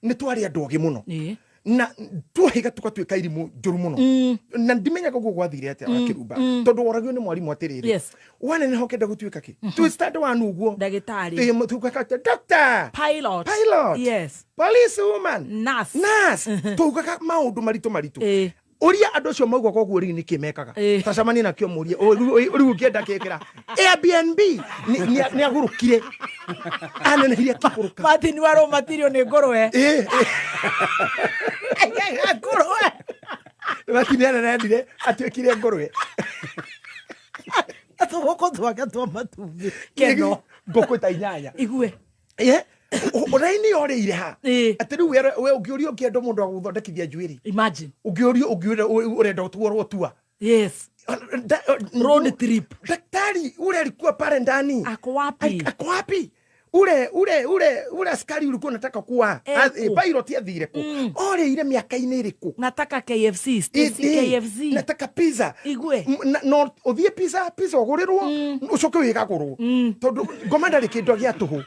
S3: nĩ twarĩ andũ ogĩ mũno
S1: Ĩ.
S3: na twahiga tũgatuĩka irimũ njũru mũno, na ndimenyaga ũguo gwathire atĩa wakĩrumba, tondũ woragio nĩ mwarimũ atĩrĩrĩ,
S1: Yes.
S3: waneneha ũkĩenda gũtuĩka kĩ twĩ stand one ũguo.
S1: Ndagĩtarĩ.
S3: Ĩ, tugaga atĩ, doctor,
S1: Pilot.
S3: pilot,
S1: Yes.
S3: police woman,
S1: Nurse.
S3: nurse. Tugaga maũndũ maritũ maritũ.
S1: Ĩ.
S3: Ũria andũ acio maugaga ũguo rĩu nĩkĩ mekaga.
S1: Ĩ.
S3: Tacemanie nakĩo mũrie, rĩu ũngĩenda kĩkĩra Airbnb nĩ agũrũkire, anenehire akĩgũrũka.
S1: Martin warũmatirio nĩ ngũrwe.
S3: Ĩ, ĩ.
S1: Ngũrwe.
S3: Martin anenendire atuĩkire ngũrwe.
S1: Tũgũkũ twake twa matumbĩ. Keno.
S3: Ngũkũ ta inyanya.
S1: Igue.
S3: Ĩ, raini yorĩire ha
S1: Ĩ.
S3: atĩ rĩu we ũngĩũria ũngĩenda mũndũ agũthondekithia njuĩrĩ,
S1: Imagine.
S3: ũngĩũrio ũngĩũria ũrenda ũtuorwo tua.
S1: Yes. Road trip.
S3: Daktari ule alikuwa pale ndani
S1: Ako wapi?
S3: Ako wapi? Ule askari ulikuwa unataka kuwa
S1: Eko.
S3: Pilot athire ku orĩire mĩaka-inĩ ĩrĩkũ?
S1: Nataka KFC. Stacy
S3: Ĩ,
S1: KFC.
S3: Nataka pizza.
S1: Igue.
S3: No ũthiĩ pizza ũgũrĩrwo ũcoke wĩgagũrwo, tondũ ngoma ndarĩ kĩndũ gĩa tũhũ,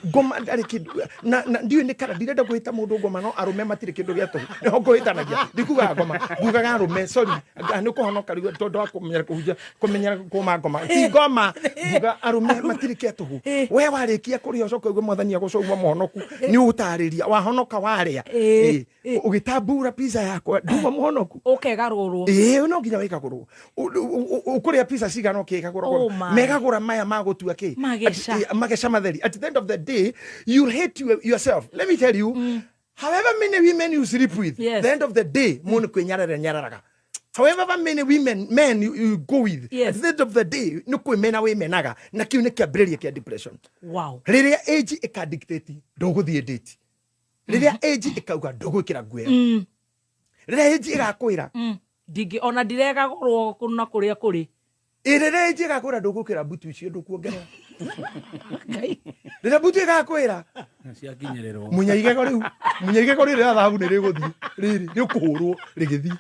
S3: ngoma ndarĩ kĩndũ na ndiũĩ nĩ kana ndirenda kũhĩta mũndũ ngoma, no arũme matirĩ kĩndũ gĩa tũhũ, nĩho ngũhĩtanagia, ndikugaga ngoma, ngugaga arũme, sorry, nĩ kũhonoka rĩu tondũ wa kũmenyera kũhunjia, kũmenyera kũma ngoma ti ngoma, nguga arũme matirĩ kĩa tũhũ.
S1: Eh.
S3: We warĩkia kũrĩa ũcoke uge mwathani agũcouma mũhonoku, nĩ ũgũtarĩria wahonoka warĩa.
S1: Eh,
S3: Ĩ, ũgĩtambura pizza yakwa nduma mũhonoku.
S1: Ũkegarũrwo.
S3: Ĩĩ, no nginya wĩkagũrwo. Ũkũrĩa pizza cigana ũkĩgagũra?
S1: Oh my.
S3: Megagũra maya magũtua kĩ?
S1: Mageca.
S3: Mageca matheri. At the end of the day you'll hate yourself. Let me tell you, however many women you sleep with,
S1: Yes.
S3: the end of the day mũndũ kwĩnyarara nyararaga. However many women, men you go with,
S1: Yes.
S3: at the end of the day nĩ kwĩmena wĩmenaga, na kĩu nĩ kĩambĩrĩria kĩa depression.
S1: Wow.
S3: Rĩrĩa age ĩkadictate ndũgũthiĩ date, rĩrĩa age ĩkauga ndũgwĩkĩra nguo ĩyo, rĩrĩa age ĩgakwĩra
S1: Ndingĩ ona ndiregagũrwo kũna kũrĩa kũrĩ.
S3: Ĩrĩrĩa age ĩgakwĩra ndũgwĩkĩra mbutu icio ndũkuongerera,
S1: Ngai.
S3: rĩrĩa mbutu ĩgakwĩra
S2: Ciakinyĩrĩrwo.
S3: munya igego rĩu, munya igego rĩrĩ rĩa thahabu nĩ rĩgũthiĩ rĩrĩ rĩkũhũrwo rĩgĩthiĩ.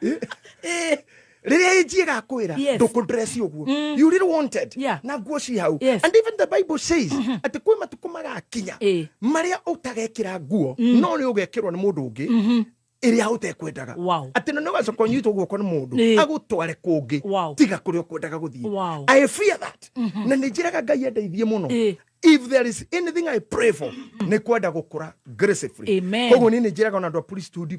S1: Ĩ.
S3: Rĩrĩa age ĩgakwĩra
S1: Yes.
S3: ndũkũdress ũguo you really wanted,
S1: Yeah.
S3: na nguo ci hau.
S1: Yes.
S3: And even the Bible says atĩ kwĩ matukũ magakinya
S1: Ĩ.
S3: marĩa ũtagekĩra nguo no nĩ ũgekĩrwo nĩ mũndũ ũngĩ ĩrĩa ũtekwendaga.
S1: Wow.
S3: Atĩ na nĩ ũgacoka ũnyitwo guoko nĩ mũndũ
S1: Ĩ.
S3: agũtware kũngĩ
S1: Wow.
S3: tiga kũrĩa ũkwendaga gũthiĩ.
S1: Wow.
S3: I fear that, na nĩ njĩraga Ngai andeithie mũno.
S1: Ĩ.
S3: If there is anything I pray for, nĩ kwenda gũkũra gracefully.
S1: Amen.
S3: Koguo niĩ nĩ njĩraga ona andũ a priesthood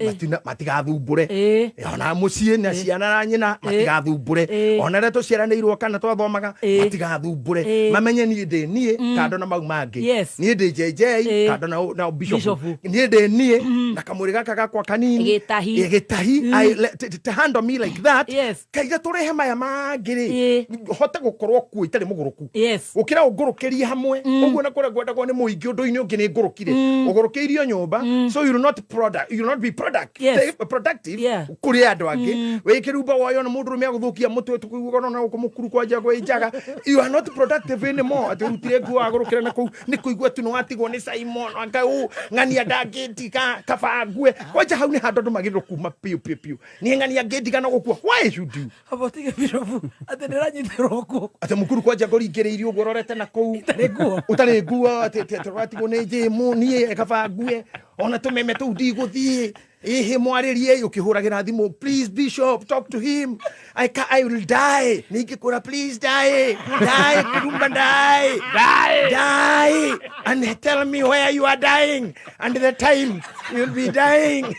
S3: matigathumbũre.
S1: Ĩ.
S3: Ona mũciĩ na ciana na nyina matigathumbũre.
S1: Ĩ.
S3: Ona rĩrĩa tũciaranĩirwo kana twathomaga,
S1: Ĩ.
S3: matigathumbũre.
S1: Ĩ.
S3: Mamenye niĩ ndĩ niĩ kando na mau mangĩ.
S1: Yes.
S3: Niĩ ndĩ JJ
S1: Ĩ.
S3: kando na bishop.
S1: Bishop.
S3: Niĩ ndĩ niĩ na kamwĩrĩ gaka gakwa kanini.
S1: Gĩtahi.
S3: Ĩ, gĩtahi. To handle me like that.
S1: Yes.
S3: Kaira tũrehe maya mangĩ rĩ,
S1: Ĩ.
S3: hote gũkorwo kuo itarĩ mũgũrũku,
S1: Yes.
S3: gũkĩra ũngũrũkĩrie hamwe ũguo na kũrĩa ngwendagwo nĩ mũingĩ ũndũ-inĩ ũngĩ nĩ ngũrũkire ũgũrũkĩirio nyũmba, so you will not product, you will not be product,
S1: Yes.
S3: productive
S1: Yeah.
S3: kũrĩ andũ angĩ wĩkĩrumba woyo na mũndũ rũme agũthũkia mũtwe tũkũiguaga na gũkũ mũkuru kwanja kwĩ njaga. You are not productive anymore atĩ ũrutire nguo wagũrũkĩra na kũu nĩ kũigua tu nĩ watigwo nĩ Simon anga ũ ng'ania ndangĩndiga kaba ngue kwanja hau nĩ handũ andũ magĩrĩirwo kuma piũ piũ piũ niĩ ng'ania ngĩndiga no gũkua. Why should you?
S1: Aba ũtige bishop atĩ ndĩranyitĩrwo guoko.
S3: Atĩ mũkuru kwanja ngũringĩrĩirie ũguo ũrorete na kũu.
S1: Itarĩ nguo.
S3: Ũtarĩ nguo atĩ tũratigwo nĩ njĩmũ niĩ kaba ngue ona tũmeme tũu ndigũthiĩ. Ihe mwarĩrie ũkĩhũragĩra thimũ, please bishop, talk to him, I will die. Ningĩkwĩra please die, die Kirumba, die,
S2: Die.
S3: die, and tell me where you are dying and the time you'll be dying.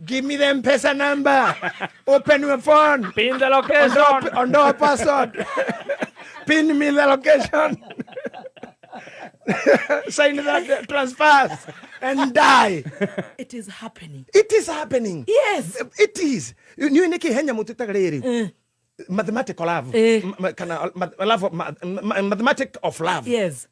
S3: Give me the M-Pesa number, open your phone.
S2: Pin the location.
S3: Ondoa password. Pin me the location. Sign that transfers and die.
S1: It is happening.
S3: It is happening.
S1: Yes.
S3: It is. Niĩ nĩ kĩ he nyamũ twĩtaga rĩrĩ mathematical love.
S1: Eh.
S3: Kana love of mathematic of love.
S1: Yes.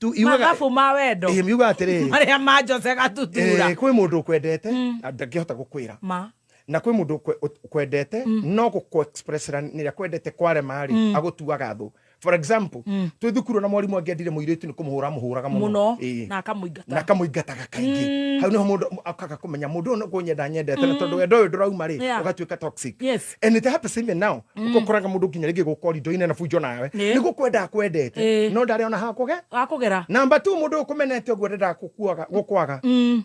S3: Yugaga-
S1: Mathabu ma wendo.
S3: Eh, yugaga atĩrĩrĩ,
S1: Marĩa ma Jose Gatutura.
S3: kwĩ mũndũ ũkwendete na ndangĩhota gũkwĩra,
S1: Ma.
S3: na kwĩ mũndũ ũkwendete no gũkũ-expressera nĩrĩa kwendete kwarema rĩ, agũtuaga thũ. For example, twĩ thukuru na mwarimũ angĩendire mũirĩtu nĩ kũmũhũra amũhũraga mũno.
S1: Mũno.
S3: Ĩĩ.
S1: Na akamũingata.
S3: Na akamũingataga kaingĩ. Hau nĩho mũndũ akaga kũmenya mũndũ ũyũ nĩ kũnyenda nyendete, na tondũ wendo ũyũ ndũrauma rĩ, ũgatuĩka toxic.
S1: Yes.
S3: And it happens even now. Ũkoraga mũndũ nginya rĩngĩ gũkorindo-inĩ na bunjo nawe, nĩ gũkwenda akwendete, no ndarĩ ona hakũge.
S1: Wakũgera.
S3: Number two, mũndũ ũyũ ũkũmenete ũguo ndendaga gũkwaga,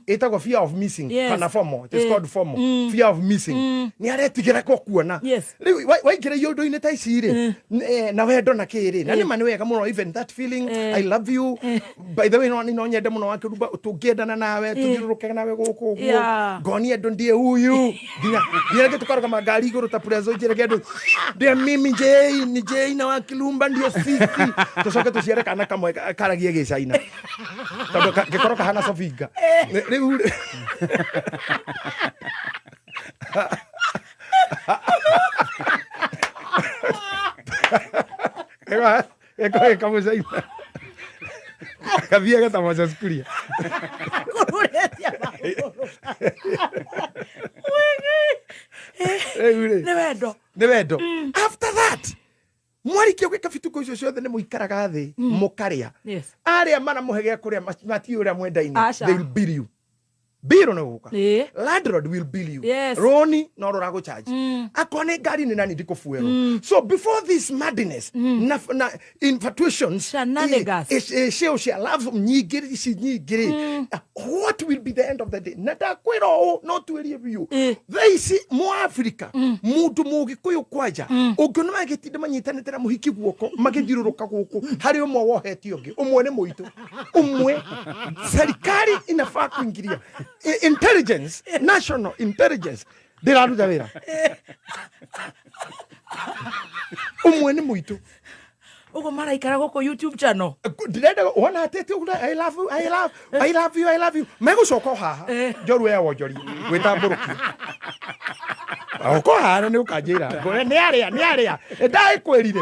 S3: ĩtagwo fear of missing. Kana FOMO. It is called FOMO, fear of missing. Nĩ aretigĩra gũkuona. Rĩu waingĩra iũndũ-inĩ ta ici rĩ, na wendo na kĩrĩ na nĩma nĩ wega mũno, even that feeling, I love you, by the way, no nyende mũno wakĩrumba tũngĩendana nawe, tũthiũrũrũke nawe gũkũ ũguo, ngonie andũ ndiĩ huyu, nginya rĩngĩ tũkarũgama ngari igũrũ ta prezo njĩreke andũ ndiĩ mimi njei ni njei na wakilumba ndio sisi, tũcoke tũciare kana kamwe karagie gĩcaina tondũ gĩkorwo kahana sofinga rĩu rĩ. Gĩkorwo gĩkamũcaina gathiage ta Moses Kuria.
S1: Kũrũrĩtie magũrũ.
S3: Rĩu rĩ,
S1: Nĩ wendo.
S3: Nĩ wendo. After that, mwarikia gwĩka bituko icio ciothe, nĩ mũikaraga thĩ mũkarĩa. Arĩa maramũhe gĩa kũrĩa matiũĩ ũrĩa mwendaine.
S1: Aca.
S3: They will bill you. Bill nĩ gũka. Landlord will bill you. Roni no rũragũcharge. Akorwo nĩ ngari nĩ nani ndikũbuerwo. So before this madness na infatuations,
S1: Shenanigans.
S3: cio cia love nyingĩ ici nyingĩ rĩ, what will be the end of the day? Na ndakwĩra ũũ, no tuĩrie biũ, thaa ici mũAfrika, mũndũ Mũgĩkũyũ kwanja, ũngĩona magĩtinda manyitanĩte na mũhiki guoko magĩthiũrũrũka gũkũ, harĩ ũmwe wohetie ũngĩ, ũmwe nĩ mũitũ ũmwe. Serikali inafaa kuingilia. Intelligence, national intelligence ndĩraruta wĩra, ũmwe nĩ mũitũ.
S1: Ũguo maraikara gũkũ YouTube channel.
S3: Ndĩrenda wona atĩte ũguo, I love you, I love, I love you, I love you, megũcoka o haha njorua ya wonjori gwĩtambũrũkia ũko haha nĩ ũkanjĩra ngũre nĩ arĩa nĩ arĩa ndagĩkwĩrire.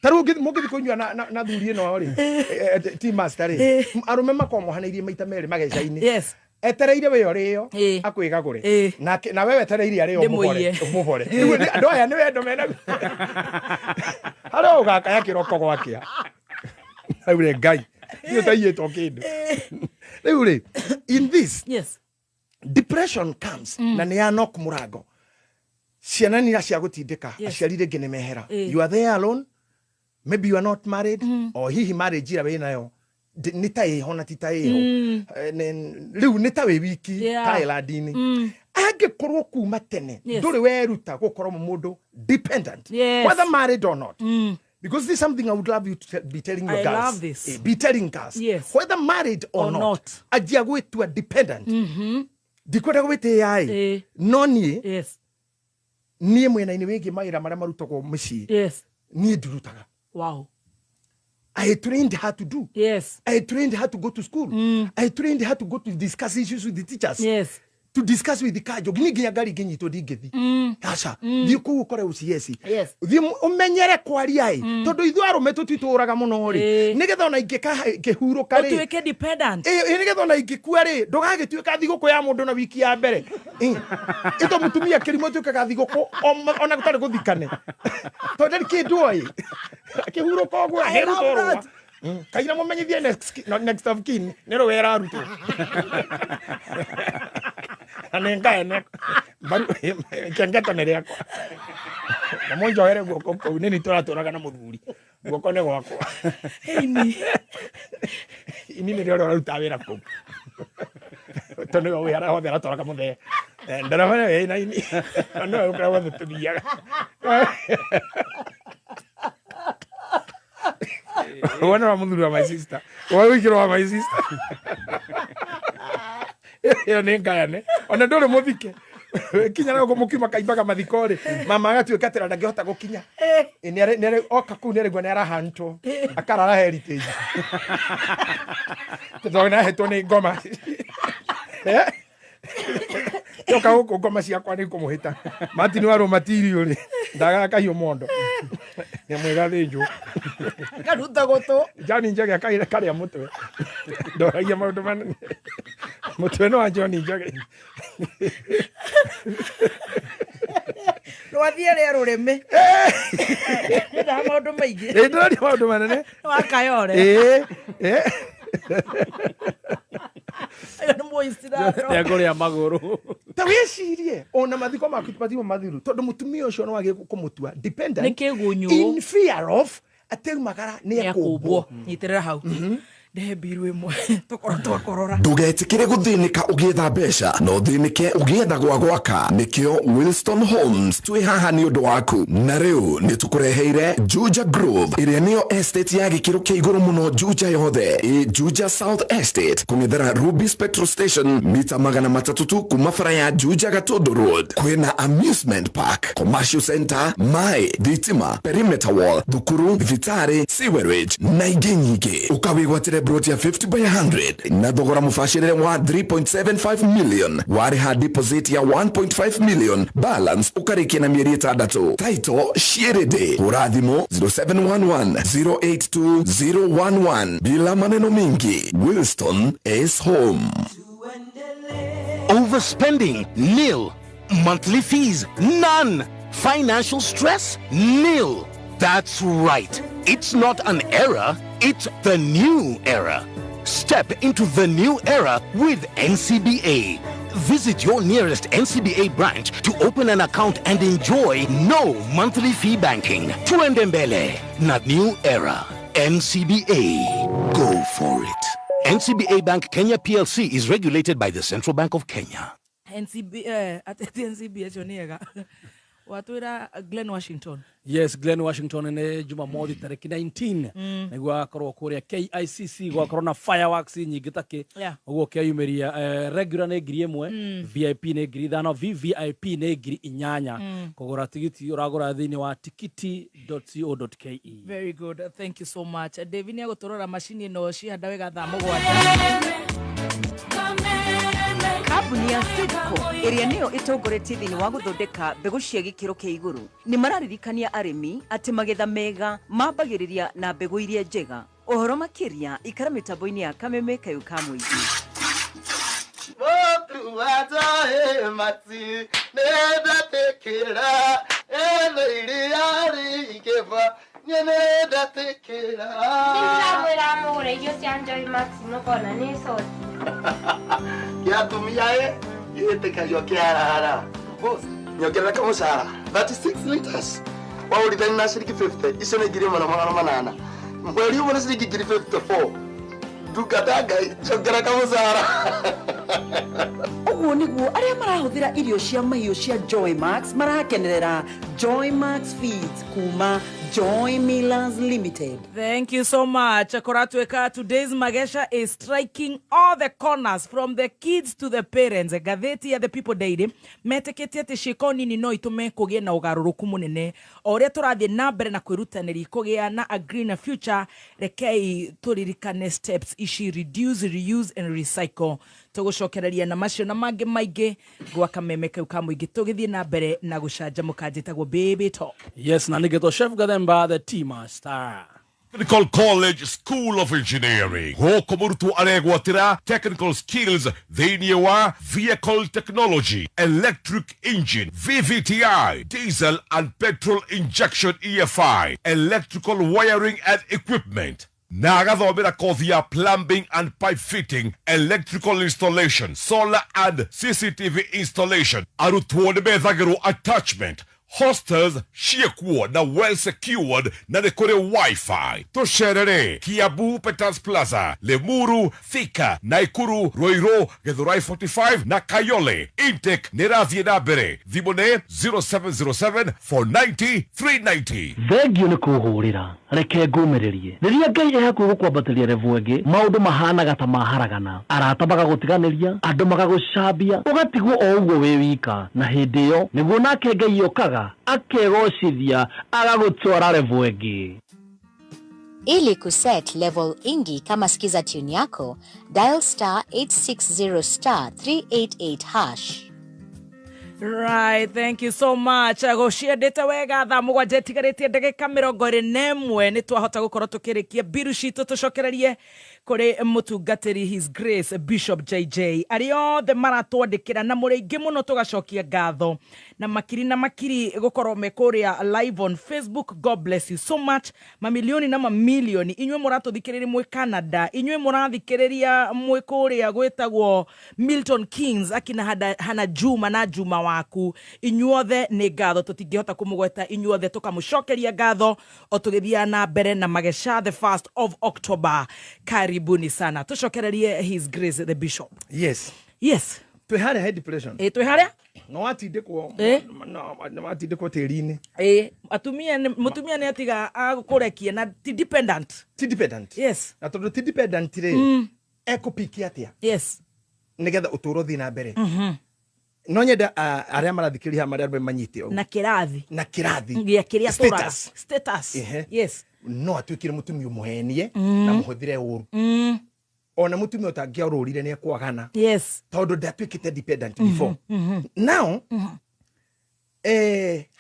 S3: Ta rĩu mũngĩthiĩ kũnyua na thuri ĩno rĩ, tea master rĩ, arũme makorwo mohanĩirie maita merĩ mageca-inĩ. Etereire we ũrĩo akwĩgagũre. Nake na we wetereire arĩo
S1: Ndĩmũiye.
S3: Mũhore mũhore. Rĩu andũ aya nĩ wendo mena harĩa ũgakaya kĩroko gwakĩa aure Ngai niĩ ũtaiyĩtwo kĩndũ. Rĩu rĩ, in this depression comes na nĩ ya knock mũrango, ciana nĩ cia gũtindĩka aciari rĩngĩ nĩ mehera. You are there alone, maybe you are not married, or hihi marriage ĩrĩa wĩnayo nĩ ta ĩho na ti ta ĩho. Rĩu nĩ ta wĩ wiki ta ĩlandi-inĩ angĩkorwo kuma tene ndũrĩ weruta gũkorwo mũndũ dependent, whether married or not, because this is something I would love you to be telling your
S1: I
S3: girls.
S1: love this.
S3: Be telling girls. Whether married or
S1: Or
S3: not,
S1: not.
S3: anjia gwĩtua dependent. Ndikwenda gwĩtĩĩa ĩ, no niĩ niĩ mwena-inĩ wĩgiĩ mawĩra marĩa marutagwo mũciĩ, niĩ ndirutaga. I trained her to do. I trained her to go to school. I trained her to go to discuss issues with the teachers. To discuss with the kanjo. Nginya nginya ngari ingĩnyitwo ndingĩthi. Aca. Thiĩ kũu ũkore OCS. Thiĩ ũmenyere kwaria ĩ. Tondũ ithuĩ arũme tũtitũraga mũno rĩ. Nĩgetha ona ingĩhurũka rĩ.
S1: Ũtuĩke dependent.
S3: Ĩ, nĩgetha ona ingĩkua rĩ, ndũgagĩtuĩka thigũkũ ya mũndũ na wiki ya mbere. Ĩto mũtumia kĩrimũ ĩtuĩkaga thigũkũ ona gũtarĩ gũthikane. Tondũ ndarĩ kĩndũ oĩ. Akĩhurũka ũguo,
S1: I love
S3: akĩrutwo rũa.
S1: that.
S3: Kaira mũmenyithie next of kin nĩ rũa ĩrarutwo. Na nĩ ngaene mbaru kengeto nĩ rĩakwa. Na mũnjohere guoko kũu, nĩ niĩ tũratũraga na mũthuri, guoko nĩ gwakwa.
S1: Ini.
S3: Ini nĩ rĩo ũrĩa ũrarutaga wĩra kũu. Tondũ nĩwe wĩ harĩa hothe aratwaraga mũthee. Ndereba nĩwe wĩ naini, nĩwe kũrĩa guothe tũthiaga. Wona wa mũthuri wa my sister, wa wĩkĩro wa my sister, ĩyo nĩ ngayane. Ona ndũrĩ mũthike kinya na mũkiuma kaimbaga mathiko rĩ, mama agatuĩka atĩ ndangĩhota gũkinya. Oka kũu nĩarĩgua nĩarahantwo akarara Heritage tondũ nĩahetwo nĩ ngoma. Yoka gũkũ ngoma ciakwa nĩ kũmũhĩta Martin warwo matirio rĩ, ndagaga kahiũ mondo nyamũ ĩgathĩnjwo.
S1: Karuta gũtũ.
S3: John Njage akaira karĩa mũtwe, ndoragia maũndũ manene, mũtwe nĩ wa John Njage.
S1: Rwathiĩ rĩa rũrĩmĩ ndaa maũndũ maingĩ.
S3: Ĩ, ndĩraria maũndũ manene.
S1: Wakayore.
S3: Ĩ ĩ.
S1: Ayo nĩ mũicirano.
S2: Nĩekũrĩa magũrũ.
S3: Ta wĩcirie ona mathiko maku matirĩ mathiru tondũ mũtumia ũcio nĩ wagĩ kũmũtua dependent
S1: Nĩ kĩgunyũ.
S3: in fear of atĩ magara nĩ ekũmbwo.
S1: Nĩekũmbwo. Nyitĩrĩra hau, ndehe mbiru ĩmwe tũkorwo twakorora.
S4: Ndũgetĩkĩre gũthĩnĩka ũgĩetha mbeca, no ũthĩnĩke ũgĩetha gwa gwaka. Nĩkĩo Wilston Homes twĩ haha nĩ ũndũ waku, na rĩu nĩ tũkũreheire Juja Grove, ĩrĩa nĩyo estate ya gĩkĩro kĩa igũrũ mũno Juja yothe. Ĩ Juja South Estate, kũng'ethera Rubis Petrol Station, mita 300 tu kuma bara ya Juja Gatundu Road. Kwĩna amusement park, commercial center, maĩ, thitima, perimeter wall, thukuru, thibitarĩ, sewerage na ingĩ nyingĩ. Ũkawĩgwatĩre plot ya 50 by 100 na thogora mũbacĩrĩre wa 3.75 million. Warĩha deposit ya 1.5 million, balance ũkarĩkia na mĩeri 6. Title ciĩrĩndĩ. Hũra thimũ 0711 082 011. Bila maneno mingi, Wilston is home.
S5: Overspending? Nil. Monthly fees? None. Financial stress? Nil. That's right. It's not an era, it's the new era. Step into the new era with NCBA. Visit your nearest NCBA branch to open an account and enjoy no monthly fee banking. Tuende mbele na new era. NCBA. Go for it. NCBA Bank Kenya PLC is regulated by the Central Bank of Kenya.
S1: NCB ateti NCB acio nĩ ega watwĩra Glenn Washington.
S2: Yes, Glenn Washington nĩ Jumamothi tarĩki 19 nĩguo agakorwo kũrĩa KICC, gwakorwo na fireworks nyingĩ takĩ. Ũguo keyumĩria, regular nĩ 1000, VIP nĩ 5000, VVIP nĩ 8000. Kũgũra tigiti ũragũra thĩinĩ wa tikiti.co.ke.
S1: Very good, thank you so much. David nĩ agũtũrora macini ĩno cihanda wega thaa 7.
S6: Kambuni ya Sidco, ĩrĩa nĩyo ĩtongoretie thĩinĩ wa gũthondeka mbegũ cia gĩkĩro kĩa igũrũ, nĩ mararirikania arĩmi atĩ magetha mega mambagĩrĩria na mbegũ iria njega. Ũhoro makĩria ikara mĩtambo-inĩ ya Kameme kayũ ka mũingĩ.
S7: Motu wajae mati nedatekera eno iria rikeva nyenedatekera.
S8: Ndĩramwĩra mũgũre irio cia Joy Max mũkona nĩ coti.
S7: Gĩatumia ĩ gĩtĩkagio kĩarara. Boss, nyongerera kamũcara 36 liters waũrithani na ciringi 50, icio nĩ 1800. Mweri ũmwe nĩ ciringi ngiri 54. Ndungata Ngai, njongera kamũcara.
S6: Ũguo nĩguo arĩa marahũthĩra irio cia mahiũ cia Joy Max marakenerera Joy Max Feeds kuma Joy Millers Limited.
S1: Thank you so much. Koratweka, today's Magesha is striking all the corners, from the kids to the parents. Gatheti ya The People Daily metĩkĩtie atĩ ciĩko nini no itũme kũgĩe na ũgarũrũku mũnene o ũrĩa tũrathiĩ na mbere na kwĩrutanĩria kũgĩa na a greener future. Rekei tũririkane steps ici: reduce, reuse and recycle. Tũgũcokereria na macio na mangĩ maingĩ gwa kameme kau ka mũingĩ tũgĩthiĩ na mbere na gũcanjamũka. Njĩtagwo Baby Top.
S2: Yes, na nĩgetwo Chef Gathemba the Tea Master.
S9: Technical College School of Engineering, gũkũ mũrutwo aregwatĩra technical skills thĩinĩ wa vehicle technology, electric engine, VVTI, diesel and petrol injection, EFI, electrical wiring and equipment, na agathomera kothi ya plumbing and pipe fitting, electrical installation, solar and CCTV installation. Arutwo nĩ methagĩrwo attachment. Hostels ciĩkuo na well secured na nĩ kũrĩ wifi. Tũcerere Kiambu Peters Plaza, Limuru, Thika, Naikuru, Ruiru, Githurai 45 na Kayole. Intake nĩ ĩrathiĩ na mbere. Thimũ nĩ 0707 490 390.
S10: Thengio nĩ kũhũrĩra, reke ngũmĩrĩrie. Rĩrĩa Ngai e hakuhĩ gũkwambatĩria level ĩngĩ, maũndũ mahanaga ta maharagana, arata magagũtiganĩria, andũ magagũcambia, ũgatigwo o ũguo wĩ wika. Na hĩndĩ ĩyo nĩguo nake Ngai okaga akegocithia, agagũtwara level ĩngĩ.
S11: Ili kuset level ingi kama Skiza tune yako, dial star 860 star 388 hash.
S1: Right, thank you so much. Gũciendete wega. Thaa 7 ĩtigarĩtie ndagĩka 21, nĩ twahota gũkorwo tũkĩrĩkia mbiru citũ, tũcokererie kũrĩ mũtungatĩri His Grace Bishop JJ. Arĩa othe maratwandĩkĩra na mũrĩ aingĩ mũno, tũgacokia ngatho na makiri na makiri gũkorwo me kũrĩa live on Facebook. God bless you so much. Mamilioni na mamilioni, inyuĩ mũratũthikĩrĩria mwĩ Canada, inyuĩ mũrathikĩrĩria mwĩ kũrĩa gwĩtagwo Milton Keynes, akina Hana Juma na Juma waku, inyuothe nĩ ngatho. Tũtingĩhota kũmũgweta inyuothe, tũkamũcokeria ngatho o tũgĩthiaga na mbere na magesha the 1st of October. Karibuni sana. Tũcokererie His Grace the Bishop.
S3: Yes.
S1: Yes.
S3: Twĩ harĩa he depression.
S1: Ĩ, twĩ harĩa?
S3: No watindĩkwo. No watindĩkwo tĩri-inĩ.
S1: Ĩ, atumia mũtumia nĩ atiga agũkũrekia na ti dependent.
S3: Ti dependent.
S1: Yes.
S3: Na tondũ ti dependent rĩ, ekũpiki atĩa nĩgetha ũtũũro ũthiĩ na mbere? No nyenda arĩa marathikĩrĩria haha, marĩa arũme, manyite ũguo.
S1: Na kĩrathi.
S3: Na kĩrathi.
S1: Gĩa kĩrĩa tũraga.
S3: Status.
S1: Status.
S3: Ehe.
S1: Yes.
S3: No atuĩkire mũtumia mũhenie na mũhũthĩre ũru, ona mũtumia ũtangĩorũrire nĩ ekwagana, tondũ ndatuĩkĩte dependent before. Now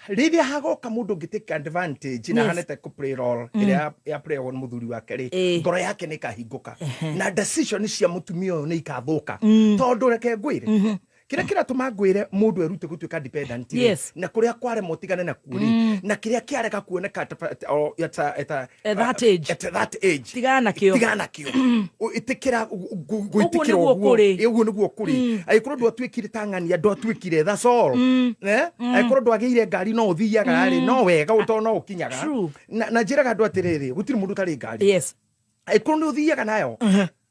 S3: rĩrĩa hagoka mũndũ ũngĩ take advantage na hanete kũ play role ĩrĩa ya playagwo nĩ mũthuri wake rĩ, ngoro yake nĩ ĩkahingũka na decision cia mũtumia ũyũ nĩ ikathũka. Tondũ reke ngwĩre kĩrĩa kĩratũma ngwĩre mũndũ erute gũtuĩka dependent rĩ, na kũrĩa kwarema ũtigane nakuo rĩ, na kĩrĩa kĩarega kuoneka
S1: At that age.
S3: At that age.
S1: Tigana nakĩo.
S3: Tigana nakĩo. Ĩtĩkĩra gwĩtĩkĩra.
S1: Ũguo nĩguo
S3: Ũguo.
S1: kũrĩ.
S3: Ĩ, ũguo nĩguo kũrĩ. Angĩkorwo ndwatuĩkire ta ng'ania, ndwatuĩkire, that's all. Eh? Angĩkorwo ndwagĩire ngari no ũthiaga rĩ, no wega tondũ no ũkinyaga. Na njĩraga andũ atĩrĩrĩ, gũtirĩ mũndũ ũtarĩ ngari. Angĩkorwo nĩ ũthiaga nayo,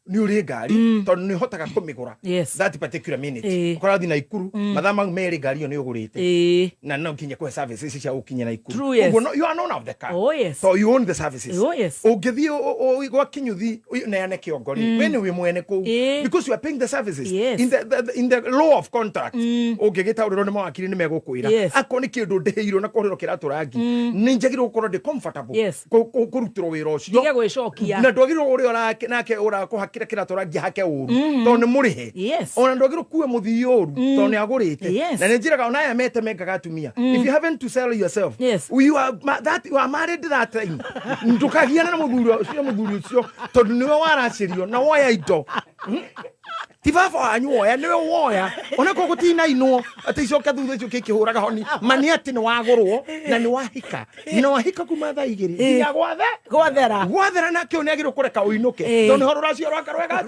S3: nĩ ũrĩ ngari, tondũ nĩ ũhotaga kũmĩgũra that particular minute. Ũkorwo ũrathiĩ Naikuru mathaa mau merĩ, ngari ĩyo nĩ ũgũrĩte na no nginya kũhe services cia gũkinya Naikuru. Ũguo you are known of the car. So you own the services. Ũngĩthiĩ gwa kinyuthi neane kĩongo rĩ, we nĩ wĩ mwene kũu because you are paying the services. In the law of contract, ũngĩgĩtaũrĩrwo nĩ mawakiri nĩ megũkwĩra, akorwo nĩ kĩndũ ndĩhĩirwo na kũhũrĩrwo kĩratũ rangi, nĩ njagĩrĩirwo gũkorwo ndĩ comfortable kũrutĩrwo wĩra ũcio.
S1: Ndige gwĩcokia.
S3: Na ndwagĩrĩirwo ũrĩa nake ũrakũhakĩra kĩratũ rangi hake ũru tondũ nĩ mũrĩhe. Ona ndwagĩrĩirwo kue mũthii ũru tondũ nĩ agũrĩte. Na nĩ njĩraga ona aya mete mengaga atumia, if you haven't to sell yourself, you are that you are married that time, ndũkagiane na mũthuri ũcio, mũthuri ũcio, tondũ nĩwe waracĩrio na woya indo. Ti baba wanyu woya, nĩwe woya, ona korwo gũtinainwo atĩ icoke thutha ũcio kĩkĩhũraga honi ma nĩ atĩ nĩ wagũrwo na nĩ wahika, na wahika kuma thaa 2 nginya gwathe
S1: Gwathera.
S3: Gwathera, nake ũyũ nĩ agĩrĩirwo kũreka ũinũke tondũ nĩho rũracio rwaka rwega.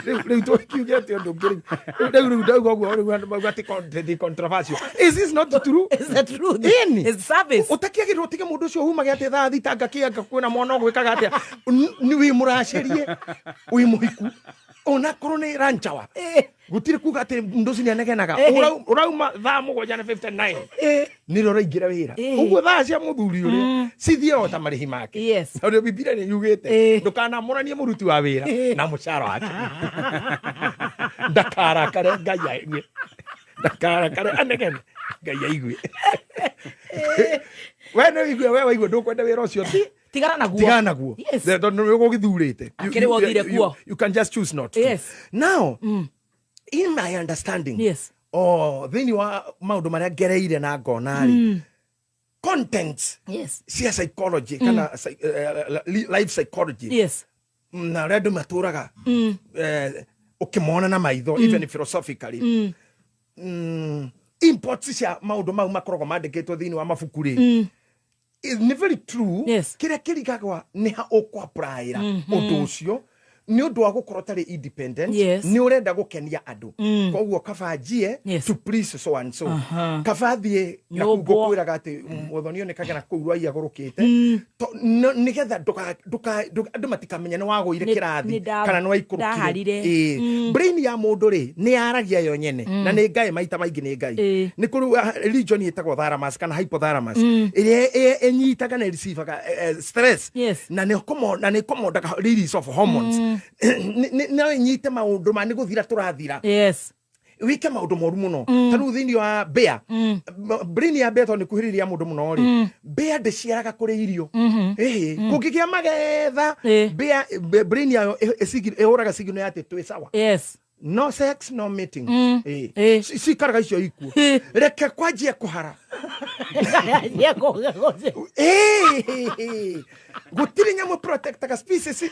S3: Rĩu tũkiuge atĩ ũndũ ũngĩ rĩu ndauga ũguo, rĩu andũ mauga atĩ controversial. Is this not true?
S1: Is the truth.
S3: Ĩni.
S1: It's service.
S3: Ũtakĩagĩrĩrwo ũtige mũndũ ũcio umage atĩ thaa thita ngakĩanga kwĩna mwana ũgwĩkaga atĩa. Nĩ wĩ mũracĩrie, wĩ mũhiku, onakorwo nĩ ranchawa, gũtirĩ kuga atĩ mũndũ ũcio nĩanegenaga. Ũrauma thaa 7 na 59 nĩrĩo ũraingĩra wĩra. Ũguo thaa cia mũthuri ũrĩa cithiĩ o ta marĩhi make. Tondũ Bibilia nĩ yugĩte ndũkanamũranie mũruti wa wĩra na mũcara wake, ndakarakare Ngai aigue, ndakarakare anegene Ngai aigue. We nĩ ũigue, we waigua ndũkwenda wĩra ũcio, ti
S1: Tigana naguo.
S3: Tigana naguo. Tondũ nĩ ũgũgĩthurĩte.
S1: Akĩrĩ wothire kuo.
S3: You can just choose not to. Now, in my understanding, oh, thĩinĩ wa maũndũ marĩa ngereire na ngona rĩ, content cia psychology kana life psychology na ũrĩa andũ matũraga, ũkĩmona na maitho, even philosophically, imports cia maũndũ mau makoragwo mandĩkĩtwo thĩinĩ wa mabuku rĩ, nĩ very true. Kĩrĩa kĩrigagwa nĩ ha ũkũ-applyĩra ũndũ ũcio. Nĩ ũndũ wa gũkorwo ũtarĩ independent, nĩ ũrenda gũkenia andũ, koguo kaba njie to please so and so, kaba thiĩ na kũu
S1: Nyũmbwo.
S3: Ngũkwĩraga atĩ mũthoni onekage na kũu rwai agũrũkĩte. Nĩgetha andũ matikamenya nĩ wagũire kĩrathi kana nĩ waikũrũkire.
S1: Ndaharire.
S3: Ĩĩ. Brain ya mũndũ rĩ, nĩ yaragia yo nyene, na nĩ ngai maita maingĩ nĩ ngai. Nĩ kũrĩ region ĩtagwo thalamus kana hypothalamus ĩrĩa ĩnyitaga na ĩreceivaga stress, na nĩ ĩkomondaga release of hormones. No ĩnyite maũndũ ma nĩ gũthira tũrathira, wike maũndũ moru mũno. Ta rĩu thĩinĩ wa mbĩa, brain ya mbĩa, tondũ nĩ kuhĩrĩria mũndũ mũno rĩ, mbĩa ndĩciaraga kũrĩ irio. Ĩhĩ, kũngĩgĩa magetha, mbĩa brain yayo ĩhũraga signal ya atĩ twĩ sawa, no sex, no mating. Ĩĩ. Cikaraga icio ikuo, reke kwanjie kũhara. Ĩĩ. Gũtirĩ nyamũ protectaga species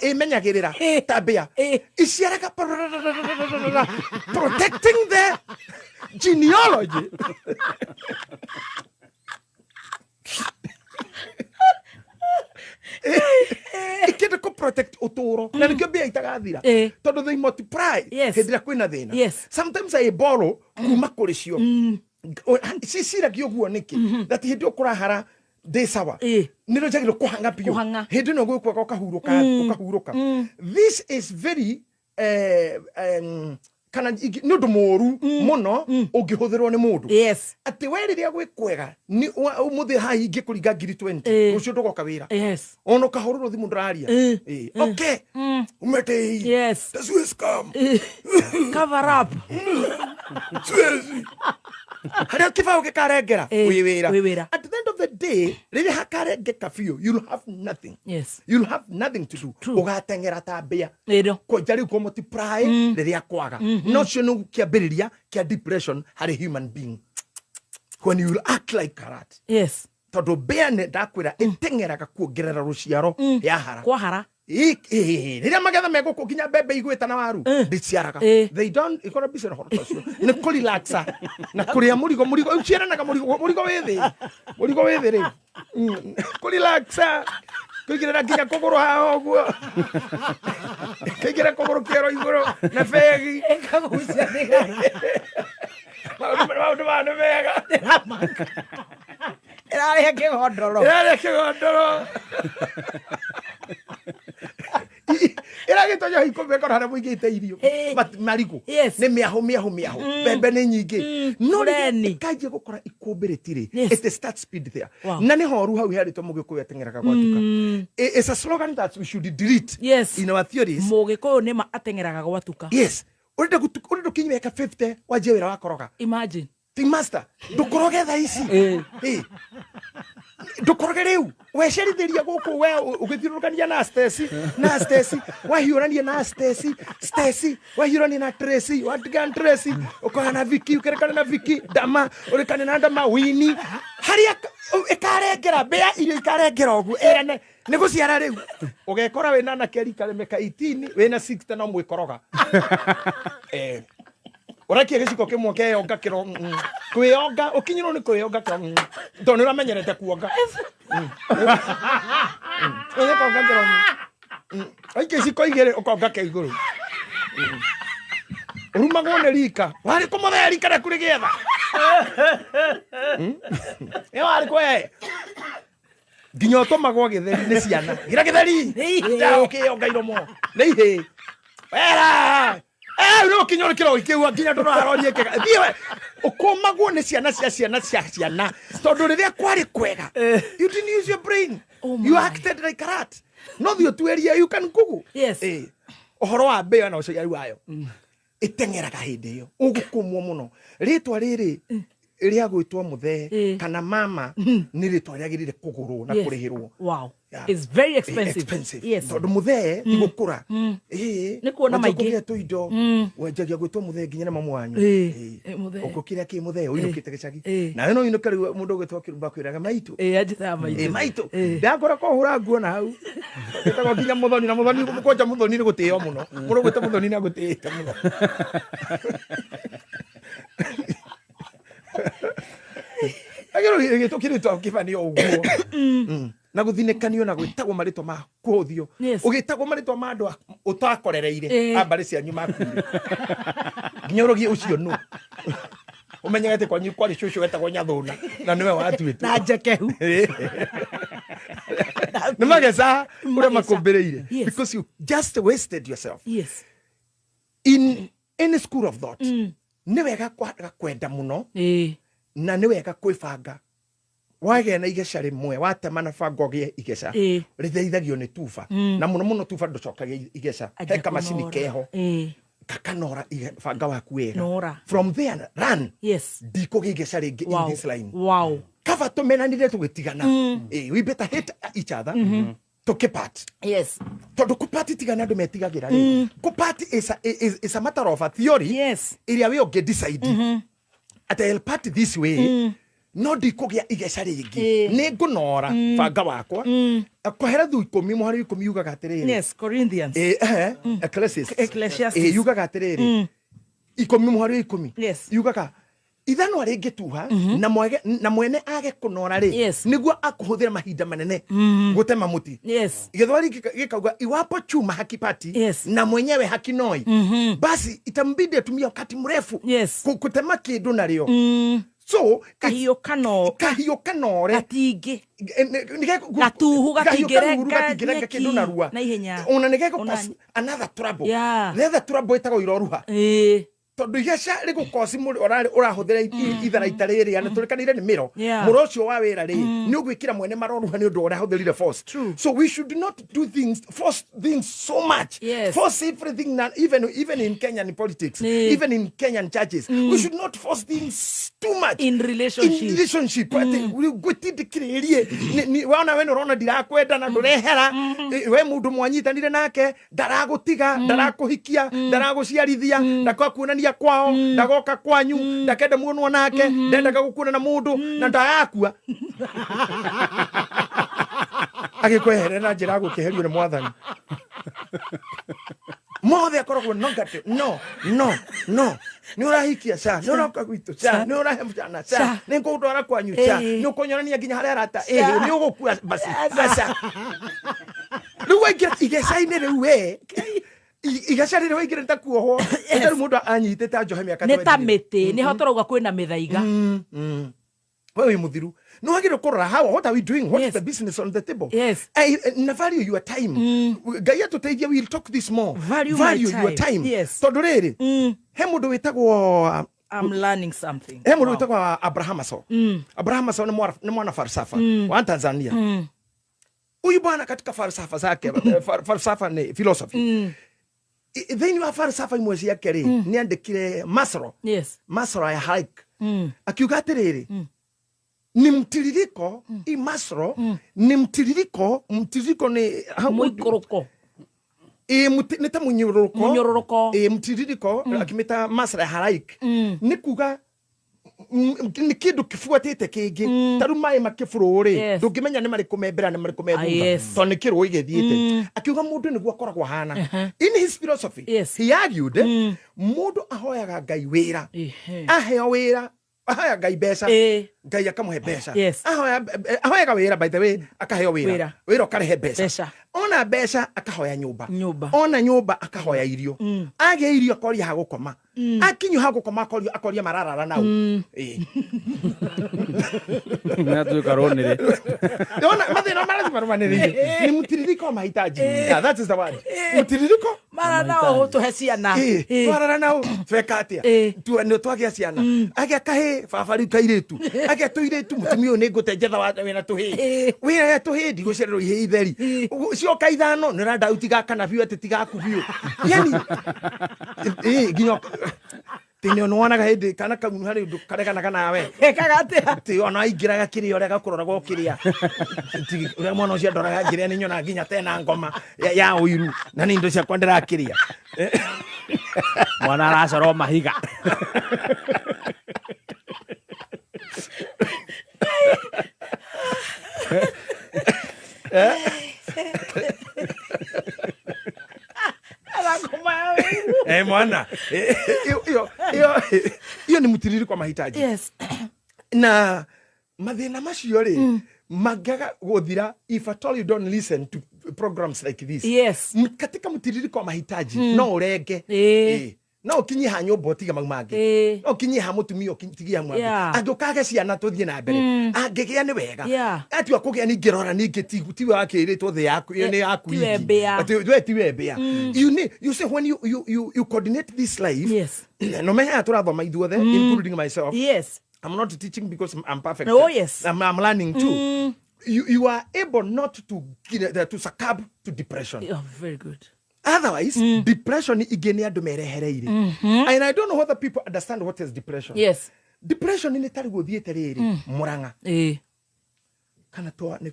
S3: ĩmenyagĩrĩra ta mbĩa. Iciaraga protecting the genealogy. Ikĩenda kũ protect ũtũũro, na nĩkĩo mbĩa itagathira, tondũ they multiply hĩndĩ ĩrĩa kwĩna thĩna. Sometimes I borrow kuma kũrĩ cio. Ciciragia ũguo nĩkĩ? That hĩndĩ ĩyo kũrahara ndĩ sawa, nĩrĩo njagĩrĩirwo kũhang'a biũ.
S1: Kũhang'a.
S3: Hĩndĩ ĩno gwĩkwaga ũkahurũka, ũkahurũka. This is very kana nĩ ũndũ mũũru mũno ũngĩhũthĩrwo nĩ mũndũ, atĩ we rĩrĩa gwĩ kwega ũmũthĩ haha ingĩkũringa ngiri 20, rũciũ ndũgoka wĩra, ona ũkahũrĩrwo thimũ ndũraria. Ĩĩ. Okay, umete. The Swiss come.
S1: Cover up.
S3: Siwezi. Harĩa kĩbaũ gĩkarengera, wĩ wĩra.
S1: Wĩ wĩra.
S3: At the end of the day, rĩrĩa hakarengeka biũ, you'll have nothing. You'll have nothing to do. Ũgateng'era ta mbĩa kwenja rĩu kũ multiply rĩrĩa kwaga. No ũcio nĩ kĩambĩrĩria kĩa depression harĩ human being, when you will act like a rat. Tondũ mbĩa nĩ ndakwĩra ĩteng'eraga kuongerera rũciaro yahara.
S1: Kwahara.
S3: Rĩrĩa magetha megũkũ nginya mbembe igwĩta na waru, ndĩciaraga. They don't ikorwo busy na ũhoro ta ũcio, nĩ kũrelaxa na kũrĩa mũrigo. Mũrigo ũciaranaga, mũrigo, mũrigo wĩ thĩ, mũrigo wĩ thĩ rĩu. Kũrelaxa, kũigĩrĩra nginya kũgũrũ haha ũguo, kũigĩrĩra kũgũrũ kĩero igũrũ na begi.
S1: Ĩkagucia thigara.
S3: Maũndũ maya nĩ mega.
S1: Ĩrarĩa kĩgondoro.
S3: Ĩrarĩa kĩgondoro, ĩragĩtonya ikũmbĩ korwo harĩa mũigĩte irio. Marigũ nĩ mĩahũ mĩahũ mĩahũ, mbembe nĩ nyingĩ, no rĩrĩa
S1: Fureni.
S3: ĩkanjia gũkora ikũmbĩ rĩtirĩ, it starts speed there. Na nĩ horu hau herĩtwo mũgĩkũyũ ateng'eraga gwatuka. It's a slogan that we should delete in our theories.
S1: Mũgĩkũyũ nĩma ateng'eraga gwatuka.
S3: Yes, ũrenda ũrenda ũkinye mĩaka 50 wanjie wĩra wa koroga.
S1: Imagine.
S3: Ti master, ndũkoroge thaa ici. Ĩ. Ndũkoroge rĩu wecerithĩria gũkũ, we ũgĩthiũrũrũkania na Stacy, na Stacy wahiũrania na Stacy, Stacy wahiũrania na Tracy, watigana na Tracy ũkona na Vicky, ũkĩrekana na Vicky Ndama, ũrekane na Ndama Wini, harĩa ĩkarengera mbĩa irio, ikarengera ũguo ĩrane nĩ gũciara. Rĩu ũgekora wĩna anake rika rĩmĩka 18, wĩna 60, no mwĩkoroga. Ũrekia gĩciko kĩmwe keyonga kĩro, kwĩyonga ũkinyĩrwo nĩ kwĩyonga kĩro, tondũ nĩ ũramenyerete kuonga. Ũgĩkonga kĩro, aikia iciko igĩrĩ ũkonga kĩa igũrũ. Ũrumagwo nĩ rika warĩ kũmũthea rika rĩaku rĩgĩetha ĩ warĩ kwe nginya ũtũmagwo gĩtheri nĩ ciana gira gĩtheri ũkĩyonga iromo nĩ ihĩ wera. Rĩu ũkinya ũrĩ kĩro kĩu nginya ndũrarorie kĩga thiĩ we ũkũmagwo nĩ ciana cia ciana cia ciana, tondũ rĩrĩa kwarĩ kwega you didn't use your brain.
S1: Oh
S3: You
S1: my.
S3: acted like a rat. No thiĩ ũtuĩrie, you can google. Ũhoro wa mbĩa na ũciari wayo ĩteng'eraga hĩndĩ ĩyo ũgũkũmwo mũno. Rĩtwa rĩrĩ rĩa gwĩtwo mũthee kana mama nĩ rĩtwa rĩagĩrĩire kũgũrwo na kũrĩhĩrwo. Yeah.
S1: It's very expensive.
S3: Expensive. Tondũ mũthee ti gũkũra. Ĩĩ.
S1: Nĩ kuona
S3: Wanjia
S1: maingĩ.
S3: kũgĩa tũindo, wanjagia gwĩtwo mũthee nginya na mamu wanyu.
S1: Ĩĩ. Ĩĩ, mũthee.
S3: Ũkũkĩra kĩ mũthee ũinũkĩte gĩcagi,
S1: Ĩĩ.
S3: nawe no ũinũke rĩu mũndũ ũgwĩtwo kĩrumba kwĩraga maitũ.
S1: Ĩĩ, anjĩtaga maitũ.
S3: Ĩĩ, maitũ.
S1: Ĩĩ.
S3: Ndakora kũhũra nguo na hau ĩtagwo nginya mũthoni, na mũthoni kwanja mũthoni nĩ gũtĩo mũno. Mũndũ ũgwĩtwo mũthoni nĩ agũtĩĩte mũno. Agĩrwo gĩtwo kĩrĩtwa kĩbani o ũguo. Na gũthinĩkanio na gwĩtagwo marĩtwa ma kũhũthio. Ũgĩtagwo marĩtwa ma andũ ũtakorereire a mbarĩ cianyu makuire. Nginya ũrogie ũcio nũ. Ũmenyage atĩ kwanyu kwarĩ cũcũ wetagwo Nyathũna na nĩwe watuĩtwo.
S1: Na Njekehu.
S3: Nĩ mageca ũrĩa makũmbĩrĩire. Because you just wasted yourself.
S1: Yes.
S3: In any school of thought, nĩ wega kwenda mũno na nĩ wega kwĩbanga. Wagĩa na igeca rĩmwe watema na banga ũgĩe igeca rĩteithagio nĩ tuba. Na mũno mũno tuba ndũcokagia igeca. He kamacini keho kakanora banga waku wega. From there run.
S1: Yes.
S3: Ndikũgĩa igeca rĩngĩ in this line.
S1: Wow.
S3: Kaba tũmenanire tũgĩtigana. We better hate each other. Tũkĩpart.
S1: Yes.
S3: Tondũ kũpart tigana andũ metigagĩra rĩ. Kũpart is a matter of a theory.
S1: Yes.
S3: Ĩrĩa we ũngĩ decide. Atĩ I'll part this way. No ndikũgĩa igeca rĩngĩ. Nĩ ngũnora banga wakwa. Kwahera thu 10 mũhari 10 yugaga atĩrĩrĩ.
S1: Yes, Corinthians.
S3: Ecclesiastes. Yugaga atĩrĩrĩ. 10 mũhari 10.
S1: Yes.
S3: Yugaga ithanwa rĩngĩtuha na mwene age kũnora rĩ nĩguo akũhũthĩra mahinda manene gũtema mũti.
S1: Yes.
S3: Gĩthweri gĩkauga iwapo chuma hakipati na mwenyewe hakinoi basi itambidi atumie wakati mrefu kutema kĩndũ narĩo. So
S1: kahiũ kanore gatingĩ gatuhu gatingĩrenga
S3: kĩndũ narua
S1: na ihenya
S3: ona nĩgegũ cause another trouble. The other trouble ĩtagwo iroruha. Tondũ igeca rĩgũkosi ũrahũthĩra itharaita rĩrĩa na tũrĩkanĩire nĩ mĩro mũro ũcio wa wĩra rĩ nĩ ũgwĩkĩra mwene maroruha nĩ ũndũ ũrĩa ahũthĩrire force. So we should not do things, force things so much.
S1: Yes.
S3: Force everything, even in Kenyan politics, even in Kenyan churches. We should not force things too much.
S1: In relationship.
S3: In relationship. Gwĩtindĩkĩrĩrie wona we nĩũrona ndirakwenda na ndũrehera we mũndũ mwanyitanire nake ndaragũtiga ndarakũhikia ndaragũciarithia ndakakuonania kwao ndagoka kwanyu ndakenda muonwo nake ndendaga gukuona na mundu na ndayakua agikweherera na njira gukiherio ni mwathani mothe akoragwo no ngate no no no ni urahikia ca ni uroka gwitu ca ni urahe mchana ca ni ngũgũtwara kwanyu ca ni ũkũnyonania nginya harĩa arata ĩhĩ ni ũgũkua basi aca rĩu waingĩra igeca-inĩ rĩu we igeca rĩrĩ waingĩra nĩ ta kuohwo rĩu mũndũ anyitĩte njohe mĩaka
S1: nĩ ta mĩtĩ nĩho tũrauga kwĩna mĩthaiga.
S3: We wĩ mũthiru no wagĩrĩirwo kũrora how what are we doing, what is the business on the table.
S1: Yes.
S3: Na value your time. Ngai atũteithie, we'll talk this more.
S1: Value your
S3: time.
S1: Yes.
S3: Tondũ rĩrĩ he mũndũ wĩtagwo
S1: I'm learning something.
S3: He mũndũ wĩtagwo Abraham Maslow. Abraham Maslow nĩ mwana falsafa wa Tanzania. Huyu bwana katika falsafa zake, falsafa ni philosophy. Thĩinĩ wa falsafa imwe ciake rĩ nĩ andĩkire Maslow.
S1: Yes.
S3: Maslow ya hike. Akiuga atĩrĩrĩ ni mtiririko i Maslow ni mtiririko ni
S1: mũikũrũko
S3: nĩ ta mũnyũrũrũko mtiririko akimĩta Maslow ya hike nĩ kuga nĩ kĩndũ kĩbuatĩte kĩngĩ ta rĩu maĩ makĩbũrũ rĩ ndũngĩmenya nĩ marĩkũ me mbere na nĩ marĩkũ me thutha tondũ nĩ kĩrũĩ gĩthiĩte. Akiuga mũndũ nĩguo akoragwo ahana. In his philosophy he argued mũndũ ahoyaga Ngai wĩra aheo wĩra ahoya Ngai mbeca Ngai akamũhe mbeca ahoyaga wĩra by the way akaheo wĩra wĩra ũkarehe mbeca ona mbeca akahoya nyũmba ona nyũmba akahoya irio agĩa irio akoria ha gũkoma akinywo ha gũkoma akoria mararara nau.
S2: Natuĩka rũnĩrĩ
S3: ona mathĩna marathiĩ marũmanĩrĩire ni mtiririko wa mahitaji. That is the word. Mtiririko
S1: mara nao tũhe ciana
S3: twarara nao tweka atĩa nĩ twagĩa ciana agĩa kahĩ baba rĩu kairĩtu agĩa tũirĩtu mũtumia ũyũ nĩ ngũtenjetha wĩna tũhĩ wĩna tũhĩ ndigũcererwo ihĩ itheri cioka ithano nĩ ũrenda utigakana biũ atĩ tigaku biũ yani nginya tene nĩwonaga hĩndĩ kana kau harĩ ũndũ kareganaga nawe
S1: ekaga atĩa
S3: atĩ ona aingĩraga kĩrĩa ũrĩa gakũroraga ũkĩrĩa ũrĩa mwana ũcio andoraga ngĩrĩa nĩ nyonaga nginya tena ngoma ya ũiru na nĩ indo ciakwa ndĩrakĩrĩa
S2: mwana aracorwo mahiga.
S3: Mwana hiyo ni mtiririko wa mahitaji.
S1: Yes.
S3: Na mathĩna macio rĩ Magaga gũthira if at all you don't listen to programs like this.
S1: Yes.
S3: Katika mtiririko wa mahitaji no ũrenge. No ũkinyie ha nyũmba ũtige mau mangĩ. No ũkinyie ha mũtumia ũtigie ha mangĩ. Angĩũkage ciana tũthiĩ na mbere. Angĩgĩa nĩ wega. Atua kũgĩa ningĩ rora ningĩ tiwe wakĩrĩtwo thĩ yaku nĩ yaku
S1: iki.
S3: Atĩ we tiwe mbĩa. You need, you see when you coordinate this life.
S1: Yes.
S3: No menya tũrathoma ithuothe including myself.
S1: Yes.
S3: I'm not teaching because I'm perfect.
S1: Oh, yes.
S3: I'm learning too. You are able not to succumb to depression.
S1: Oh, very good.
S3: Otherwise, depression igeni andũ merehereire. And I don't know whether people understand what is depression.
S1: Yes.
S3: Depression nĩ tarĩ gũthiĩte rĩrĩ Murang'a. Kana twa nĩ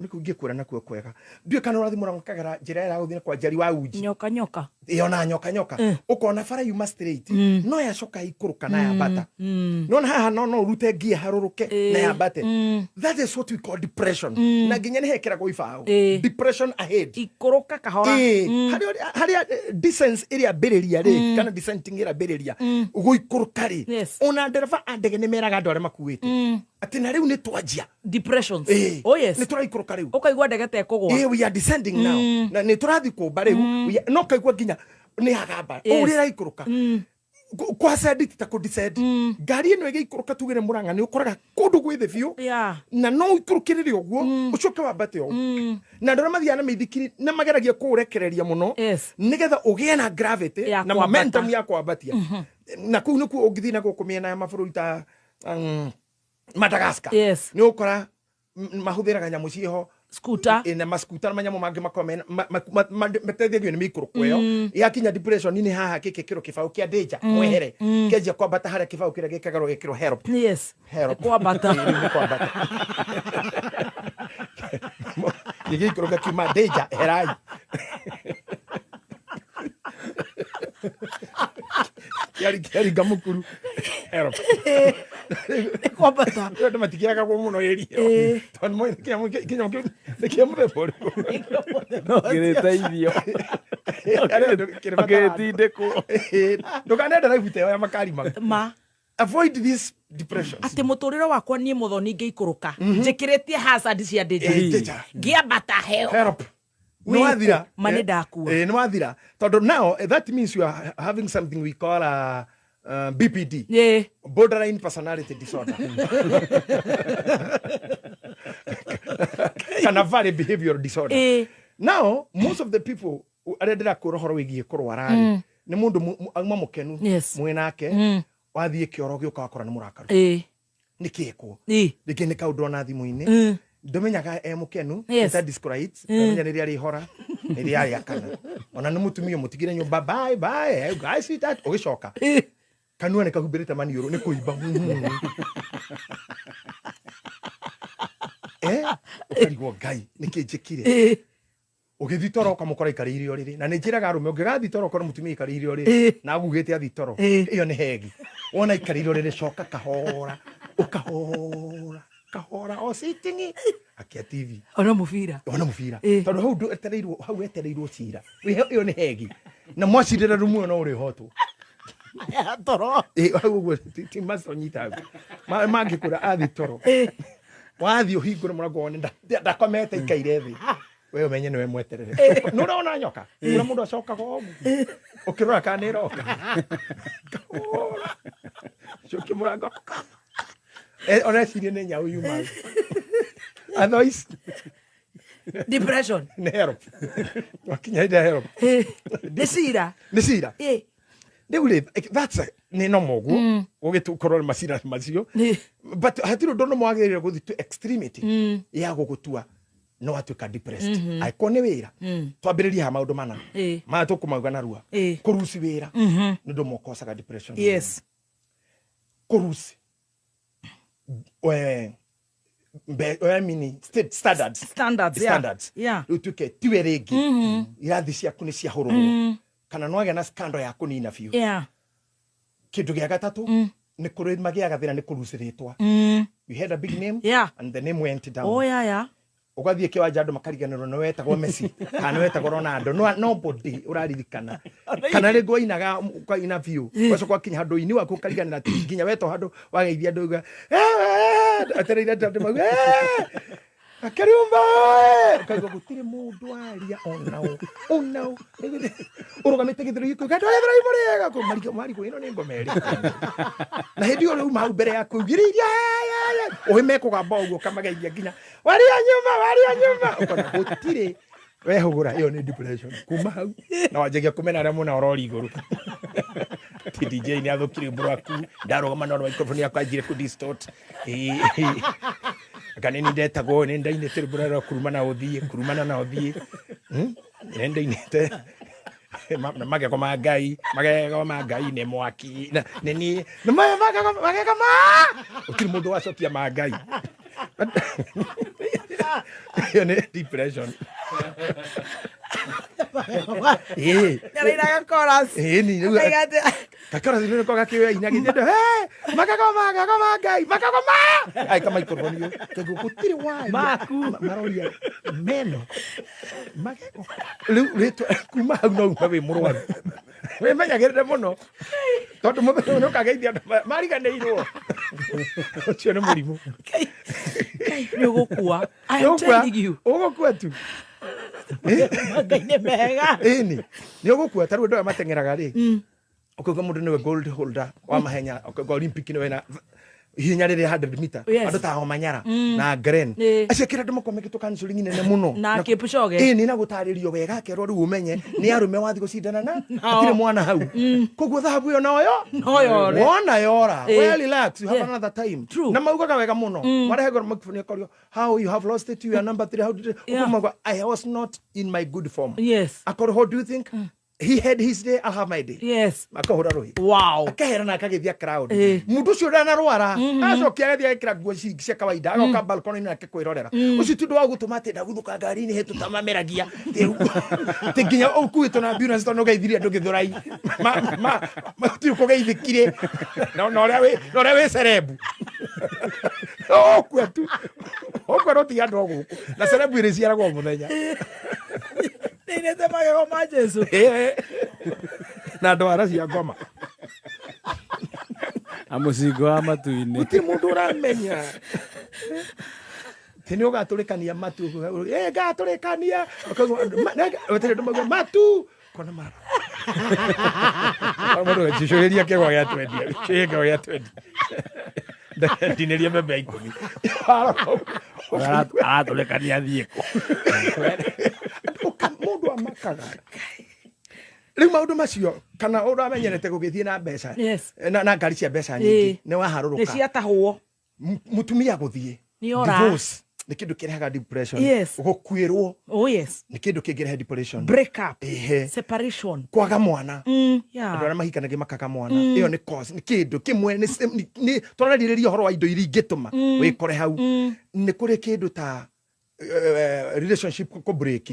S3: kũngĩkwĩra nakuo kwega. Ndiũĩ kana ũrathiĩ Murang'a ũkagera njĩra ĩrĩa gũthiĩ kwa Njeri wa Uji.
S1: Nyoka nyoka.
S3: Ĩyo na nyoka nyoka. Ũkona bara yuma straight. No yacoka ikũrũka na yambata. Nona haha no ũrute ngia harũrũke na yambate. That is what we call depression. Na nginya nĩ hekĩragwo ibaũ. Depression ahead.
S1: Ikũrũka kahora.
S3: Harĩa descent ĩrĩa ambĩrĩria rĩ kana descenting ĩrĩa ambĩrĩria gũikũrũka rĩ. Ona ndereba a ndege nĩ meraga andũ arĩa makuĩte. Atĩ na rĩu nĩ twanjia.
S1: Depressions. Oh yes.
S3: Nĩ tũraikũrũka rĩu.
S1: Ũkaigua ndege ta ĩkũgũa.
S3: We are descending now. Na nĩ tũrathiĩ kũmba rĩu. No kaigua nginya nĩ hagamba. Ũrĩa ĩraikũrũka. Kwa ascend ta kũ descend. Ngari ĩno ĩgĩikũrũka tugĩre Murang'a nĩ ũkoraga kũndũ gwĩ thĩ biũ. Na no ũikũrũkĩrĩre ũguo ũcoke wambate ũguo. Na andũ arĩa mathiaga na mĩithikiri nĩ mageragia kũũrekereria mũno nĩgetha ũgĩe na gravity na momentum ya kwambatia. Na kũu nĩkuo ũngĩthiĩ na gũkũ mĩena ya mabũrũri ta Madagascar.
S1: Yes.
S3: Nĩ ũkora mahũthĩraga nyamũ ciĩho
S1: scooter
S3: na mascooter na manyamũ mangĩ makoragwo mateithagio nĩ mĩikũrũko ĩyo. Yakinya depression nĩ haha gĩkĩkĩrwo kĩbaũ kĩa danger mwehere kĩanjia kwambata harĩa kĩbaũ kĩrĩa gĩkagĩrwo gĩkĩrwo help.
S1: Yes.
S3: Help.
S1: Kwambata.
S3: Nĩ kwambata. Gĩgĩikũrũka kiuma danger herai. Kĩaringa mũkuru. Help.
S1: Kwambata.
S3: Andũ matikĩaga mũno area ĩyo. Tondũ moĩ kĩnyamũ kĩu nĩ kĩa mũthemba ũrĩkũ.
S2: No kĩrĩteithio. Kĩrĩtindĩkwo.
S3: Ndũkanende life ta ĩyo ya makari
S1: ma.
S3: Avoid these depressions.
S1: Atĩ mũtũrĩre wakwa niĩ mũthoni ngĩikũrũka. Njĩkĩrĩtie hazard cia danger. Ngĩambata heo.
S3: Help. Nĩ wathira.
S1: Ma nĩ ndakua.
S3: Nĩ wathira. Tondũ now that means you are having something we call a BPD.
S1: Yeah.
S3: Borderline personality disorder. Kana valley behavioral disorder. Now, most of the people arĩa ndĩrakwĩra ũhoro wĩgiĩ kũrwara rĩ, nĩ mũndũ auma mũkenu mwĩnake wathiĩ kĩoro gĩũka wakora nĩ mũrakaru. Nĩ kĩĩkwo. Rĩngĩ nĩ kaũndũ ona thimũ-inĩ. Ndũmenyaga e mũkenu, ta discrites, ndũmenya nĩ rĩrĩa rĩhora, nĩ rĩrĩa rĩakana. Ona nĩ mũtumia mũtigire nyũmba, bye bye, guys, see that, ũgĩcoka. Kanua nĩ kahumbĩrĩte maniũrũ nĩ kũimba. Ũkarigwo Ngai nĩkĩ njĩkire. Ũgĩthiĩ toro ũkamũkora aikarĩire ũrĩrĩ. Na nĩ njĩraga arũme ũngĩgathiĩ toro ũkore mũtumia aikarĩire ũrĩrĩ na agugĩte athiĩ toro, ĩyo nĩ hegi. Wona aikarĩire ũrĩrĩ coka kahora, ũkahora, kahora o sitting akia TV.
S1: Ona mũbira.
S3: Ona mũbira. Tondũ hau ndwetereirwo, hau wetereirwo cira. Ĩyo nĩ hegi. Na mwacirĩra rumu ĩyo no ũrĩhotwo.
S1: Toro.
S3: Hau ũguo ti maconyita. Mangĩkũra athiĩ toro. Wathiĩ ũhingũre mũrango wone ndakomete ikaire thĩ. We ũmenye nĩwe mweterere. Nĩ ũrona nyoka? Ũrĩa mũndũ acokaga ũguo. Ũkĩrora kana nĩ ĩroka. Kahora. Cokia mũrango. Ona ecirie nĩ nyau yuma. Otherwise
S1: depression.
S3: Nĩ help. Wakinya hĩndĩ ya help.
S1: Nĩ cira.
S3: Nĩ cira. Rĩu rĩ, that's a nĩ normal ũguo gũgĩkorwo nĩ macira macio. But hatirĩ ũndũ no wagĩrĩire gũthiĩ to extremity ya gũgũtua no watuĩka depressed. Angĩkorwo nĩ wĩra, twambĩrĩrie haha maũndũ mana. Maya tũkũmauga narua. Kũruci wĩra nĩ ũndũ ũmwe ũkocaga depression.
S1: Yes.
S3: Kũruci standards.
S1: Standards, yeah.
S3: Standards. Rĩu tuĩke tiwe rĩngĩ. Irathi ciaku nĩ ciahũrũrwo. Kana no agĩa na scandal ya kũnina biũ. Kĩndũ gĩa gatatũ nĩ kũrĩ magĩaga thĩna nĩ kũruci rĩtwa. You had a big name and the name went down.
S1: Oh, yeah, yeah.
S3: Ũgathiĩ kĩwanja andũ makariganĩrwo nĩ wetagwo Messi kana nĩ wetagwo Ronaldo, no nobody ũraririkana, kana rĩngĩ wainaga ũkaina biũ, ũgacoka wakinya handũ ini waku ũkariganĩra atĩ nginya wetwo handũ wageithia andũ uga etereire andũ mauge Akĩrumba, ũkaigua gũtirĩ mũndũ aria onao onao, ũrũgamĩte gĩthũri gĩkũ andũ arĩa thũrai mũrĩega marigwo ĩno nĩ ngoma ĩrĩkũ, na hĩndĩ ĩyo rĩu hau mbere yaku ugirĩirie ũhĩ mekũgamba ũguo ũkamageithia nginya waria nyuma waria nyuma, ũkona gũtirĩ wehũgũra. Ĩyo nĩ depression kuma hau, na wanjagia kũmena arĩa mwena ũrori igũrũ ti DJ nĩ athũkirie rwĩmbo rwaku, ndarũgama no microphone yakwa anjire kũ distort, kana nĩ ndetagwo nĩ ndainĩte rwĩmbo rwa kurumana ũthiĩ kurumana na ũthiĩ, nĩ ndainĩte magego ma Ngai, magego ma Ngai nĩ mwaki nĩ niĩ nĩ magego ma gũtirĩ mũndũ wacokia ma Ngai. Ĩyo nĩ depression.
S1: Nĩarainaga chorus.
S3: Ĩni rĩu
S1: Akaiga atĩ-
S3: gakora thĩ nĩko gakĩoya ina gĩthiĩ he magego magego ma Ngai magego ma ai ka microphone yo kaigua gũtirĩ waria
S2: Maku.
S3: Maroria meno magego rĩu rĩtwa kuma hau no uma wĩ mũrwaru wĩmenyagĩrĩre mũno tondũ mũthenya ũyũ nĩũkageithia andũ mariganĩirwo, ũcio nĩ mũrimũ.
S1: Ngai, nĩ ũgũkua. I am
S3: Nĩũgũkua.
S1: telling you.
S3: Ũgũkua tu.
S1: Ngai nĩ mega.
S3: Ĩni nĩ ũgũkua ta rĩu andũ aya mateng'eraga rĩ, ũkauga mũndũ nĩwe gold holder wa mahenya, ũkauga Olympic nĩwe na ihenya rĩrĩa 100 meter, andũ ta Omanyala na Gren, acio akĩra andũ makorwo mekĩtwo counseling nene mũno.
S1: Na Kipchoge.
S3: Ĩni na gũtarĩrio wega akerwo rĩu ũmenye nĩ arũme wathiĩ gũcindana na
S1: Nao.
S3: hatirĩ mwana hau, koguo thahabu ĩyo noyo
S1: No yore.
S3: wona yora, well, relax, you have another time.
S1: True.
S3: Na maugaga wega mũno marehagwo microphone akorio how you have lost it, you are number 3, how did you Ũkauga, I was not in my good form. Akorwo what do you think, he had his day, I'll have my day. Akahũra rũhĩ akehera na akagĩthia crowd. Mũndũ ũcio ndanarwara, acokia agathiĩ agekĩra nguo cia kawaida, agoka balcony nake kwĩrorera. Ũcio ti ũndũ wa gũtũma atĩ ndaguthũka ngari-inĩ hĩtũ ta mameragia atĩ nginya ũkuĩtwo na ambulance tondũ nĩũgeithirie andũ gĩthũrai gũtirĩ kũgeithĩkire na ũrĩa wĩ cerebu ũkua tu ũkua no tiga andũ a gũkũ na cerebu ĩrĩciaragwo o mũthenya.
S1: Nĩinĩte magego ma Jesu.
S3: Na ndwara cia ngoma
S2: na mũcingo wa matu-inĩ.
S3: Gũtirĩ mũndũ ũramenya ti nĩ ũgatũrĩkania matu, ngatũrĩkania. Ũkaigua andũ weterere andũ mauge matu kona mara mũndũ agĩcũrĩria kĩgwa gĩa twendia, cũrĩria kĩgwa gĩa twendia, ndinĩria mbembe ya 10.
S2: Aratũrĩkania thiĩ kũ?
S3: Mũndũ amakaga rĩu maũndũ macio kana ũramenyerete gũgĩthiĩ na mbeca na ngari cia mbeca nyingĩ nĩ waharũrũka.
S1: Nĩ ciatahwo.
S3: Mũtumia gũthiĩ
S1: Nĩ ora.
S3: divorce nĩ kĩndũ kĩrehaga depression. Gũkuĩrwo nĩ kĩndũ kĩngĩrehe depression.
S1: Break up.
S3: Ehe.
S1: Separation.
S3: Kwaga mwana, andũ arĩa mahikanagia makaga mwana, ĩyo nĩ cause, nĩ kĩndũ kĩmwe nĩ tũrarĩrĩria ũhoro wa indo iria ingĩtũma wĩkore hau. Nĩ kũrĩ kĩndũ ta relationship kũ break,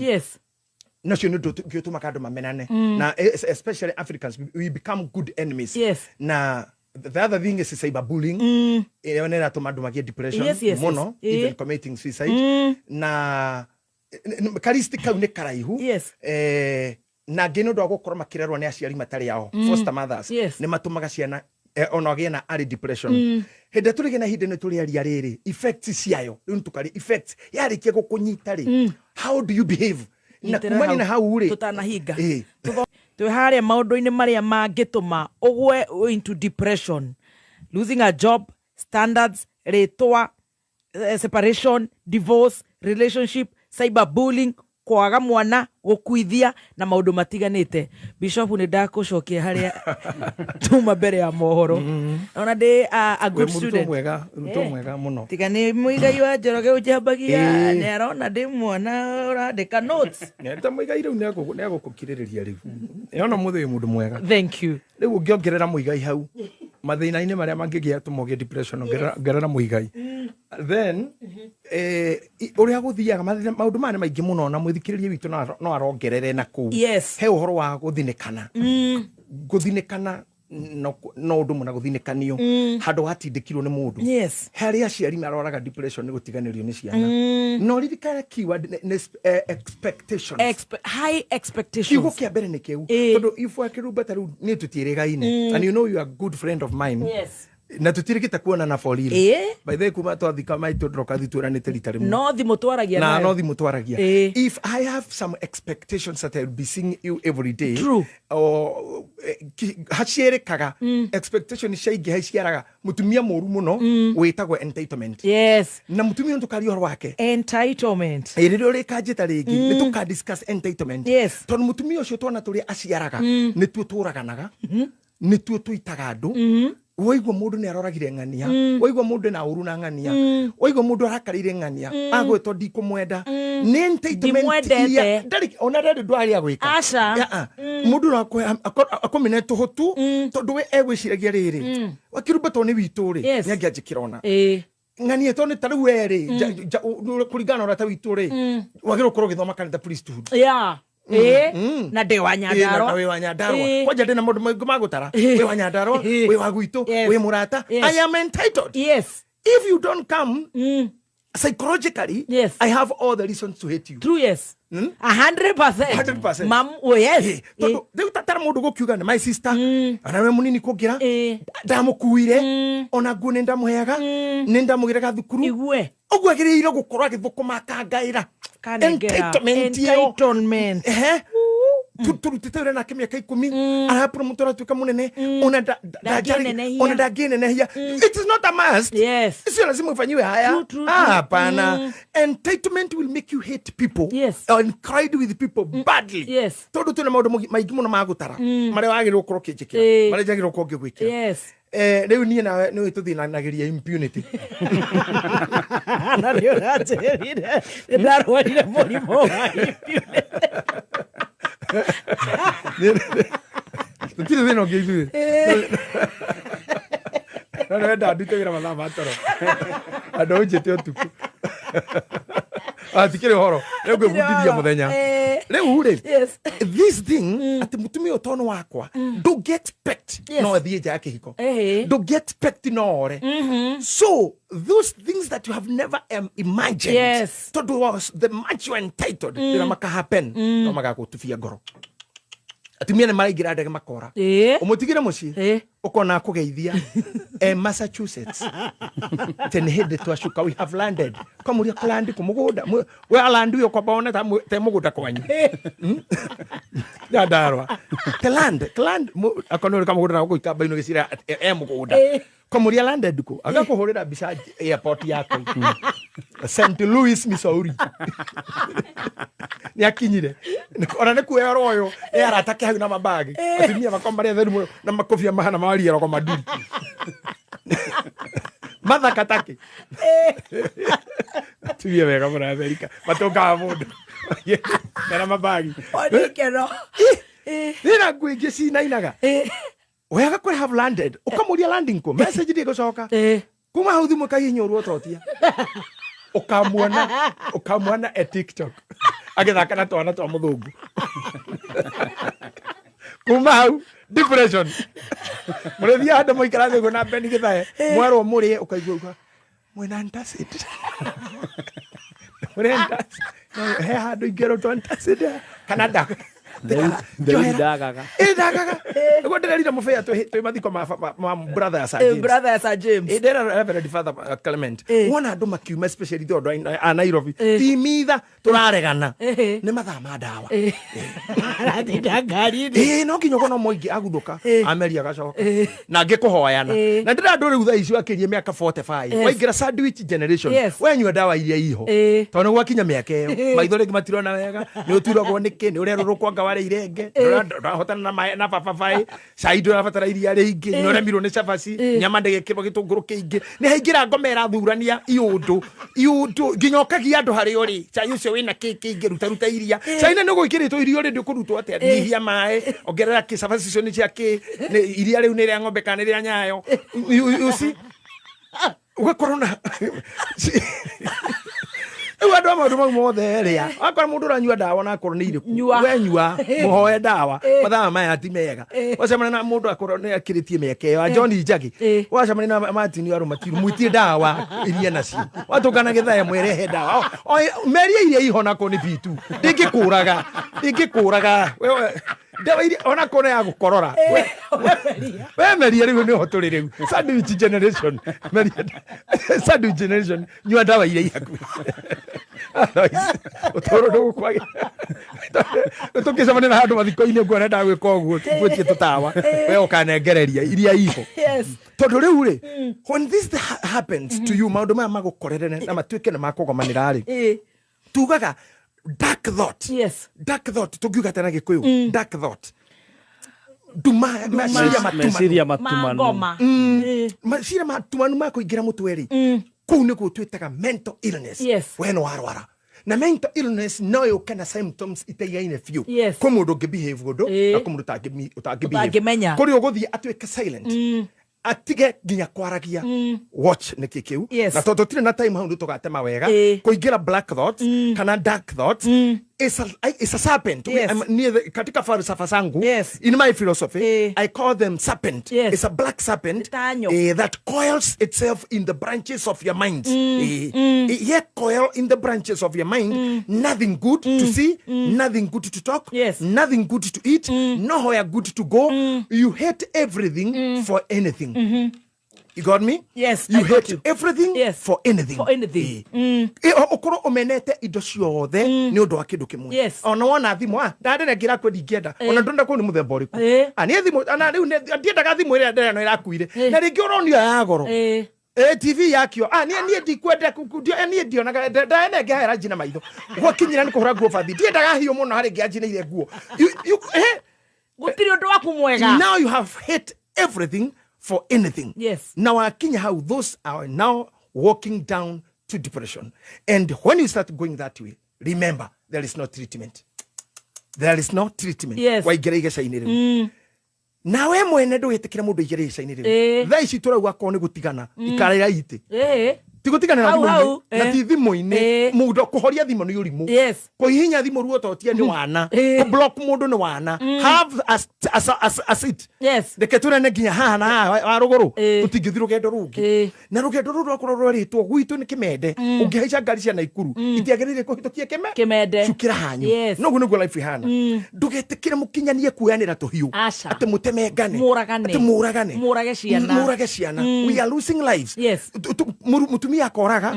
S3: nacio nĩ ũndũ ũngĩ ũtũmaga andũ mamenane, na especially Africans, we become good enemies. Na the other thing is cyberbullying, ĩyo nĩ ĩratũma andũ magĩe depression mũno, even committing suicide, na karisti kau nĩ karaihu. Na ngĩ nĩ ũndũ wa gũkorwo makĩrerwo nĩ aciari matarĩ ao, foster mothers, nĩ matũmaga ciana ona ũgĩe na early depression. Hĩndĩ ĩrĩa tũrĩgĩa na ihinda nĩ tũrĩaria rĩrĩ effects ciayo, rĩu nĩ tũkarĩ effects yarĩkia gũkũnyita rĩ, how do you behave na
S1: Nyitĩrĩra
S3: kumania na hau rĩ.
S1: Tũtanahinga. Twĩ harĩa maũndũ-inĩ marĩa mangĩtũma ũgwe into depression: losing a job, standards, rĩtwa, separation, divorce, relationship, cyberbullying, kwaga mwana, gũkuithia na maũndũ matiganĩte. Bishop, nĩ ndakũcokia harĩa tuma mbere ya mohoro, ona ndĩ a
S3: Wĩ
S1: good
S3: mũrutwo
S1: student.
S3: mwega, mũrutwo mwega mũno.
S1: Tiga nĩ Mũigai wa Njoroge ũnjambagia, nĩ arona ndĩ mwana ũrandĩka notes.
S3: Ta Mũigai rĩu nĩagũkũkirĩrĩria rĩu, ona mũthĩ wĩ mũndũ mwega.
S1: Thank you.
S3: Rĩu ũngĩongerera Mũigai hau mathĩna-inĩ marĩa mangĩgĩa tũma ũgĩe depression, ongerera Mũigai, then ũrĩa gũthiaga maũndũ maya nĩ maingĩ mũno na mwĩthikĩrĩria witũ no arongerere na kũu. He ũhoro wa gũthinĩkana, gũthinĩkana. No ũndũ ũmwe na gũthinĩkanio handũ watindĩkirwo nĩ mũndũ. Harĩ aciari marwaraga depression nĩ gũtiganĩrio nĩ ciana. No ririkana keyword nĩ expectations.
S1: High expectations.
S3: Kiugo kĩa mbere nĩ kĩu, tondũ if wakĩrumba ta rĩu niĩ tũtiĩrĩgaine, and you know you are a good friend of mine, na tũtirĩkĩte kuonana for real. By the way, kuma twathika maitũ ndroka twĩranĩte rita rĩmwe.
S1: No thimũ twaragia
S3: Na
S1: nayo.
S3: No thimũ twaragia. If I have some expectations that I will be seeing you every day,
S1: True.
S3: or haciĩrĩkaga expectation ciaingĩha iciaraga mũtumia mũru mũno wĩtagwo entitlement. Na mũtumia ũyũ tũkaria ũhoro wake.
S1: Entitlement.
S3: Ĩ, rĩrĩa ũrĩkanjĩta rĩngĩ nĩ tũka discuss entitlement. Tondũ mũtumia ũcio twana tũrĩa aciaraga nĩtuo tũraganaga, nĩtuo tũitaga andũ. Waigua mũndũ nĩ aroragire ng'ania, waigua mũndũ na ũru na ng'ania, waigua mũndũ arakarĩire ng'ania, agwĩtwo ndikũmwenda, nĩ entitlement.
S1: Ndimwendete.
S3: Iria ndarĩ ona ndarĩ ndũ arĩa gwĩka.
S1: Aca.
S3: Ya, mũndũ no akũmene tũhũtu tondũ we egwĩciragia rĩrĩ wakĩrumba tondũ nĩ witũ rĩ, nĩ angĩanjĩkĩra ona ng'ania tondũ nĩ ta rĩu we rĩ, kũringana na ũrata witũ rĩ, wagĩrĩirwo gũkorwo ũgĩthoma kanitha priesthood.
S1: Na ndĩ wa
S3: Ĩ, na
S1: Nyandarua.
S3: wĩ wa Nyandarua. Kwanja ndĩna maũndũ maingĩ ma gũtara. Wĩ wa Nyandarua, wĩ wa gwitũ, wĩ mũrata. I am entitled. If you don't come, psychologically, I have all the reasons to hate you.
S1: True, yes. 100%.
S3: 100%.
S1: Mam, oh yes.
S3: Ĩ, tondũ rĩu tatara mũndũ gũkiuga nĩ my sister, ona we mũnini kũngĩra, ndamũkuire, ona nguo nĩ ndamũheaga, nĩ ndamũgĩraga thukuru.
S1: Igue.
S3: Ũguo agĩrĩire gũkorwo agĩthũkũma akangaĩra.
S1: Kanengera.
S3: Entitlement ĩyo.
S1: Entitlement.
S3: Ehe. Tũrutĩte wĩra nake mĩaka 10, arapromote aratuĩka mũnene, ona
S1: Ndangĩnenehia.
S3: ona ndangĩnenehia. It is not a must. Sio lazima ufanyiwe haya.
S1: True, true,
S3: Ah,
S1: true.
S3: hapana. Entitlement will make you hate people and cried with people badly. Tondũ twĩna maũndũ maingĩ mũno ma gũtara marĩa wagĩrĩirwo gũkorwo ũkĩnjĩkĩra, marĩa njagĩrĩirwo gũkorwo ngĩgwĩkĩra. Rĩu niĩ nawe nĩũĩ tũthinanagĩria impunity.
S1: Na nĩ ũranjĩrire nĩ ndarwarire mũrimũ wa impunity.
S3: Tũtirĩ thĩna ũngĩ ithuĩ. No nĩ wenda ndute wĩra mathaa ma toro, andũ ũnjĩte ũtukũ. Ah, tikĩrĩ ũhoro rĩu ngwĩbundithia mũthenya rĩu rĩ, this thing atĩ mũtumia ũyũ tondũ wakwa ndũngĩ expect no athiĩ nja ya kĩhiko, ndũngĩ expect no ore. So those things that you have never imagined, tondũ was the much you are entitled, rĩrĩa maka happen no magagũtubia ngoro. Atumia nĩ maraingĩra ndege makora, ũmũtigĩre mũciĩ ũkona akũgeithia e Massachusetts tene hĩndĩ twacuka, "We have landed." Kamũria kũlandi kũ mũgũnda we alandi ũyũ kwamba wone ta mũgũnda kwanyu. Nyandarua te land land akorwo nĩ kamũgũnda na gũkũ ikamba-inĩ gĩcira e mũgũnda. Kamũria landed kũ, agakũhũrĩra mbica airport yako St Louis, Missouri, nĩ akinyire. Ona nĩ kuoya ũyũ nĩ arata ke hau na mabagi. Atumia makorwo marĩ atheru mũno na makobia mahana maria rogo maduri mathaka take atumia wega mũno Amerika matũngaga mũndũ mena mabagi.
S1: Onikero.
S3: Thĩna nguo ingĩ cinainaga wega kũrĩ "have landed", ũkamũria landing kũ, message ndĩgũcoka kuma hau, thimũ ĩkahihinywo ũtotia, ũkamuona ũkamuona e TikTok agĩthaka na twana twa mũthũngũ. Kuma hau depression. Mũrĩthia handũ mũikara thĩ ũguo na Beni Gĩthae mwerwo mũrĩe, ũkaigua uga mwĩna antacid, mũrĩ antacid? No, he handũ ingĩrwo antacid kana nda.
S2: Theri ndagaga.
S3: Ĩ, ndagaga nĩguo ndĩrerire mũbĩa twĩ mathiko ma brother ya Sir James.
S1: Brother ya Sir James.
S3: Ĩ, ndĩra Reverend Father Clement, wona andũ makiuma especially andũ a Nairobi timitha tũraregana nĩ mathaa ma ndawa.
S1: Aratinda ngari-inĩ.
S3: Ĩ, no nginya ũkona mũingĩ aguthũka ameria agacoka na angĩ kũhoyana na ndĩra andũ rĩu thaa icio akĩrie mĩaka 45 waingĩra sandwich generation. Wenyua ndawa iria iho tondũ nĩ gwakinya mĩaka ĩyo maitho rĩngĩ matirona wega, nĩ ũturagwo nĩkĩ, nĩ ũrerũrũkwo anga warĩa irenge, ndũrahotana na maĩ na bababaĩ cai, ndũrabatara iria rĩingĩ, nĩ ũremirwo nĩ cabaci, nyama ndĩgĩkĩrwo gĩtũngũrũ kĩingĩ, nĩ haingĩra ngoma ĩrathurania iũndũ iũndũ nginya ũkagia andũ harĩa ũrĩ cai ũcio wĩna kĩ kĩingĩ, ruta ruta iria cai na nĩ ũgwĩkĩrĩtwo irio rĩ, ndũkũrutwo atĩa, nyihia maĩ, ongerera kĩ, cabaci icio nĩ cia kĩ, iria rĩu nĩ rĩa ng'ombe kana nĩ rĩa nyayo. You see, ũgakorwo na rĩu Rĩu andũ a maũndũ mau mothe rĩa akora mũndũ ũranyua ndawa na akorwo nĩ irĩkũ
S1: Nyua.
S3: we nyua mũhoe ndawa mathaa maya ti mega wacemania na mũndũ akorwo nĩ akĩrĩtie mĩaka ĩyo a John Njagi wacemania na Martin Arũmatiru mwĩtie ndawa iria nacio watũngana gĩthaya mwerehe ndawa meria iria iho nako nĩ bitu ndĩngĩkũraga ndĩngĩkũraga ndawa iria onako nĩ ya gũkorora we meria rĩu nĩho tũrĩ rĩu sandwich generation meria sandwich generation nyua ndawa iria i hakuhĩ. Otherwise, ũtũũro ndũgũkwagĩra. Tũngĩcemania na handũ mathiko-inĩ nguo nenda gwĩka ũguo ngwĩtie tũtawa we ũkanengereria iria iho
S1: Yes.
S3: tondũ rĩu rĩ when this happens to you maũndũ maya magũkorere na matuĩke nĩ makũgomanĩra rĩ tugaga dark thought.
S1: Yes.
S3: Dark thought tũngiuga atĩa na gĩkũyũ dark thought nduma meciria matumanu.
S2: Meciria matumanu.
S1: Mangoma.
S3: Meciria matumanu makũingĩra mũtwe rĩ kũu nĩkuo twĩtaga mental illness.
S1: Yes.
S3: We nĩ warwara na mental illness no yũke na symptoms itaigaine biũ.
S1: Yes.
S3: Kwĩ mũndũ ũngĩ behave ũndũ na kwĩ mũndũ ũtangĩ behave.
S1: Ũtangĩmenya.
S3: Kũrĩ ũgũthiĩ atuĩke silent atige nginya kwaragia watch nĩkĩ kĩu.
S1: Yes.
S3: Na tondũ tũtirĩ na time hau nĩ tũgatema wega kũingĩra black thoughts kana dark thoughts is a serpent.
S1: Yes.
S3: Katika falsafa zangu
S1: Yes.
S3: in my philosophy I call them serpent.
S1: Yes.
S3: It's a black serpent
S1: Tanyo.
S3: that coils itself in the branches of your mind. Yet coil in the branches of your mind nothing good to see, nothing good to talk,
S1: Yes.
S3: nothing good to eat, nowhere good to go. You hate everything for anything. You got me?
S1: Yes,
S3: You
S1: I got
S3: hate
S1: you.
S3: everything
S1: Yes.
S3: for anything.
S1: For anything.
S3: Ũkorwo ũmenete indo ciothe nĩ ũndũ wa kĩndũ kĩmwe.
S1: Yes.
S3: Ona wona thimũ ah ndandĩrengera kwe ndingĩenda ona ndonda kũu nĩ mũthemba ũrĩkũ. Ah niĩ thimũ ona rĩu ndiendaga thimũ ĩrĩa ndĩreno ĩrakuire na rĩngĩ ũronio ya goro. TV yakio ah niĩ ndikwenda niĩ ndionaga ndaenenge njina maitho gwakinyĩra nĩ kũhũra nguo bathi ndiendaga hiũ mũno harĩ ngĩanjinĩire nguo.
S1: Gũtirĩ ũndũ waku mwega.
S3: Now you have hit everything for anything.
S1: Yes.
S3: Now akinya how those are now walking down to depression. And when you start going that way, remember there is no treatment. There is no treatment.
S1: Yes.
S3: Waingĩra igeca-inĩ rĩu. Nawe mwene ndũgĩtĩkĩra mũndũ aingĩre igeca-inĩ rĩu. Thaa ici tũrauga akorwo nĩ gũtigana ikarĩra itĩ. Ti gũtigana na
S1: Hau,
S3: thimũ-inĩ,
S1: hau,
S3: na ti thimũ-inĩ mũndũ kũhoria thimũ nĩ ũrimũ.
S1: Yes.
S3: Kũhihinya thimũ ruototia nĩ wana. Kũblock mũndũ nĩ wana. Have a seat.
S1: Yes.
S3: Reke tũrene nginya haha na haha wa rũgũrũ tũtingĩthiĩ rũgendo rũngĩ na rũgendo rũrũ rwakorwo rwarĩtwo gwitũ nĩ kĩmende ũngĩhaica ngari cia Naikuru itiagĩrĩire kũhĩtũkia
S1: kĩmende
S3: cukĩra hanyu.
S1: Yes.
S3: Noguo nĩguo life ihana. Ndũgetĩkĩre mũkinyanie kuoyanĩra tũhiũ
S1: Aca.
S3: atĩ mũtemengane
S1: Mũragane.
S3: atĩ mũragane
S1: Mũrage ciana.
S3: mũrage ciana. We are losing lives.
S1: Yes.
S3: Mũtumia akoraga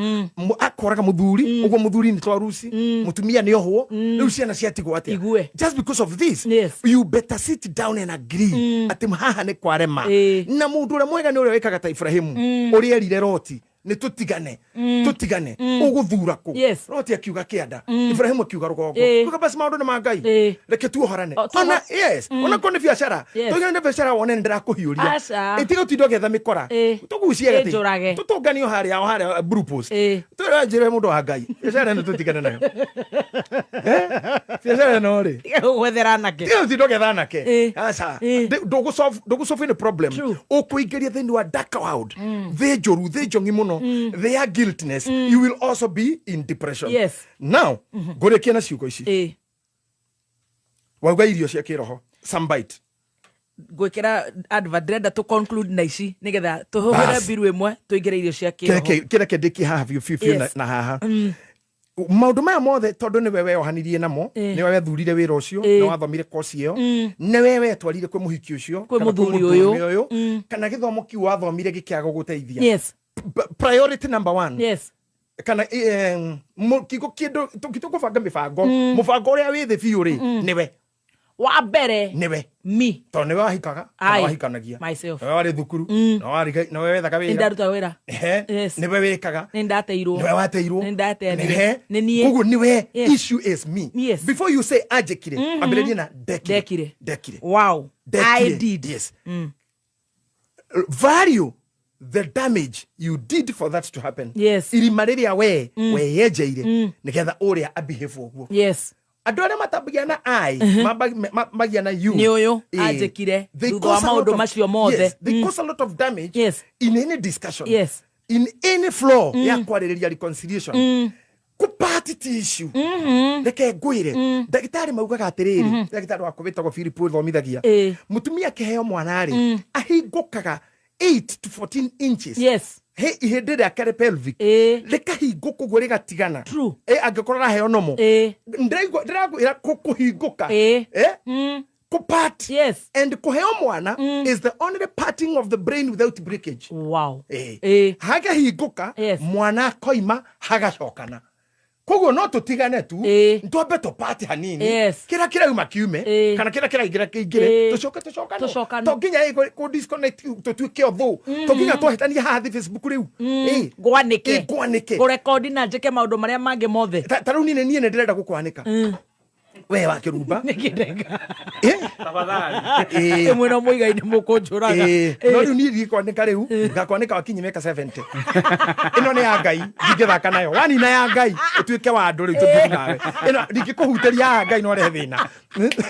S3: akoraga mũthuri ũguo mũthuri nĩ twaruci mũtumia nĩ ohwo rĩu ciana ciatigwo atĩa
S1: Igue.
S3: Just because of this
S1: Yes.
S3: you better sit down and agree atĩ haha nĩ kwarema na mũndũ ũrĩa mwega nĩ ũrĩa wĩkaga ta Ibrahimu ũrĩa erire Loti nĩ tũtigane tũtigane ũgũthura kũ.
S1: Yes.
S3: Loti akiuga kĩanda Ibrahimu akiuga rũgongo. Kuga basi maũndũ nĩ ma Ngai reke tuohorane. Ona yes ona korwo nĩ biacara
S1: Yes.
S3: tũigane nĩ biacara wone nĩ ndĩrakũhiũria
S1: Aca.
S3: ĩtiga ũtinde ũgĩetha mĩkora tũgucie gatĩ
S1: Ĩnjũrage.
S3: tũtũnganio harĩa o harĩa Blue Post twĩra njĩre mũndũ wa Ngai biacara ĩno tũtigane nayo biacara ĩno rĩ
S1: Tiga gwethera anake.
S3: tiga ũtinde ũgĩetha anake aca ndũgũsolve any problem ũkũingĩria thĩinĩ wa dark world thĩ njũru thĩ njong'i mũno thĩ ya guiltness. You will also be in depression.
S1: Yes.
S3: Now ngũrĩkie na ciugo ici wauga irio cia kĩroho some bite
S1: Ngwĩkĩra advert ndĩrenda tũ conclude na ici nĩgetha tũhũthĩre
S3: Bas.
S1: mbiru ĩmwe tũingĩre irio cia kĩroho.
S3: Kĩreke ndĩkie haha biũ biũ biũ
S1: Yes.
S3: na haha maũndũ maya mothe tondũ nĩwe weyohanirie namo nĩwe wethurire wĩra ũcio nĩwe wathomire kosi ĩyo nĩwe wetwarire kwĩ mũhiki ũcio
S1: Kwĩ
S3: kana
S1: mũthuri
S3: mũndũrũme
S1: ũyũ.
S3: ũyũ kana gĩthomo kĩu wathomire gĩkĩaga gũgũteithia.
S1: Yes.
S3: Priority number one.
S1: Yes.
S3: Kana kigo kĩndũ tũkũbanga mĩbango mũbango ũrĩa wĩ thĩ biũ rĩ nĩwe
S1: wa mbere
S3: nĩwe
S1: me
S3: tondũ nĩwe wahikaga kana
S1: Aye.
S3: wahikanagia
S1: Myself.
S3: nĩwe warĩ thukuru nĩwe wethaga
S1: Nĩ
S3: wĩra
S1: ndarutaga wĩra.
S3: Ehe.
S1: Yes.
S3: Nĩwe wĩkaga
S1: Nĩ ndateirwo.
S3: nĩwe wateirwo.
S1: Nĩ ndateanire.
S3: Ehe.
S1: Nĩ niĩ.
S3: Koguo nĩwe
S1: Yes.
S3: issue is me.
S1: Yes.
S3: Before you say anjĩkire ambĩrĩrie na ndekire
S1: Ndekire.
S3: ndekire
S1: Wow.
S3: Ndekire.
S1: I did.
S3: Yes. Value the damage you did for that to happen.
S1: Yes.
S3: Irima rĩrĩa we weyenjeire nĩgetha ũrĩa abehave ũguo.
S1: Yes.
S3: Andũ arĩa matambagia na I magia na you
S1: Nĩ ũyũ
S3: Eh,
S1: anjĩkire
S3: they
S1: thutha wa
S3: cause a lot
S1: maũndũ
S3: of-
S1: macio mothe.
S3: Yes, they cause a lot of damage
S1: Yes.
S3: in any discussion
S1: Yes.
S3: in any floor ya kwarĩrĩria reconciliation. Kũpati ti issue. Reke ngwĩre, ndagĩtarĩ maugaga atĩrĩrĩ, ndagĩtarĩ wakwa wĩtagwo Philip ũthomithagia, mũtumia akĩheo mwana rĩ, ahingũkaga 8 to 14 inches. He ihĩndĩ rĩake rĩ pelvic rĩkahingũka ũguo rĩgatigana. Angĩkorwo araheo nomo, ndĩrakwĩra kũhingũka, kũpart. And kũheo mwana is the only parting of the brain without breakage. Hagahingũka, mwana akoima, hagacokana. Koguo no tũtigane tu, twambe tũpati hanini, kĩrĩa kĩrauma kiume, kana kĩrĩa kĩraingĩra kĩingĩre, tũcoke tũcokane.
S1: Tũcokane.
S3: To nginya kũ disconnect tũtuĩke ũthũ, to nginya twahĩtania haha thĩ Facebook rĩu.
S1: Ngwanĩke.
S3: Ngwanĩke.
S1: Kũrekondi na njĩke maũndũ marĩa mangĩ mothe.
S3: Ta rĩu niĩ nĩ ndĩrenda gũkwanĩka we wa Kĩrumba.
S1: Nĩkĩndeka.
S3: Ĩĩ.
S1: Ĩmwe no mũigai-inĩ mũkũnjũraga.
S3: No rĩu niĩ ndikwanĩka rĩu, ngakwanĩka wakinyi mĩaka 70. Ĩno nĩ ya Ngai, ndingĩthaka nayo. Wanina ya Ngai, ũtuĩke wa andũ rĩu tũthiĩ nawe. Ĩno ndingĩkũhutĩria haha, Ngai no rehe thĩna.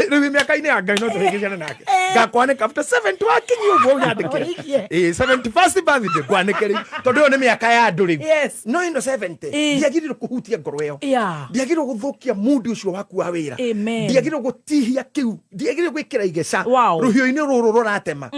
S3: Rĩu wĩ mĩaka-inĩ ya Ngai no tũhĩngĩcane nake. Ngakwanĩka after 70 wakinyi ũguo ũnyandĩkĩre.
S1: Ũhikie.
S3: 71st birthday ngwanĩke rĩu, tondũ ĩyo nĩ mĩaka ya andũ rĩu.
S1: Yes.
S3: No ĩno 70 ndiagĩrĩirwo kũhutia ngoro ĩyo. Ndiagĩrĩirwo gũthũkia mood ũcio waku wa wĩra.
S1: Amen.
S3: Ndiagĩrĩirwo gũtihia kĩu, ndiagĩrĩirwo gwĩkĩra igeca
S1: Wow.
S3: rũhiũ-inĩ rũrũ rũratema.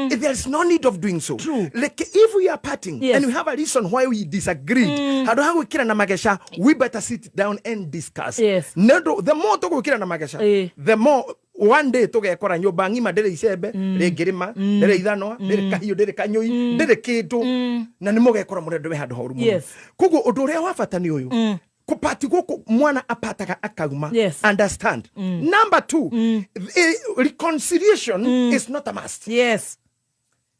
S3: There is no need of doing so. Like if we are parting and we have a reason why we disagreed, handũ ha gwĩkĩra na mageca, we better sit down and discuss. Nĩ ũndũ the more tũgwĩkĩra na mageca, the more one day tũgekora nyũmba ng'ima ndĩrĩ icembe rĩngĩrĩma, ndĩrĩ ithanwa, ndĩrĩ kahiũ, ndĩrĩ kanyũi, ndĩrĩ kĩndũ, na nĩ mũgekora mũrendwo wĩ handũ horu mũno. Koguo ũndũ ũrĩa wa bata nĩ ũyũ, kũpati gũkũ mwana apataga akauma. Understand, number two, reconciliation is not a must.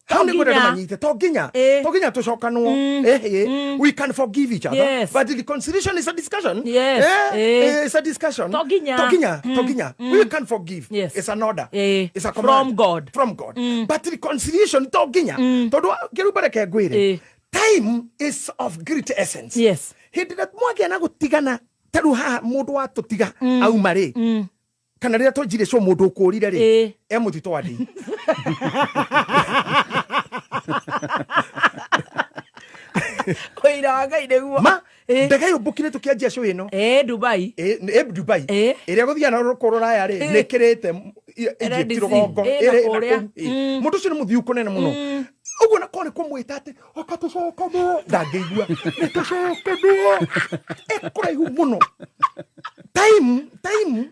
S3: Hau nĩ ngwenda manyite, to nginya to nginya tũcokanwo. We can forgive each other, but reconciliation is a discussion. It's a discussion.
S1: To nginya.
S3: To nginya, to nginya. We can forgive. It's an order. It's a command
S1: From God.
S3: From God. But reconciliation to nginya, tondũ kĩrumba, reke ngwĩre, time is of great essence. Hĩndĩ ĩrĩa mwagĩa na gũtigana, ta rĩu haha mũndũ watũtiga auma rĩ, kana rĩrĩa twanjire cio mũndũ ũkũrire rĩ, e mũtitũ wa ndĩ.
S1: Ũira wa Ngai nĩguo.
S3: Ma ndege yũmbũkire tũkĩanjia show ĩno.
S1: Dubai.
S3: Dubai ĩrĩa gũthiaga na rũraya rĩ, nĩ ĩkĩrĩte Egypt
S1: Red Sea.
S3: rũgongo.
S1: Na
S3: Ĩrĩ na
S1: kũrĩa.
S3: kũu, ĩ. Mũndũ ũcio nĩ mũthiu kũnene mũno ũguo, na korwo nĩ kũmwĩta atĩ oka tũcokane, ndangĩigua nĩ tũcokane, ĩkũraihu mũno. Time, time,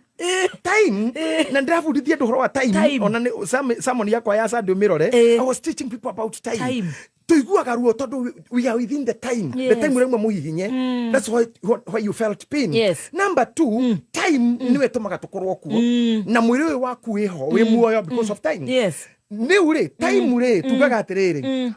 S3: time. Na ndĩrabundithia andũ ũhoro wa time.
S1: Time.
S3: Ona nĩ sermon yakwa ya Sunday ũmĩrore, I was teaching people about time.
S1: Time.
S3: Tuiguaga ruo tondũ we are within the time. The time ũrauma mũhihinye, that's why you felt pain. Number two, time nĩwe ĩtũmaga tũkorwo kuo na mwĩrĩ ũyũ waku wĩho wĩ muoyo because of time. Rĩu rĩ, time rĩ, tugaga atĩrĩrĩ,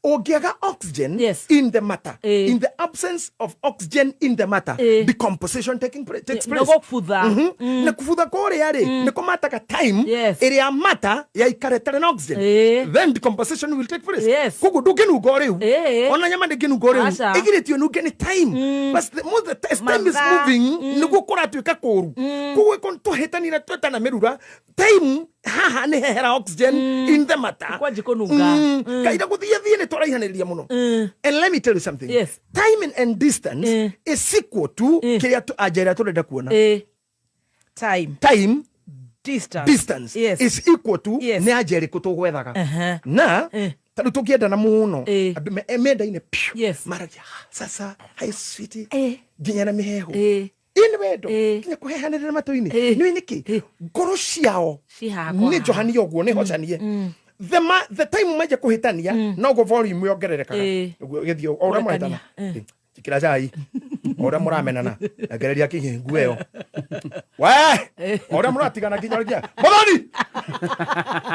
S3: ũngĩaga oxygen in the matter, in the absence of oxygen in the matter, decomposition takes place.
S1: Nĩ gũbutha.
S3: Na kubutha kũrĩa rĩ, nĩ kũmataga time ĩrĩa mata yaikara ĩtarĩ na oxygen, then decomposition will take place. Koguo ndũngĩnunga o rĩu, ona nyama ndĩngĩnunga o rĩu.
S1: Aca.
S3: Ĩgirĩtio nunge nĩ time. But the more the as time is
S1: Mathaa.
S3: moving, nĩguo kũratuĩka kũũru. Koguo twahĩtania na twetana mĩrura, time haha nĩ hehera oxygen in the matter.
S1: Kwanji kũnunga.
S3: Kaira gũthiĩ thiĩ nĩ tũraihanĩrĩria mũno. And let me tell you something, time and distance is equal to kĩrĩa anja ĩrĩa tũrenda kuona.
S1: Time.
S3: Time
S1: Distance.
S3: Distance is equal to nĩ anja ĩrĩkũ tũgwethaga. Na ta rĩu tũngĩendana mũno, andũ mendaine piũ, maragia, "Ah, sasa hi sweetie," nginya na mĩheho ĩ nĩ wendo, nginya kũhehanĩrĩra matũ-inĩ. Nĩ nĩkĩ ngoro ciao
S1: Cihaha
S3: nĩ
S1: kwa
S3: njohanie ũguo, nĩ hocanie. The time manjia kũhĩtania, noguo volume yongererekaga. Ũguo ĩgĩthiĩ o ũrĩa mũrahĩtana.
S1: Kũrekania.
S3: Njĩkĩra cai o ũrĩa mũramenana, ongereria kinya nguo ĩyo we, o ũrĩa mũratigana nginya ũrĩa mũthoni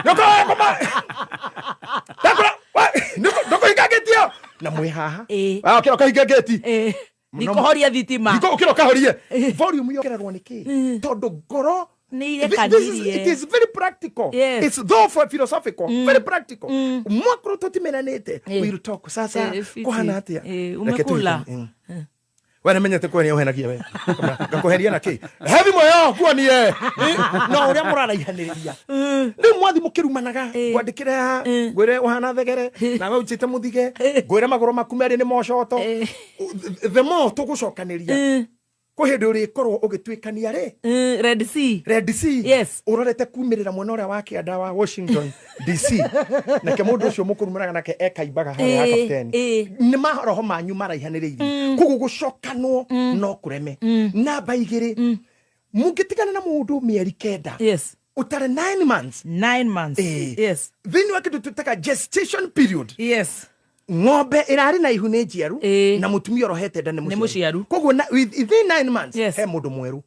S3: nĩũkũma ndakũra ndũkũhinga ngĩti ĩyo na mwĩ haha. Ah, ũkĩra ũkahinge ngĩti.
S1: Ndikũhoria thitima.
S3: Ũkĩra ũkahorie volume yongererwo nĩ kĩ? Tondũ ngoro
S1: Nĩ
S3: This is,
S1: irekanirie.
S3: it is very practical. It's though for philosophical, very practical. Mwakorwo tũtimenanĩte, we'll talk. Sasa
S1: Fiti.
S3: kũhana atĩa?
S1: Eh,
S3: Reke
S1: umekula?
S3: tũhĩtanie. We nĩmenyete kwenia ũhenagia we. Ngakũheria na kĩ? He thimũ ĩyo nguonie. No ũrĩa mũraraihanĩrĩria. Rĩu mwathi mũkĩrumanaga, ngwandĩkĩre haha, ngwĩre ũhana thegere, nawe ũnjĩte mũthige, ngwĩre magũrũ maku merĩ nĩ mocoto. The more tũgũcokanĩria, Kwĩ hĩndĩ ũrĩkorwo ũgĩtuĩkania rĩ
S1: Red Sea.
S3: Red Sea.
S1: Yes.
S3: Ũrorete kumĩrĩra mwena ũrĩa wa kĩanda wa Washington DC, nake mũndũ ũcio mũkũrumanaga nake ekaimbaga harĩa ha kapteni. Nĩ maroho manyu maraihanĩrĩirie, koguo gũcokanwo no kũreme. Namba 2, mũngĩtigana na mũndũ mĩeri 9, ũtare 9 months.
S1: 9 months. Yes.
S3: Thĩinĩ wa kĩndũ twĩtaga gestation period, ng'ombe ĩrarĩ na ihu nĩ njiaru, na mũtumia ũrohete nda nĩ
S1: Nĩ mũciaru.
S3: Koguo within 9 months, he mũndũ mwerũ,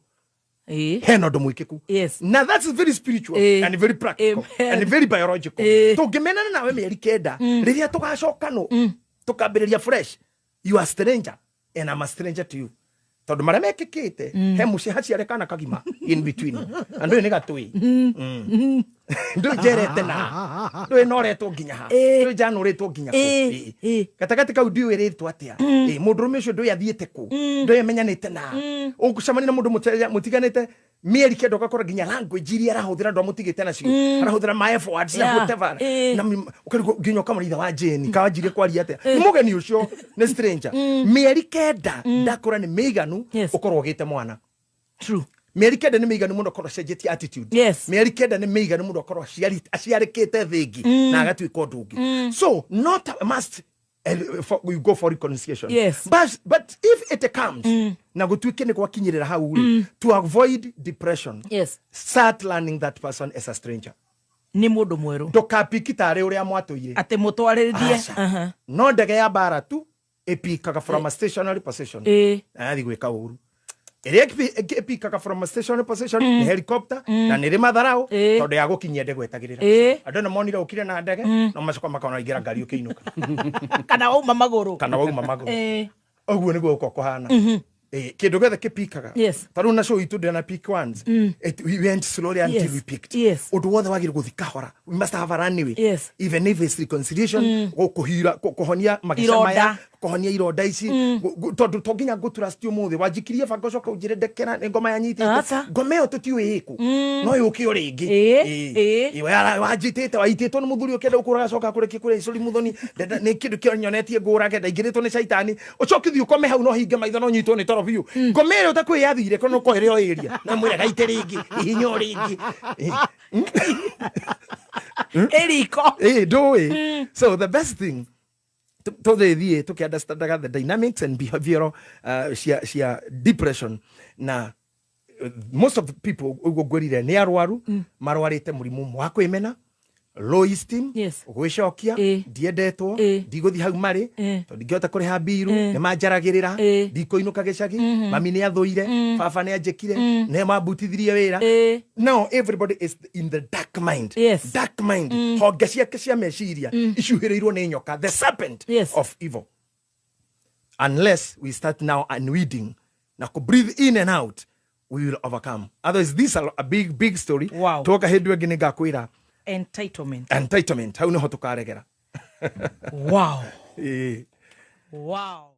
S3: hena ũndũ mwĩkĩku, na that's very spiritual and very practical and very biological. Tũngĩmenana nawe mĩeri 9, rĩrĩa tũgacokanwo tũkambĩrĩria fresh, you are stranger and I'm a stranger to you, tondũ marĩa mekĩkĩte he mũciĩ haciare kana kagima in between, na ndũĩ nĩ gatũĩ, ndũĩ njerete na ndũĩ noretwo nginya ha, ndũĩ njanũrĩtwo nginya kũ. Gatagatĩ kau ndiũĩ rĩtwa atĩa. Mũndũrũme ũcio ndũĩ athiĩte kũ, ndũĩ amenyanĩte na ũgũcemania na mũndũ mũtiganĩte mĩeri 9, ũgakora nginya language iria arahũthĩra ndwamũtigĩte nacio, arahũthĩra ma F words na whatever, na ũkarigwo nginya ũkamũra ithe wa Jane kawanjirie kwaria atĩa, nĩ mũgeni ũcio, nĩ stranger. Mĩeri 9 ndakũra nĩ mĩiganu ũkorwo ũgĩte mwana. Mĩeri 9 nĩ mĩiganu mũndũ akorwo acenjetie attitude. Mĩeri 9 nĩ mĩiganu mũndũ akorwo aciarĩkĩte thĩ ĩngĩ na agatuĩka ũndũ ũngĩ. So not a must you go for reconciliation, but if it comes na gũtuĩke nĩ gwakinyĩrĩra hau rĩ, to avoid depression, start learning that person as a stranger.
S1: Nĩ mũndũ mwerũ.
S3: Ndũkapiki tarĩ ũrĩa mwatũire.
S1: Atĩ mũtwarĩrithie.
S3: Aca. No ndege ya mbara tu ĩpikaga from a stationary position, na yathi gwĩka ũru. Ĩrĩa ĩpikaga from a stationary position nĩ helicopter, na nĩ rĩ matharaũ, tondũ ya gũkinyia ndege etagĩrĩra. Andũ ĩno monire ũkire na ndege, no macoka makona ingĩra ngari ũkĩinũka.
S1: Kana wauma magũrũ.
S3: Kana wauma magũrũ. Ũguo nĩguo gũkorwo kũhana. Kĩndũ gĩothe kĩpikaga, ta rĩu na show itũ ndĩna pick ones. We went slowly until we picked. Ũndũ wothe wagĩrĩirwo gũthiĩ kahora, we must have a runway, even if it's reconciliation, kũhira kũhonia mageca
S1: Ironda.
S3: maya, kũhonia ironda ici. Tondũ to nginya ngũtrust ũmũthĩ wanjikirie banga ũcoka ũnjĩre ndekera nĩ ngoma yanyitĩte.
S1: Aca.
S3: Ngoma ĩyo tũtiũĩ ĩkũ, no yũke o rĩngĩ. Wanjitĩte waitĩtwo nĩ mũthuri ũkĩenda gũkũraga, coka kũrekia kũrĩa icũri mũthoni. Nĩ kĩndũ kĩonyonetie ngũrage, ndaingĩrĩtwo nĩ caitani, ũcoke ũthiĩ ũkome hau no hinge maitho no nyitwo nĩ toro biũ. Ngoma ĩrĩa ũtakwĩ yathire kono ko ĩrĩ o ĩria na mwĩra gaite rĩngĩ ihinya o rĩngĩ.
S1: Ĩriko.
S3: Ndũĩ. So the best thing tũthĩthiĩ tũkĩ-understandaga the dynamics and behavioral cia depression, na most of the people ũguo ngwĩrire nĩ arwaru marwarĩte mũrimũ ũmwe wa kwĩmena, low esteem, gwĩcokia, ndiendetwo, ndigũthiĩ hau marĩ tondũ ndingĩhota kũrĩha mbiru, nĩ manjaragĩrĩra, ndikũinũka gĩcagi, mami nĩ athũire, baba nĩ anjĩkire, nĩ mambutithirie wĩra. Now everybody is in the dark mind. Dark mind, honge ciake cia meciria icuhĩrĩirwo nĩ nyoka, the serpent of evil. Unless we start now unweeding na ku breathe in and out, we will overcome. Otherwise this is a big big story. Tuoka hĩndĩ ĩngĩ nĩ ngakwĩra.
S1: Entitlement.
S3: Entitlement, hau nĩho tũkaregera.
S1: Wow.
S3: Ĩĩ.
S1: Wow.